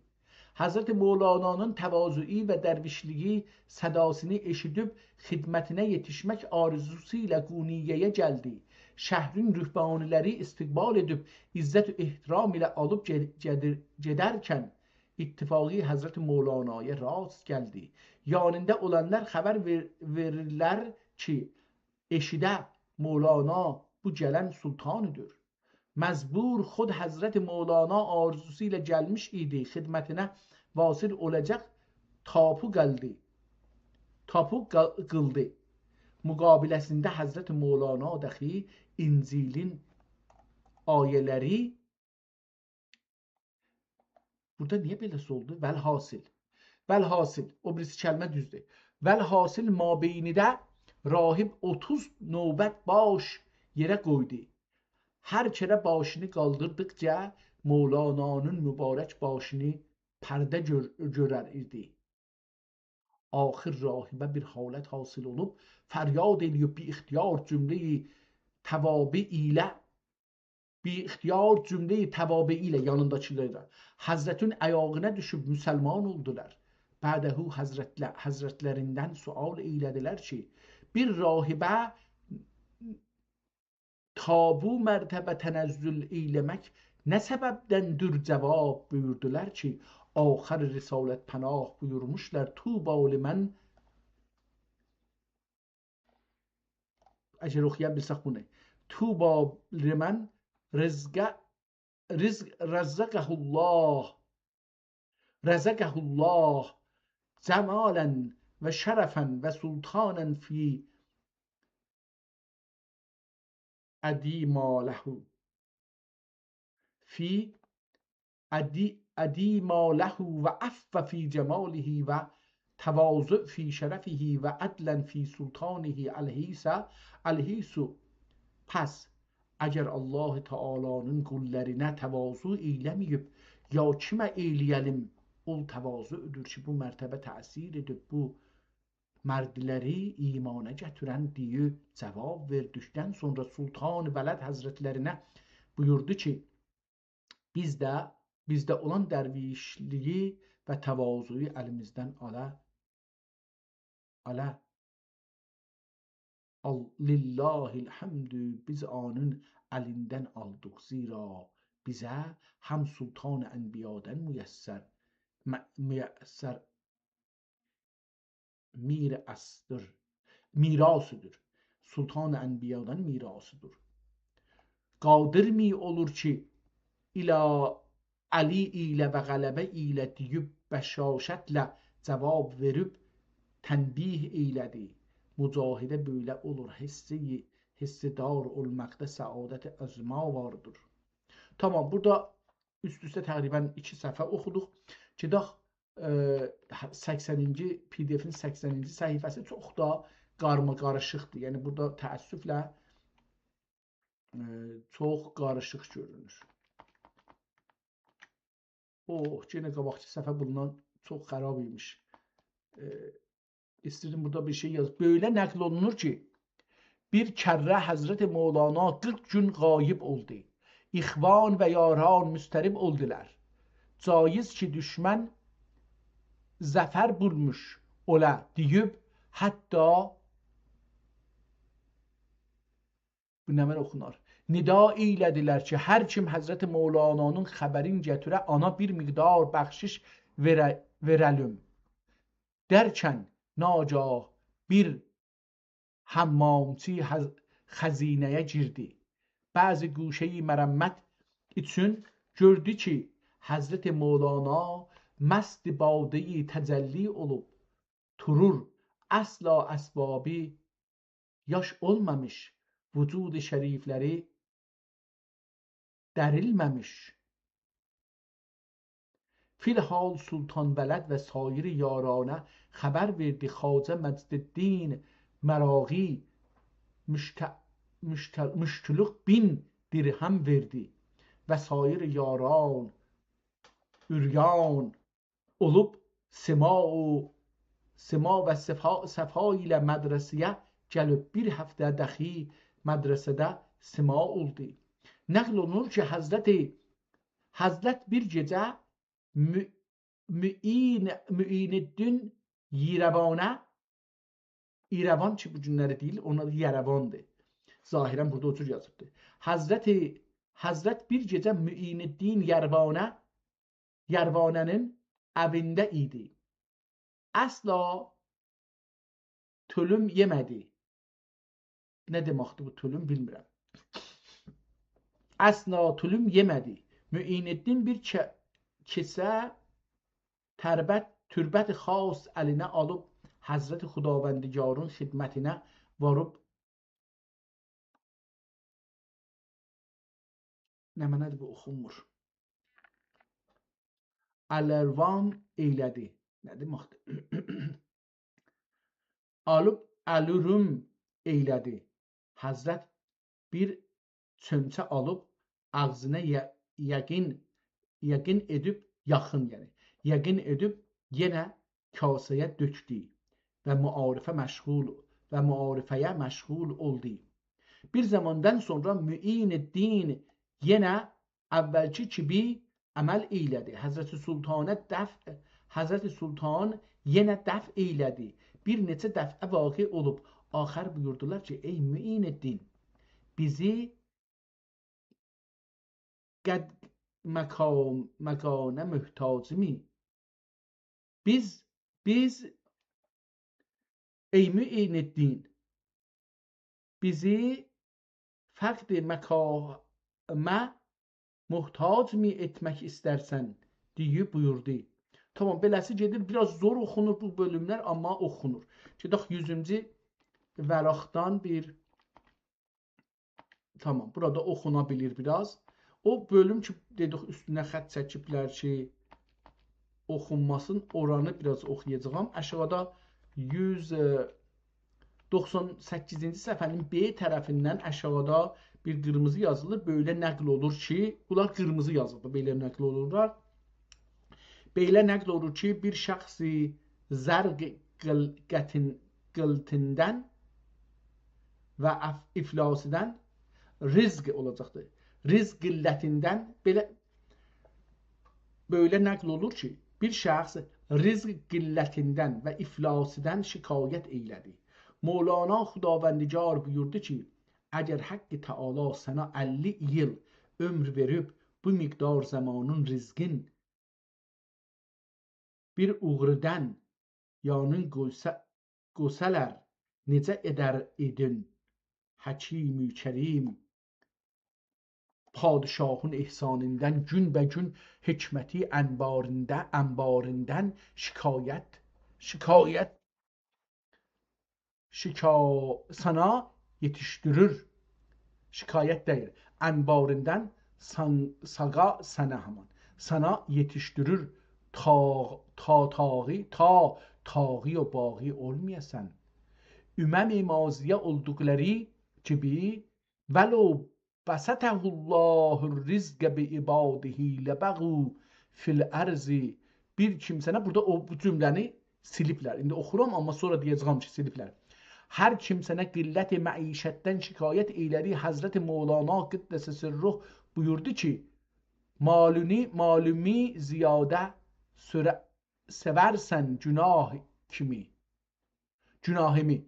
حضرت مولانانین تواضعی و درویشلیگی صداسینی ائشیدیب خدمتینه یئتیشمک آرزوسو ایله قونیه‌یه گلدی. شهرین رهبانلاری استقبال ائدیب عزت و احترام ایله آلیب گئ-، گئدیر-، گئدرکن اتفاقی حضرت مولانایا راست گلدی. یانیندا اولانلار خبر وئر-، وئریرلر کی، ائشیده مولانا بو گلن سلطانیدیر. مزبور خود حضرت مولانا آرزوسو ایله گلمیش ایدی خدمتینه، واصل اولاجاق تاپو قیلدی. تاپو قی-، قیلدی. مقابله‌سینده حضرت مولانا داخی انجیلین آیه‌لری، بورادا نییه بئله اولدو؟ ولحاصل. ولحاصل، او بیریسی کلمه دوزدور. ولحاصل مابینیده راهب اوتوز نوبت باش یئره قویدو. هر کره باشینی قالدیردیقجا مولانانین مبارک باشینی پرده گؤر-، گؤرر ایدی. آخر راهبه بیر حالت حاصل اولوب، فریاد ائله‌ییب بی اختیار جمله‌ی توابع ایله، بی اختیار جمله‌ی توابع ایله، یانینداکیلار دا، حضرتین آیاغینا دوشوب مسلمان اولدولار. بعده حضرتله-، حضرتلریندن سؤال ائیله‌دیلر کی، بیر راهبه تا بو مرتبه تنزل ائیله‌مک نه سببدندیر؟ جواب بویوردولار کی، آخر رسالت پناه بویورموشلار: «طوبی لمن»، اگر اوخویا بیلسک بونو، «طوبی لمن رزق، رزق، رزقه الله، رزقه الله جمالا و شرفا و سلطانا فی ادی ما له، فی ادی، ادی ما له و عفو فی جماله و تواضع فی شرفه و عدلا فی سلطانه الحیث، الحیث.» پس اگر الله تعالی‌نین قوللارینه تواضع ائیله‌مه‌ییب، یا کیمه ائیله‌یه‌لیم؟ اول تواضعدور کی، بو مرتبه تأثیر ائدیب، بو مردلری ایمانا گتیرن دئییب جواب وئردیکدن سونرا سلطان ولد حضرتلرینه بویوردو کی، بیز ده، بیزده اولان درویشلیگی و تواضعو الیمیزدن آلا، آلا، آل-، لله الحمد، بیز اونون الیندن آلدیق. زیرا بیزه هم سلطان انبیادان میسر، م-، میسر، میر اصلدیر، میراثیدیر. سلطان انبیادان میراثیدیر. قادر می اولور کی، الی علی ایله و غلبه ایله دئییب، بشاشتله جواب وئریب، تنبیه ائیله‌دی. مجاهده بئله اولور، حصه‌ی حصه‌دار اولماقدا سعادت عظمی واردیر. تامام، بورادا اوست-اوسته تقریباً ایکی صفحه اوخودوق. گئدک، ائ، سکسنینجی، پی دی افین سکسنینجی صفحه‌سی چوخ دا قارما-قاریشیقدیر. یعنی بورادا تأسفله، ائ، چوخ قاریشیق گؤرونور. اوه، یئنه قاباقکی صفحه بوندان چوخ خراب ایمیش. ائ، ایسته‌ییردیم بورادا بیر شئی یاز. بئله نقل اولونور کی، بیر کره حضرت مولانا قیرخ گون غایب اولدو. اخوان و یاران مضطرب اولدولار. جایز کی، دوشمن ظفر بولموش اولا دئییب، حتی بو نمنه اوخونار؟ ندا ائیله‌دیلر کی، هر کیم حضرت مولانانین خبرین گتیره، آنا بیر مقدار بخشش وئره-، وئره‌لیم. درکن ناگاه بیر حمامچی حز-، خزینه‌یه گیردی. بعضی گوشه‌ی مرمت اوچون گؤردو کی، حضرت مولانا مست باده‌ی تجلی اولوب تورور. اصلا اسبابی یاش اولمامیش، وجود شریفلری دریلمه‌میش. فی الحال سلطان ولد و سایر یارانه خبر وئردی. خواجه مجدالدین مراغی مشت-، مشت-، مشتلق بین درهم وئردی و سایر یاران عریان اولوب سما و، سما و صفا، صفا ایله مدرسه‌یه گلیب بیر هفته دخی مدرسه‌ده سما اولدو. نقل اولونور کی، حضرت، حضرت بیر گئجه مو-، معین، معین‌الدین یروانه، ایروان کی، بو گونلری دئییل، اونا دا یروان‌دیر. ظاهراً بورادا او جور یازیبدیر. حضرت، حضرت بیر گئجه معین‌الدین یروانه، یروانه‌نین ائوینده ایدی. اصلا تولوم یئمه‌دی. نه دئمکدیر بو تولوم، بیلمیرم. اصلا تولوم یئمه‌دی. معین‌الدین بیر که-، کیسه تربت، تربت خاص الینه آلیب حضرت خداوندگارین خدمتینه واریب. نمنه‌دیر بو، اوخونمور. الروم ائیله‌دی. نه دئمکدیر؟ آلیب الروم ائیله‌دی. حضرت بیر چؤمچه آلیب آغزینا ی-، یقین، یقین ائدیب، یاخین، یعنی، یقین ائدیب یئنه کاسه‌یه دؤکدو و معارفه مشغول، و معارفه‌یه مشغول اولدو. بیر زاماندان سونرا معین‌الدین یئنه اولکی کیمی عمل ائیله‌دی. حضرت سلطانه دفع، حضرت سلطان یئنه دفع ائیله‌دی. بیر نئچه دفعه واقع اولوب. آخر بویوردولار کی، ای معین‌الدین، بیزی قد مکام-، مکانه محتاجیمی؟ بیز، بیز، ای معین‌الدین، بیزی فقد مکامه محتاج‌می ائتمک ایسترسن؟ دئییب بویوردو. تامام، بئله‌سی گئدیر، بیر آز زور اوخونور بو بؤلوملر، آمما اوخونور. گئدک یوزونجو ورقدن بیر تامام، بورادا اوخونا بیلیر بیر آز. او بؤلوم کی، دئدیک، اوستونه خط چکیبلر کی، اوخونماسین، اورانی بیر آز اوخویاجاغام. آشاغیدا یوز دوخسان سککیزینجی صفحه‌نین ب طرفیندن آشاغیدا بیر قیرمیزی یازیلی، بئله نقل اولور کی، بونلار قیرمیزی یازیلیبدیر، بئله نقل اولورلار. بئله نقل اولور کی، بیر شخصی زر قیل-، قیلتین-، قیلتیندن و اف-، افلاسیندن، رزق اولاجاقدیر. رزق قیلتیندن، بئله، بئله نقل اولور کی، بیر شخص رزق قیلتیندن و افلاسیندن شکایت ائیله‌دی. مولانا خداوندگار بویوردو کی، اگر حق تعالی سنه اللی ایل عؤمور وئریب، بو مقدار زامانین رزقین بیر اوغریدن یانین قویسا-، قویسالار، نئجه ائدر ایدین حکیم کریم؟ پادشاهین احسانیندن گون‌به‌گون حکمتی انباریندا-، انباریندن شکایت، شکایت شکا-، سانا یئتیشدیریر. شکایت دئییل. انباریندان سان-، ساغا سنه همان. سانا یئتیشدیریر تا، تا طاغی، تا طاغی و باغی اولمایاسان. امم ماضیه اولدوقلاری کیمی، ولو بسطه الله الرزق بعباده لبغوا فی الارض. بیر کیمسه‌نه، بورادا او، بو جمله‌نی سیلیبلر. ایندی اوخورام، آمما سونرا دئیه‌جه‌یم کی، سیلیبلر. هر کیمسه‌نه قلت معیشتدن شکایت ائیله‌دی، حضرت مولانا قدس سره بویوردو کی، مالونی، مالومی زیاده سؤره-، سئورسن گناه کیمی. گناهیمی.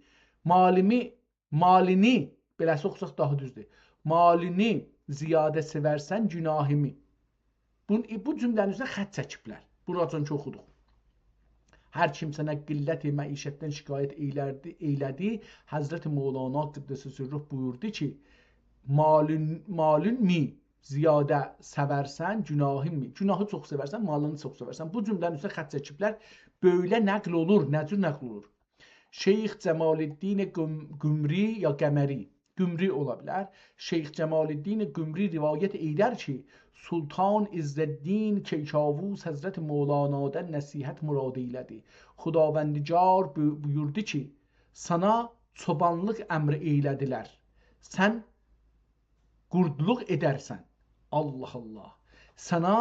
مالیمی، مالینی، بئله‌سی اوخوساق داها دوزدور. مالینی زیاده سئورسن گناهیمی. بو، بو جمله‌نین اوستونه خط چکیبلر. بوراجان کی اوخودوق. هر کیمسه‌نه قلت معیشتدن شکایت ائیلردی، ائیله‌دی، حضرت مولانا قدس سره بویوردو کی، مالین، مالین می زیاده سئورسن، گناهین می؟ گناهی چوخ سئورسن، مالینی چوخ سئورسن. بو جمله‌نین اوستونه خط چکیبلر. بؤیله نقل اولور، نه جور نقل اولور؟ شیخ جمال‌الدین قم-، قمری یا قمری، قمری اولا بیلر. شیخ جمال‌الدین قمری روایت ائیلر کی، سلطان عزالدین کیکاووس حضرت مولانادان نصیحت مراد ائیله‌دی. خداوندگار بو-، بویوردو کی، سانا چوبانلیق امر ائیله‌دیلر. سن قوردلوق ائدرسن. الله الله. سانا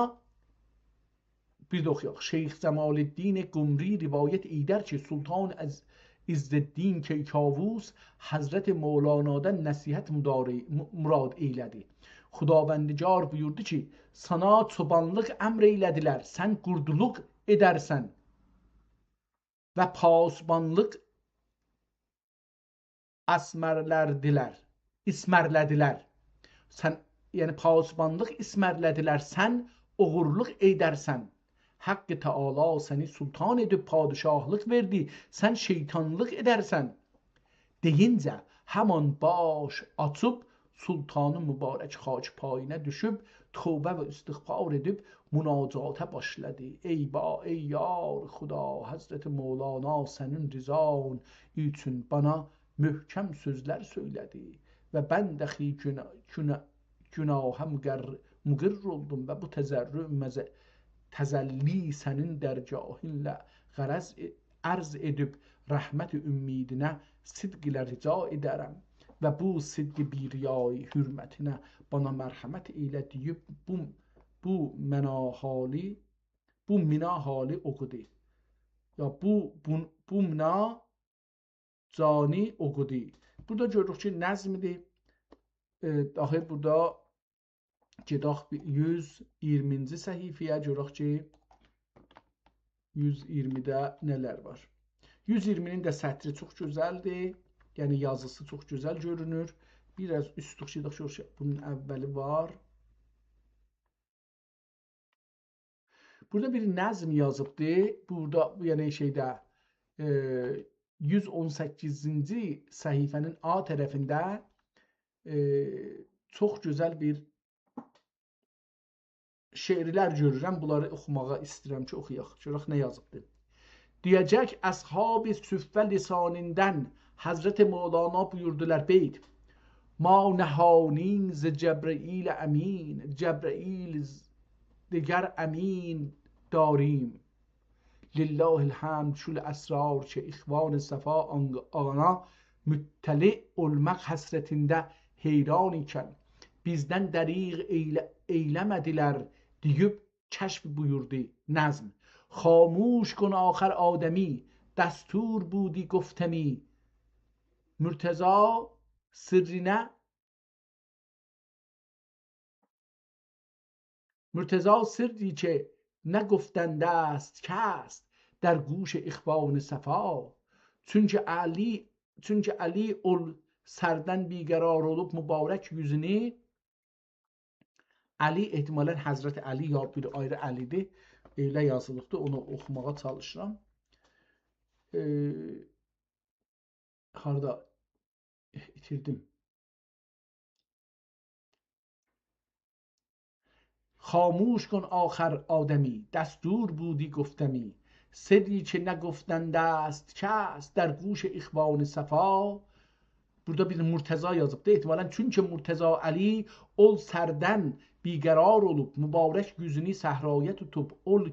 بیر ده اوخویاق. شیخ جمال‌الدین قمری روایت ائیلر کی، سلطان عز-، عزالدین کیکاووس حضرت مولانادان نصیحت مداری-، م-، مراد ائیله‌دی. خداوندگار بویوردو کی، سانا چوبانلیق امر ائیله‌دیلر، سن قوردلوق ائدرسن و پاسبانلیق اسمرلردیلر، اسمرله‌دیلر. سن، یعنی پاسبانلیق اسمرله‌دیلر، سن اوغورلوق ائدرسن. حق تعالی سنی سلطان ائدیب پادشاهلیق وئردی، سن شیطانلیق ائدرسن. دئیینجه همان باش آچیب سلطانین مبارک خاک پایینا دوشوب، توبه و استغفار ائدیب مناجاتا باشلادی. ای با، ای یار خدا، حضرت مولانا سنین رضان اوچون بانا محکم سؤزلر سؤیله‌دی و بنده خی گنا-، گنا-، گناها مقر-، مقر اولدوم و بو تضرع مز-، تجلی سنین درگاهینله غرض ائ-، عرض ائدیب رحمت امیدینه صدق ایله رجا ائدرم و بو صدق بی‌ریایی حرمتینه بانا مرحمت ائیله دئییب بو، بو مناحالی، بو مناحالی اوخودو. یا بو، بو، بو منا جانی اوخودو. بورادا گؤروروک کی، نظمدیر. ائ، داخی بورادا گئدک بیر یوز اییرمینجی صفحه‌یه، گؤرک کی، یوز اییرمیده نه‌لر وار. یوز اییرمی‌نین ده سطری چوخ گؤزلدیر. یعنی یازیسی چوخ گؤزل گؤرونور. بیر آز اوستو گئدک، گؤرک کی، بونون اولی وار. بورادا بیر نظم یازیبدی. بورادا، یعنی شئیده، ائ، یوز اون سککیزینجی صفحه‌نین آ طرفینده، ائ، چوخ گؤزل بیر شعرلر گؤرورم. بونلاری اوخوماغا ایسته‌ییرم کی، اوخویاق. گؤرک نه یازیبدی. دئیه‌جک اصحاب صفوه لسانیندن حضرت مولانا بویوردولار، بیت: ما نهانیم ز جبرئیل امین، جبرئیل ز-، دگر امین داریم. لله الحمد، کل اسرار که اخوان صفا آن-، آنا مطلع اولماق حسرتینده حیران ایکن، بیزدن دریغ ائیله-، ائیله‌مه‌دیلر، دئییب کشف بویوردو نظم. خاموش کن آخر آدمی، دستور بودی گفتمی. مرتضی سرّینه، مرتضی سرّی که نگفتنده‌ست کس در گوش اخوان صفا. چونکه علی، چونکه علی اول سردن بی‌قرار اولوب مبارک یوزونو، علی احتمالاً حضرت علی یا بیر آیری علی‌دیر. ائله یازیلیبدیر، اونو اوخوماغا چالیشیرام. ائ، هاردا ایتیردیم؟ خاموش کن آخر آدمی، دستور بودی گفتمی. سرّی که نگفتنده‌ست کس در گوش اخوان صفا. بورادا بیر مرتضی یازیبدی. احتمالاً چونکی مرتضی علی اول سردن بی‌قرار اولوب، مبارک گوزونو صحرایا توتوب، اول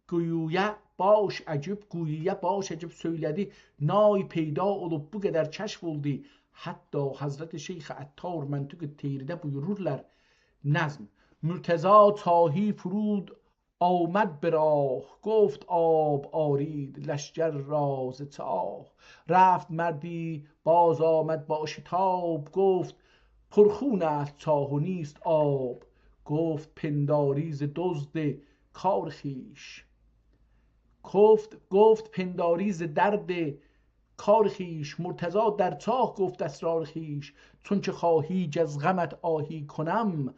قویویا باش اگیب، قویویا باش اگیب سؤیله‌دی. نای پیدا اولوب، بو قدر کشف اولدو. حتی حضرت شیخ عطار منطق طیرده بویورورلار نظم. مرتضی چاهی فرود آمد به راه، گفت: «آب آرید لشکر را ز چاه.» رفت مردی باز آمد با شتاب، گفت: «پرخون است چاه و نیست آب.» گفت: «پنداری ز دزد کار خویش.» گفت، گفت: «پنداری ز درد کار خویش.» مرتضی در چاه گفت اسرار خویش: «چون که خواهی جز غمت آهی کنم،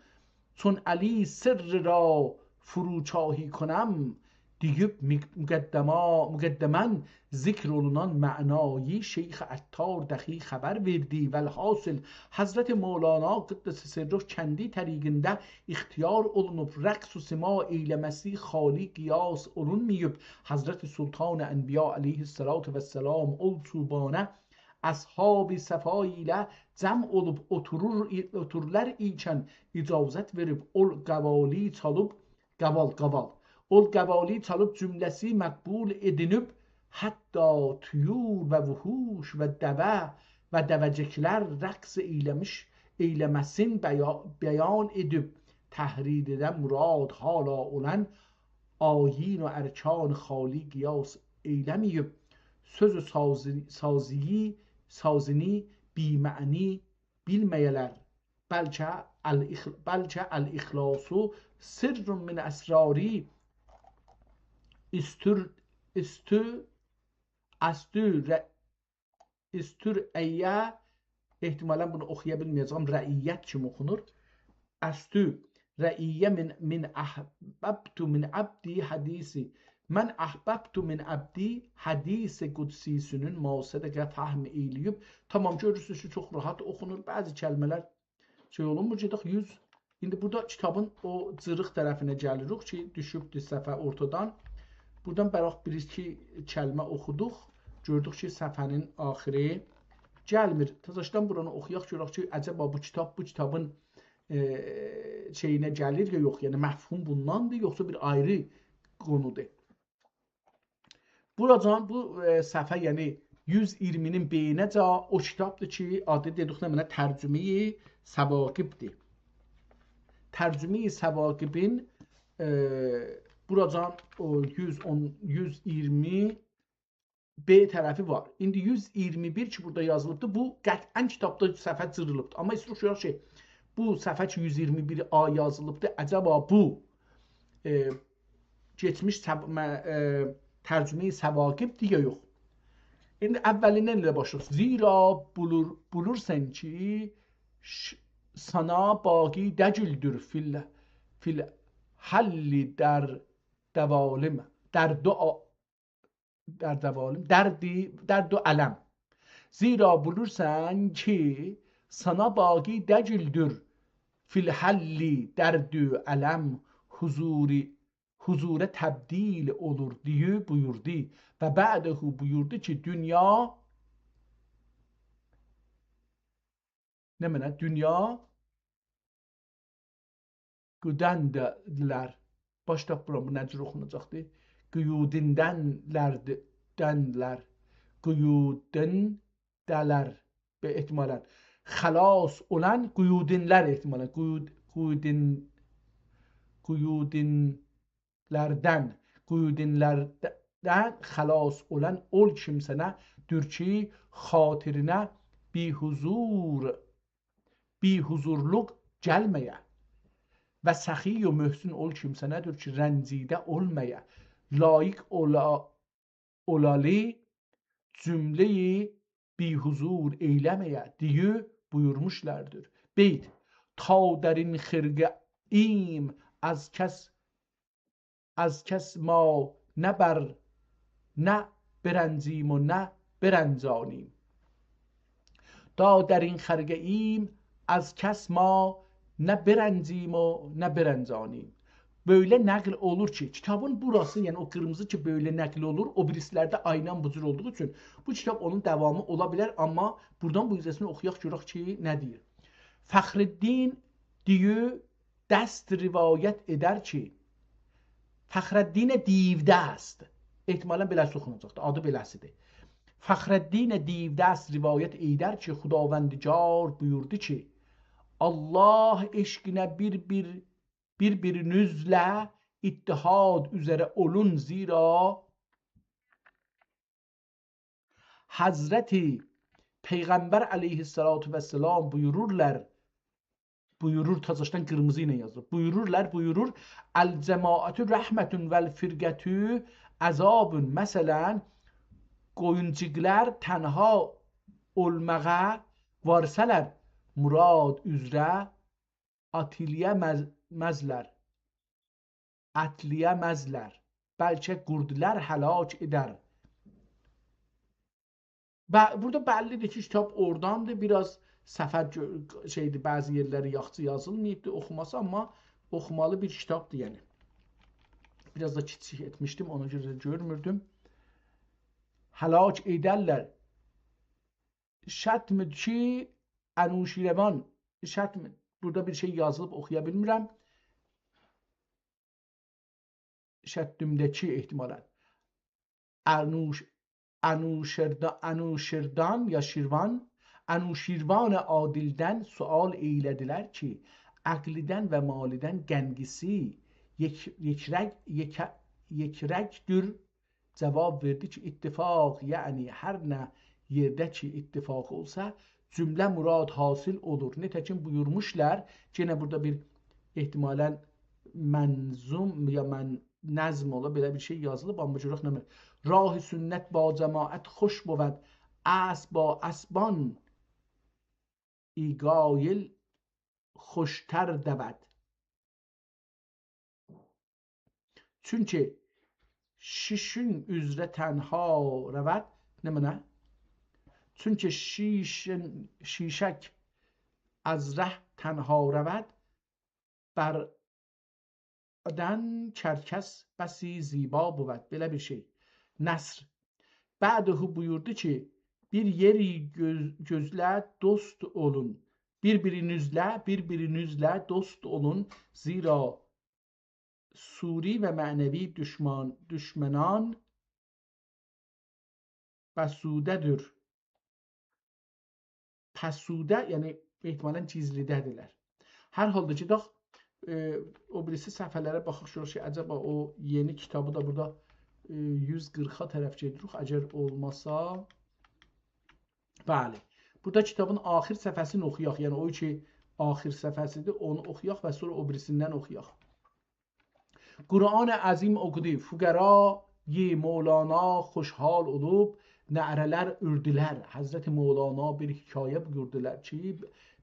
چون علی سر را فروچاهی کنم.» دئییب مق-، مقدما-، مقدماً ذکر اولونان معنایی شیخ عطار دخی خبر وئردی. والحاصل، حضرت مولانا قدس سره کندی طریقینده اختیار اولونوب، رقص و سماع ائیله‌مه‌سی خالی قیاس اولونماییب. حضرت سلطان انبیا علیه‌الصلاة والسلام اول چوبانه اصحاب صفا ایله جمع اولوب اوتورور، اوتورورلار ایکن اجازت وئریب، اول قوالی چالیب، قوال، قوال. اول قوالی چالیب جمله‌سی مقبول ائدینیب، حتی طیور و وحوش و دوه و دوه‌جیکلر رقص ائیله‌میش، ائیله‌مه‌سین بیا-، بیان ائدیب. تحریرده مراد حالا اولان آیین و ارکان خالی قیاس ائیله‌مه‌ییب، سؤز و سازی-، سازی‌یی، سازینی بی‌معنی بیلمه‌یه‌لر. بلکه الاخ-، بلکه الاخلاص سر من اسراری استر-، استو-، استو-، ر-، استرعیه، احتمالاً بونو اوخویا بیلمه‌یه‌جم، رعیت کیمی اوخونور. استرعیه من، من احببت من عبدی حدیثی. من احببت من عبدی حدیث قدسی‌سینین ما صدق فهم ائیله‌ییب. تامام، گؤرورسونوز کی، چوخ راحت اوخونور. بعضی کلمه‌لر شئی اولونمور. گئدک یوز، ایندی بورادا کیتابین او جیریق طرفینه گلیریک کی، دوشوبدور صفحه اورتادان. بورادان باخ، بیر ایکی کلمه اوخودوق. گؤردوک کی، صفحه‌نین آخیری گلمیر. تزه‌شدن بورانی اوخویاق، گؤرک کی، عجبا بو کیتاب، بو کیتابین، ائ، شئیینه گلیر یا یوخ، یعنی مفهوم بونداندیر، یوخسا بیر آیری قونودور. بوراجان بو، ائ، صفحه، یعنی یوز اییرمی‌نین بئینه‌جه او کیتابدیر کی، آدی دئدیک نمنه، ترجمه‌ی ثواقب‌دیر. ترجمه‌ی ثواقبین، ائ، بوراجان او یوز اون، یوز اییرمی ب طرفی وار. ایندی یوز اییرمی بیر کی، بورادا یازیلیبدیر، بو قطعاً کیتابدا صفحه جیریلیبدیر. آمما ایسته‌ییریک گؤرک کی، بو صفحه کی، یوز اییرمی بیر آ یازیلیبدیر، عجبا بو، ائ، کئچمیش صف-، مه-، ائ، ترجمه‌ی ثواقب‌دیر یا یوخ؟ ایندی اوّلیندن ائله باشلاییریق. زیرا بولور، بولورسان کی، ش-، سانا باقی دگیلدیر فی ال-، فی الحل در دوالم، در دعا، در دوالم، دردی، درد و الم. زیرا بولورسان کی، سانا باقی دگیلدیر فی الحل درد و الم، حضوری، حضوره تبدیل اولور دئیه بویوردو. و بعده بویوردو کی، دونیا، نمنه، دونیا قودنده‌لر. باش تاپمیرام، بو نه جور اوخوناجاقدیر؟ قیودیندنلردی-، دنلر. قیودینده‌لر. به احتمالاً. خلاص اولان قیودینلر احتمالاً. قیود-، قیودین-، قیودینلردن. قیودینلردن خلاص اولان اول کیمسه‌نه‌دیر کی، خاطرینه بی‌حضور بی‌حضورلوق گلمه‌یه. و سخی و محسن اول کیمسه‌نه‌دیر کی، رنجیده اولمایا، لایق اولا-، اولالی جمله‌ی بی‌حضور ائیله‌مه‌یه دئیه بویورموشلاردیر. بیت: تا در این خرقه ایم از کس از کس ما نه بر-، نه برنجیم و نه برنجانیم. تا در این خرقه ایم، از کس ما نه برنجیم و نه برنجانیم. بؤیله نقل اولور کی، کیتابین بوراسی، یعنی او قیرمیزی کی، بؤیله نقل اولور، او بیریسی‌لرده عیناً بو جور اولدوغو اوچون بو کیتاب اونون داوامی اولا بیلر، آمما بورادان بو حیصه‌سینی اوخویاق، گؤرک کی، نه دئییر. فخرالدین دیو دست روایت ائدر کی، فخرالدین دیودست. احتمالاً بئله‌سی اوخوناجاقدیر، آدی بئله‌سیدیر. فخرالدین دیودست روایت ائیدر کی، خداوندگار بویوردو کی، الله عشقینه بیر-بیر، بیر-بیرینیزله اتحاد اوزره اولون، زیرا حضرت پیغمبر علیه‌الصلاة والسلام بویورورلار، بویورور، تازاشدان قیرمیزی ایله یازیلیر. بویورورلار، بویورور: «الجماعة رحمة والفرقة عذاب.» مثلاً، قویونجیقلار تنها اولماغا وارسالار، مراد اوزره آتیلایاماز-، مزلر، آتیلایامازلار. بلکه قوردلار هلاک ائدر. ب-، بورادا بللی‌دیر کی، کیتاب اوراداندیر. بیر آز صفحه گؤ-، شئیدیر، بعضی یئرلری یاخشی یازیلماییبدیر اوخوماسی، آمما اوخومالی بیر کیتابدیر، یعنی. بیر آز دا کیچیک ائتمیشدیم، اونا گؤره ده گؤرموردوم. هلاک ائدرلر. شتم کی انوشیروان، شتم، بورادا بیر شئی یازیلیب، اوخویا بیلمیرم. شتمده‌کی احتمالاً. انوش-، انوشردا-، انوشردان یا شیروان، انوشیروان عادلدن سؤال ائیله‌دیلر کی، عقلیدن و مالیدن گنگیسی یک-، یکرگ-، یکه-، یکرگدور. جواب وئردی کی، اتفاق، یعنی هر نه یئرده کی اتفاق اولسا، جمله مراد حاصل اولور. نئته‌کین بویورموشلار، یئنه بورادا بیر احتمالاً منظوم یا من-، نظم اولا، بئله بیر شئی یازیلیب، آمما گؤرک نمنه. راه سنت با جماعت خوش بود، اسب با اسبان ایگایل خوشتر دود. چونکی شیشین اوزره تنها رود، نمنه؟ چونکی شیشین، شیشک از ره تنها رود، بر دن کرکس بسی زیبا بود. بئله بیر شئی. نثر. بعده بویوردو کی، بیر یئری گؤز-، گؤزله دوست اولون. بیر-بیرینیزله، بیر-بیرینیزله دوست اولون. زیرا صوری و معنوی دشمن-، دشمنان بسوده‌دیر. پسوده، یعنی احتمالاً گیزلیده‌دیرلر. هر حالدا کی، داخ، ائ، او بیریسی صفحه‌لره باخاق، گؤرک کی، عجبا او یئنی کیتابی دا بورادا، ائ، یوز قیرخا طرف گئدیریک. اگر اولماسا، بلی. بورادا کیتابین آخر صفحه‌سینی اوخویاق. یعنی او کی آخر صفحه‌سیدیر، اونو اوخویاق و سونرا او بیریسیندن اوخویاق. قرآن عظیم اوخودو. فقرای مولانا خوشحال اولوب، نعره‌لر اوردولر. حضرت مولانا بیر حکایه بویوردولار کی،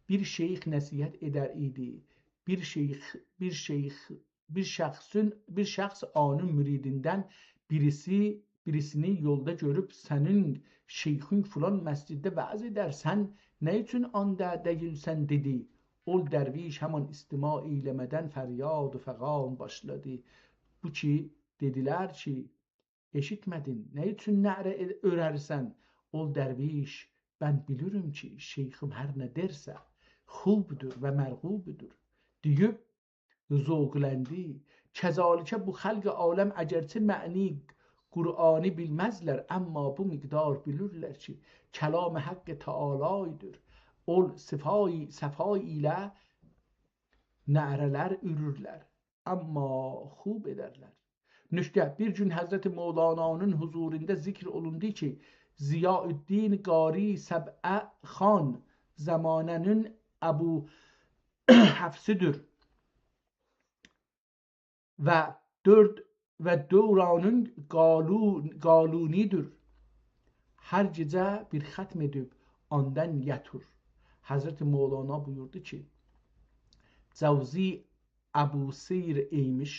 بیر شیخ نصیحت ائدر ایدی. بیر شیخ، بیر شیخ، بیر شخصین، بیر شخص اونون مریدیندن بیریسی، بیریسینی یولدا گؤروب: «سنین شیخین فلان مسجدده وعظ ائدر، سن نه اوچون آندا دئییلسن؟» دئدی. اول درویش همان استماع ائیله‌مه‌دن فریاد و فغان باشلادی. بو کی، دئدیلر کی، ائشیتمه‌دین، نه اوچون نعره ائ-، اؤررسن؟ اول درویش: «من بیلیرم کی، شیخیم هر نه دئرسه، خوبدور و مرغوبدور» دئییب، ذوقلندی. کذالک بو خلق عالم اگرچه معنی قرآنی بیلمزلر، اما بو مقدار بیلیرلر کی، کلام حق تعالی‌دیر. اول صفای-، صفا ایله نعره‌لر اورورلر، اما خوب ائدرلر. نکته، بیر گون حضرت مولانانین حضوروندا ذکر اولوندو کی، ضیاءالدین قاری سبعه خان زمانه‌نین ابو حفصی‌دیر و دؤرد و دورانین قالو-، قالونی‌دیر. هر گئجه بیر ختم ائدیب آندان یاتور. حضرت مولانا بویوردو کی، جوزی ابوسیر ایمیش،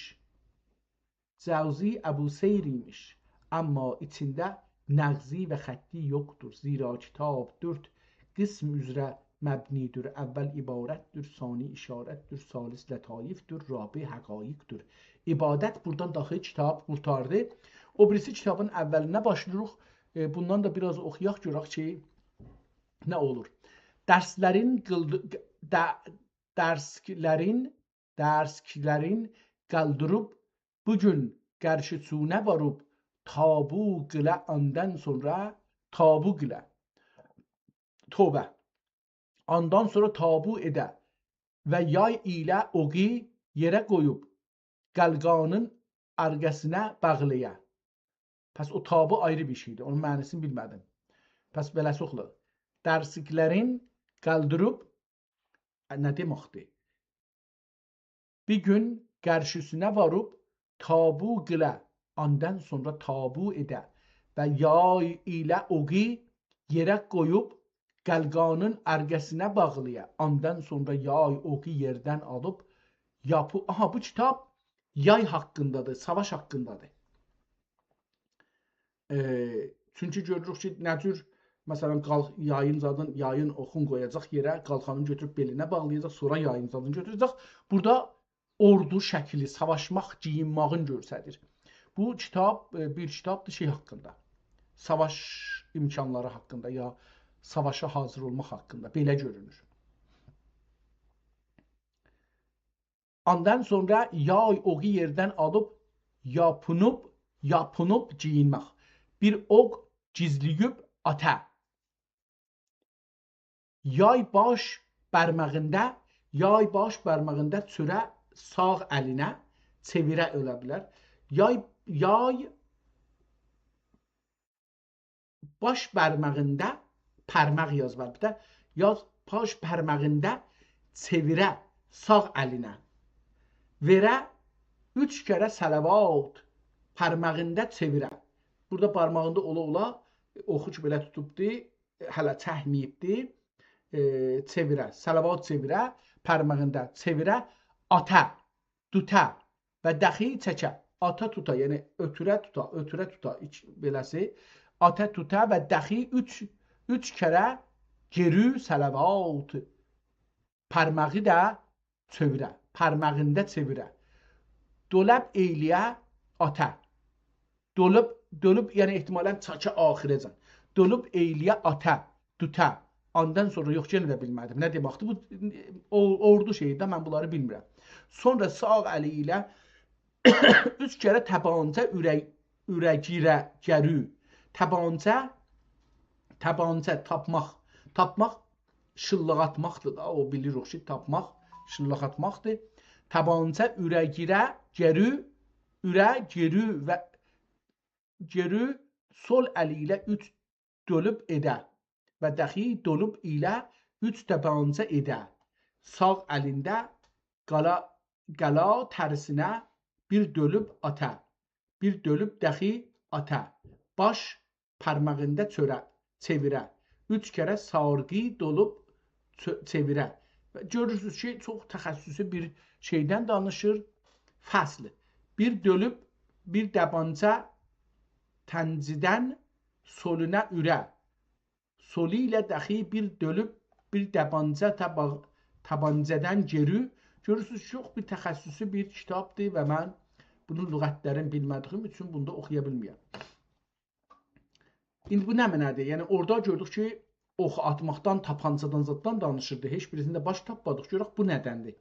جوزی ابوسیر ایمیش، اما ایچینده نغزی و خطی یوخدور. زیرا کیتاب دؤرد قسم اوزره مبنی‌دور. اول عبارت‌دور، ثانی اشارت‌دور، ثالث لطایف‌دور، رابع حقایق‌دور. عبادت بورادان داخی کیتاب قورتاردی. او بیریسی کیتابین اولینه باشلاییریق. ائ، بوندان دا بیر آز اوخویاق، گؤرک کی، نه اولور. درسلرین قیلدی-، ق-، ده-، درسلرین، درسلرین قالدیریب، بو گون قارشیسینا واریب، تابو قیله، آندان سونرا تابو قیله. توبه. آندان سونرا تابو ائده و یای ایله اوغو یئره قویوب، قالقانین آرقاسینا باغلایا. پس او تابو آیری بیر شئی‌دیر. اونون معنی‌سینی بیلمه‌دیم. پس بئله‌سی اوخویور. درسیکلرین قالدیریب، ا، نه دئمکدیر؟ بیر گون قارشیسینا واریب، تابو قیله، آندان سونرا تابو ائده و یای ایله اوغو یئره قویوب، قالقانین آرقاسینا باغلایا. آندان سونرا یای اوغو یئردن آلیب، یاپی-، آها، بو کیتاب یای حاقیندادیر، ساواش حاقیندادیر. ائ، چونکی گؤروروک کی، نه جور، مثلا، قال-، یایین زادین، یایین اوخون قویاجاق یئره، قالخانین گؤتوروب بئلینه باغلایاجاق، سونرا یایین زادین گؤتوره‌جک. بورادا اوردو شکلی، ساواشماق، گئیینماغین گؤستریر. بو کیتاب، ائ، بیر کیتابدیر شئی حاقیندا. ساواش امکانلاری حاقیندا، یا ساواشا حاضر اولماق حاقیندا، بئله گؤرونور. آندان سونرا یای اوغو یئردن آلیب، یاپینیب، یاپینیب گئیینمک. بیر اوق گیزله‌ییب آتا. یای باش بارماغیندا، یای باش بارماغیندا چؤره، ساغ الینه، چئویره اولا بیلر. یای، یای باش بارماغیندا، پارماق یازیلار بیر ده. یاز، باش بارماغیندا چئویره، ساغ الینه. وئره، اوچ کره صلوات، پارماغیندا چئویره. بورادا بارماغیندا اولا-اولا، اوخو کی بئله توتوبدو، هله چکمه‌ییبدی، ائ، چئویره، صلوات چئویره، پارماغیندا چئویره، آتا، دوتا و دخی چکه. آتا توتا، یعنی اؤتوره توتا، اؤتوره توتا، ایکی بئله‌سی. آتا توتا و دخی اوچ، اوچ کره گئری صلوات. پارماغی دا چئویره، پارماغیندا چئویره. دولاب ائیله‌یه آتا. دولوب، دولوب، یعنی احتمالا چکه آخیره‌جن. دولوب ائیله‌یه آتا، دوتا. آندان سونرا یوخ، یئنه ده بیلمه‌دیم. نه دئمکدیر؟ بو، او، اوردو شئیی ده، من بونلاری بیلمیرم. سونرا ساغ الی ایله اوچ کره تابانجا اوره، اوره گیره، گئری. تابانجا، تابانجا تاپماق. تاپماق شیللاق آتماقدیر دا، او بیلیریک کی، تاپماق شیللاق آتماقدیر. تابانجا اوره گیره، گئری، اوره گئری و گئری سول الی ایله اوچ دولوب ائده و دخی دولوب ایله اوچ تابانجا ائده. ساغ الینده قالا، قالا ترسینه بیر دولوب آتا، بیر دولوب دخی آتا. باش پارماغیندا چؤره، چئویره. اوچ کره سارقی دولوب چؤ-، چئویره. و گؤرورسونوز کی، چوخ تخصصی بیر شئیدن دانیشیر. فصل. بیر دولوب، بیر تابانجا تنجیدن سولونا اوره. سولو ایله دخی بیر دولوب، بیر تابانجا تابا-، تابانجادان گئری. گؤرورسونوز کی، چوخ بیر تخصصی بیر کیتابدیر و من بونون لغتلرینی بیلمه‌دیییم اوچون بونو دا اوخویا بیلمیرم. ایندی بو نمنه‌دیر؟ یعنی اورادا گؤردوک کی، اوخ آتماقدان، تاپانجادان، زاددان دانیشیردی. هئچ بیریسینده باش تاپمادیق. گؤرک بو ندندیر؟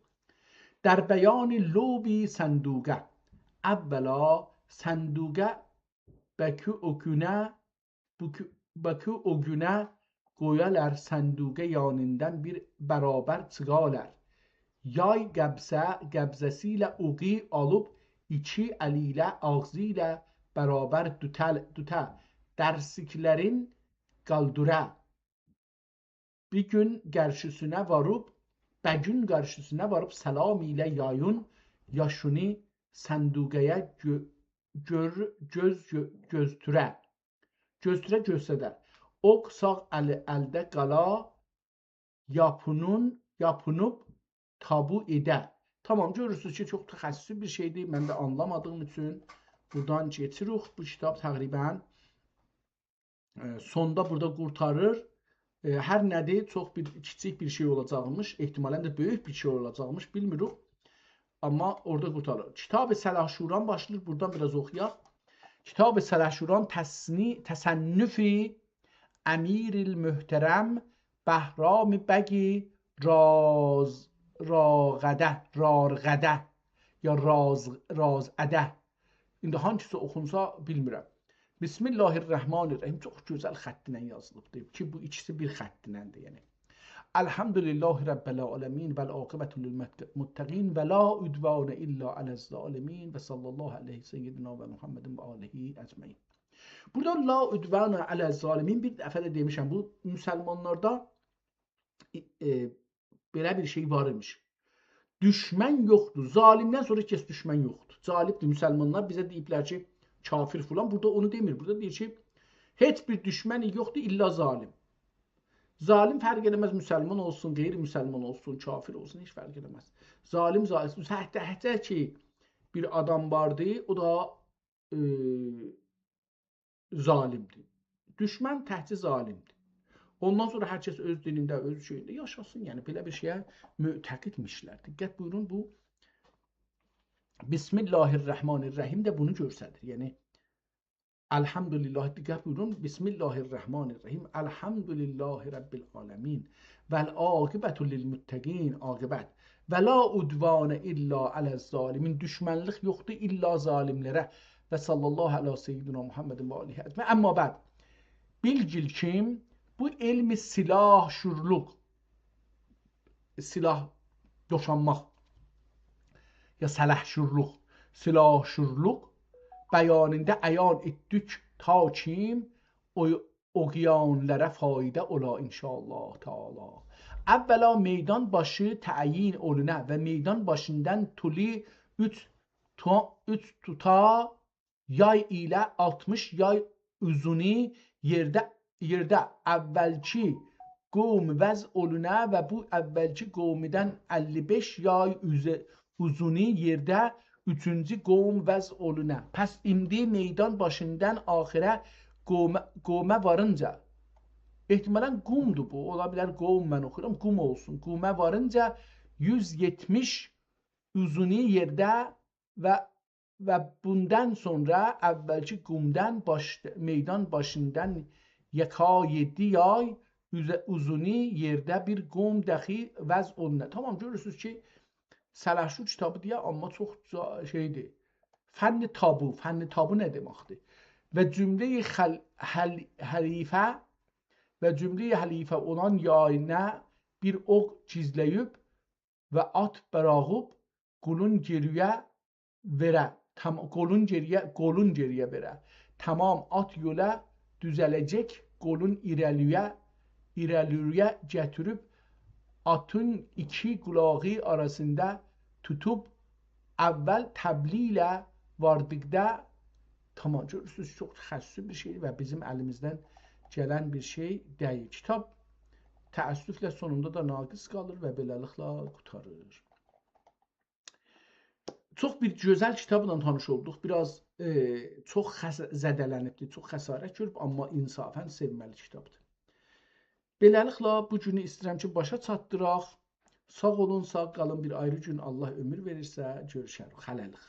در بیان لعب صندوقه. اولا صندوقه بکو او گونه، بوکو-، بکو او گونه قویالار صندوقه یانیندان بیر برابر چیخالار. یای قبضه، قبضه‌سی ایله اوغو آلیب ایکی الی ایله، آغزی ایله برابر دوتل-، دوتا. درسیکلرین قالدیره. بیر گون قارشیسینا واریب، بیر گون قارشیسینا واریب سلام ایله یایون یاشونی صندوقه‌یه گؤ-، گؤر-، گؤز گؤ-، گؤزتوره. گؤزتوره گؤسترر. اوق ساغ الی الده قالا یاپونون، یاپونوب تابو ائده. تامام، گؤرورسونوز کی، چوخ تخصصی بیر شئیدیر. من ده آنلامادیغیم اوچون بورادان کئچیریک. بو کیتاب تقریبا، ائ، سوندا بورادا قورتاریر. ائ، هر نه‌دیر، چوخ بیر، کیچیک بیر شئی اولاجاقمیش، احتمالاً ده بؤیوک بیر شئی اولاجاقمیش، بیلمیریک. آمما اورادا قورتاریر. کتاب سلحشوران باشلاییر، بورادان بیر آز اوخویاق. کتاب سلحشوران تصنی-، تصنف امیرالمحترم بهرام بگ راز-، راغده، رارغده یا راز-، رازعده. ایندی هانسیسا اوخونسا بیلمیرم. بسم الله الرحمن الرحیم. چوخ گؤزل خطینن یازیلیبدیر کی، بو ایکیسی بیر خطینندیر، یعنی. الحمد لله رب العالمین و العاقبة للمتقین و لا عدوان الا علی الظالمین و صلی الله علی سیدنا و محمد و آله اجمعین. بورادا لا عدوان علی الظالمین، بیر دفعه ده دئمیشم، بو مسلمانلاردا، ائ، بئله بیر شئی وار ایمیش. دوشمن یوخدور. ظالیمدن سونرا هئچ کس دوشمن یوخدور. جالبدیر، مسلمانلار بیزه دئییبلر کی، کافر فلان. بورادا اونو دئمیر. بورادا دئییر کی، هئچ بیر دوشمن یوخدور، الا ظالم. ظالم فرق ائله‌مز، مسلمان اولسون، غیر مسلمان اولسون، کافر اولسون، هئچ فرق ائله‌مز. ظالم، ظالم. تک-، تکجه کی، بیر آدام واردی، او دا، ائ، ظالیمدیر. دوشمن تکجه ظالیمدیر. اوندان سونرا هر کس اؤز دینینده، اؤز شئیینده یاشاسین. یعنی، بئله بیر شئیه معتقدمیشلر. دقت بویورون، بو بسم الله الرحمن الرحیم ده بونو گؤستریر. یعنی، الحمدلله، دقت بویورون، بسم الله الرحمن الرحیم، الحمد لله رب العالمین و العاقبة للمتقین، عاقبت، و لا عدوان الا علی الظالمین، دوشمنلیک یوخدور الا ظالیملره. و صلی الله علی سیدنا محمد و آله اجمعین. اما بعد، بیلگیل کی، بو علم سلاحشورلوق، سلاح دوشانماق یا سلحشورلوق، سلاحشورلوق بیانیندا عیان ائتدیک تا کیم او، او قیانلره فایده اولا ان‌شاءالله تعالی. اولا میدان باشی تعیین اولونا و میدان باشیندان طولی اوچ تو-، اوچ توتا یای ایله آلتمیش یای اوزونو یئرده، یئرده اولکی قوم وضع اولونا و بو اولکی قومدن اللی بئش یای اوزه-، اوزونو یئرده اوچونجو قوم وضع اولونا. پس ایندی میدان باشیندان آخیره قومه، قومه وارینجا، احتمالاً قومدور بو، اولا بیلر قوم من اوخویورام، قوم اولسون، قومه وارینجا یوز یئتمیش اوزونو یئرده و و بوندان سونرا اولکی قومدان باش-، میدان باشیندان یکا یئددی یای اوزه-، اوزونو یئرده بیر قوم دخی وضع اولونا. تامام، گؤرورسونوز کی، سلحشور کیتابی دئیه، آمما چوخ جا-، شئیدیر. فن تابو، فن تابو نه دئمکدیر؟ و جمله‌ی خل-، حل-، حلیفه، و جمله‌ی حلیفه اولان یایینا بیر اوق گیزله‌ییب و آت براغیب قولون گئری‌یه وئره، تام-، قولون گئری‌یه، قولون گئری‌یه وئره. تامام آت یولا دوزه‌له‌جک، قولون ایره‌لی‌یه، ایره‌لی‌یه گتیریب آتین ایکی قولاغی آراسیندا توتوب، اول تبلیغ ایله واردیقدا، تامام، گؤرورسونوز، چوخ تخصصی بیر شئیدیر و بیزیم الیمیزدن گلن بیر شئی دئییل. کیتاب تأسفله سونوندا دا ناقص قالیر و بئله‌لیکله قوتاریر. چوخ بیر گؤزل کیتابلا تانیش اولدوق. بیر آز، ائ، چوخ خس-، زده‌لنیبدیر، چوخ خسارت گؤروب، آمما انصافاً سئومه‌لی کیتابدیر. بئله‌لیکله، بو گونو ایسته‌ییرم کی، باشا چاتدیراق. ساغ اولون، ساغ قالین. بیر آیری گون الله عؤمور وئریرسه، گؤروشه‌ریک. هله‌لیک.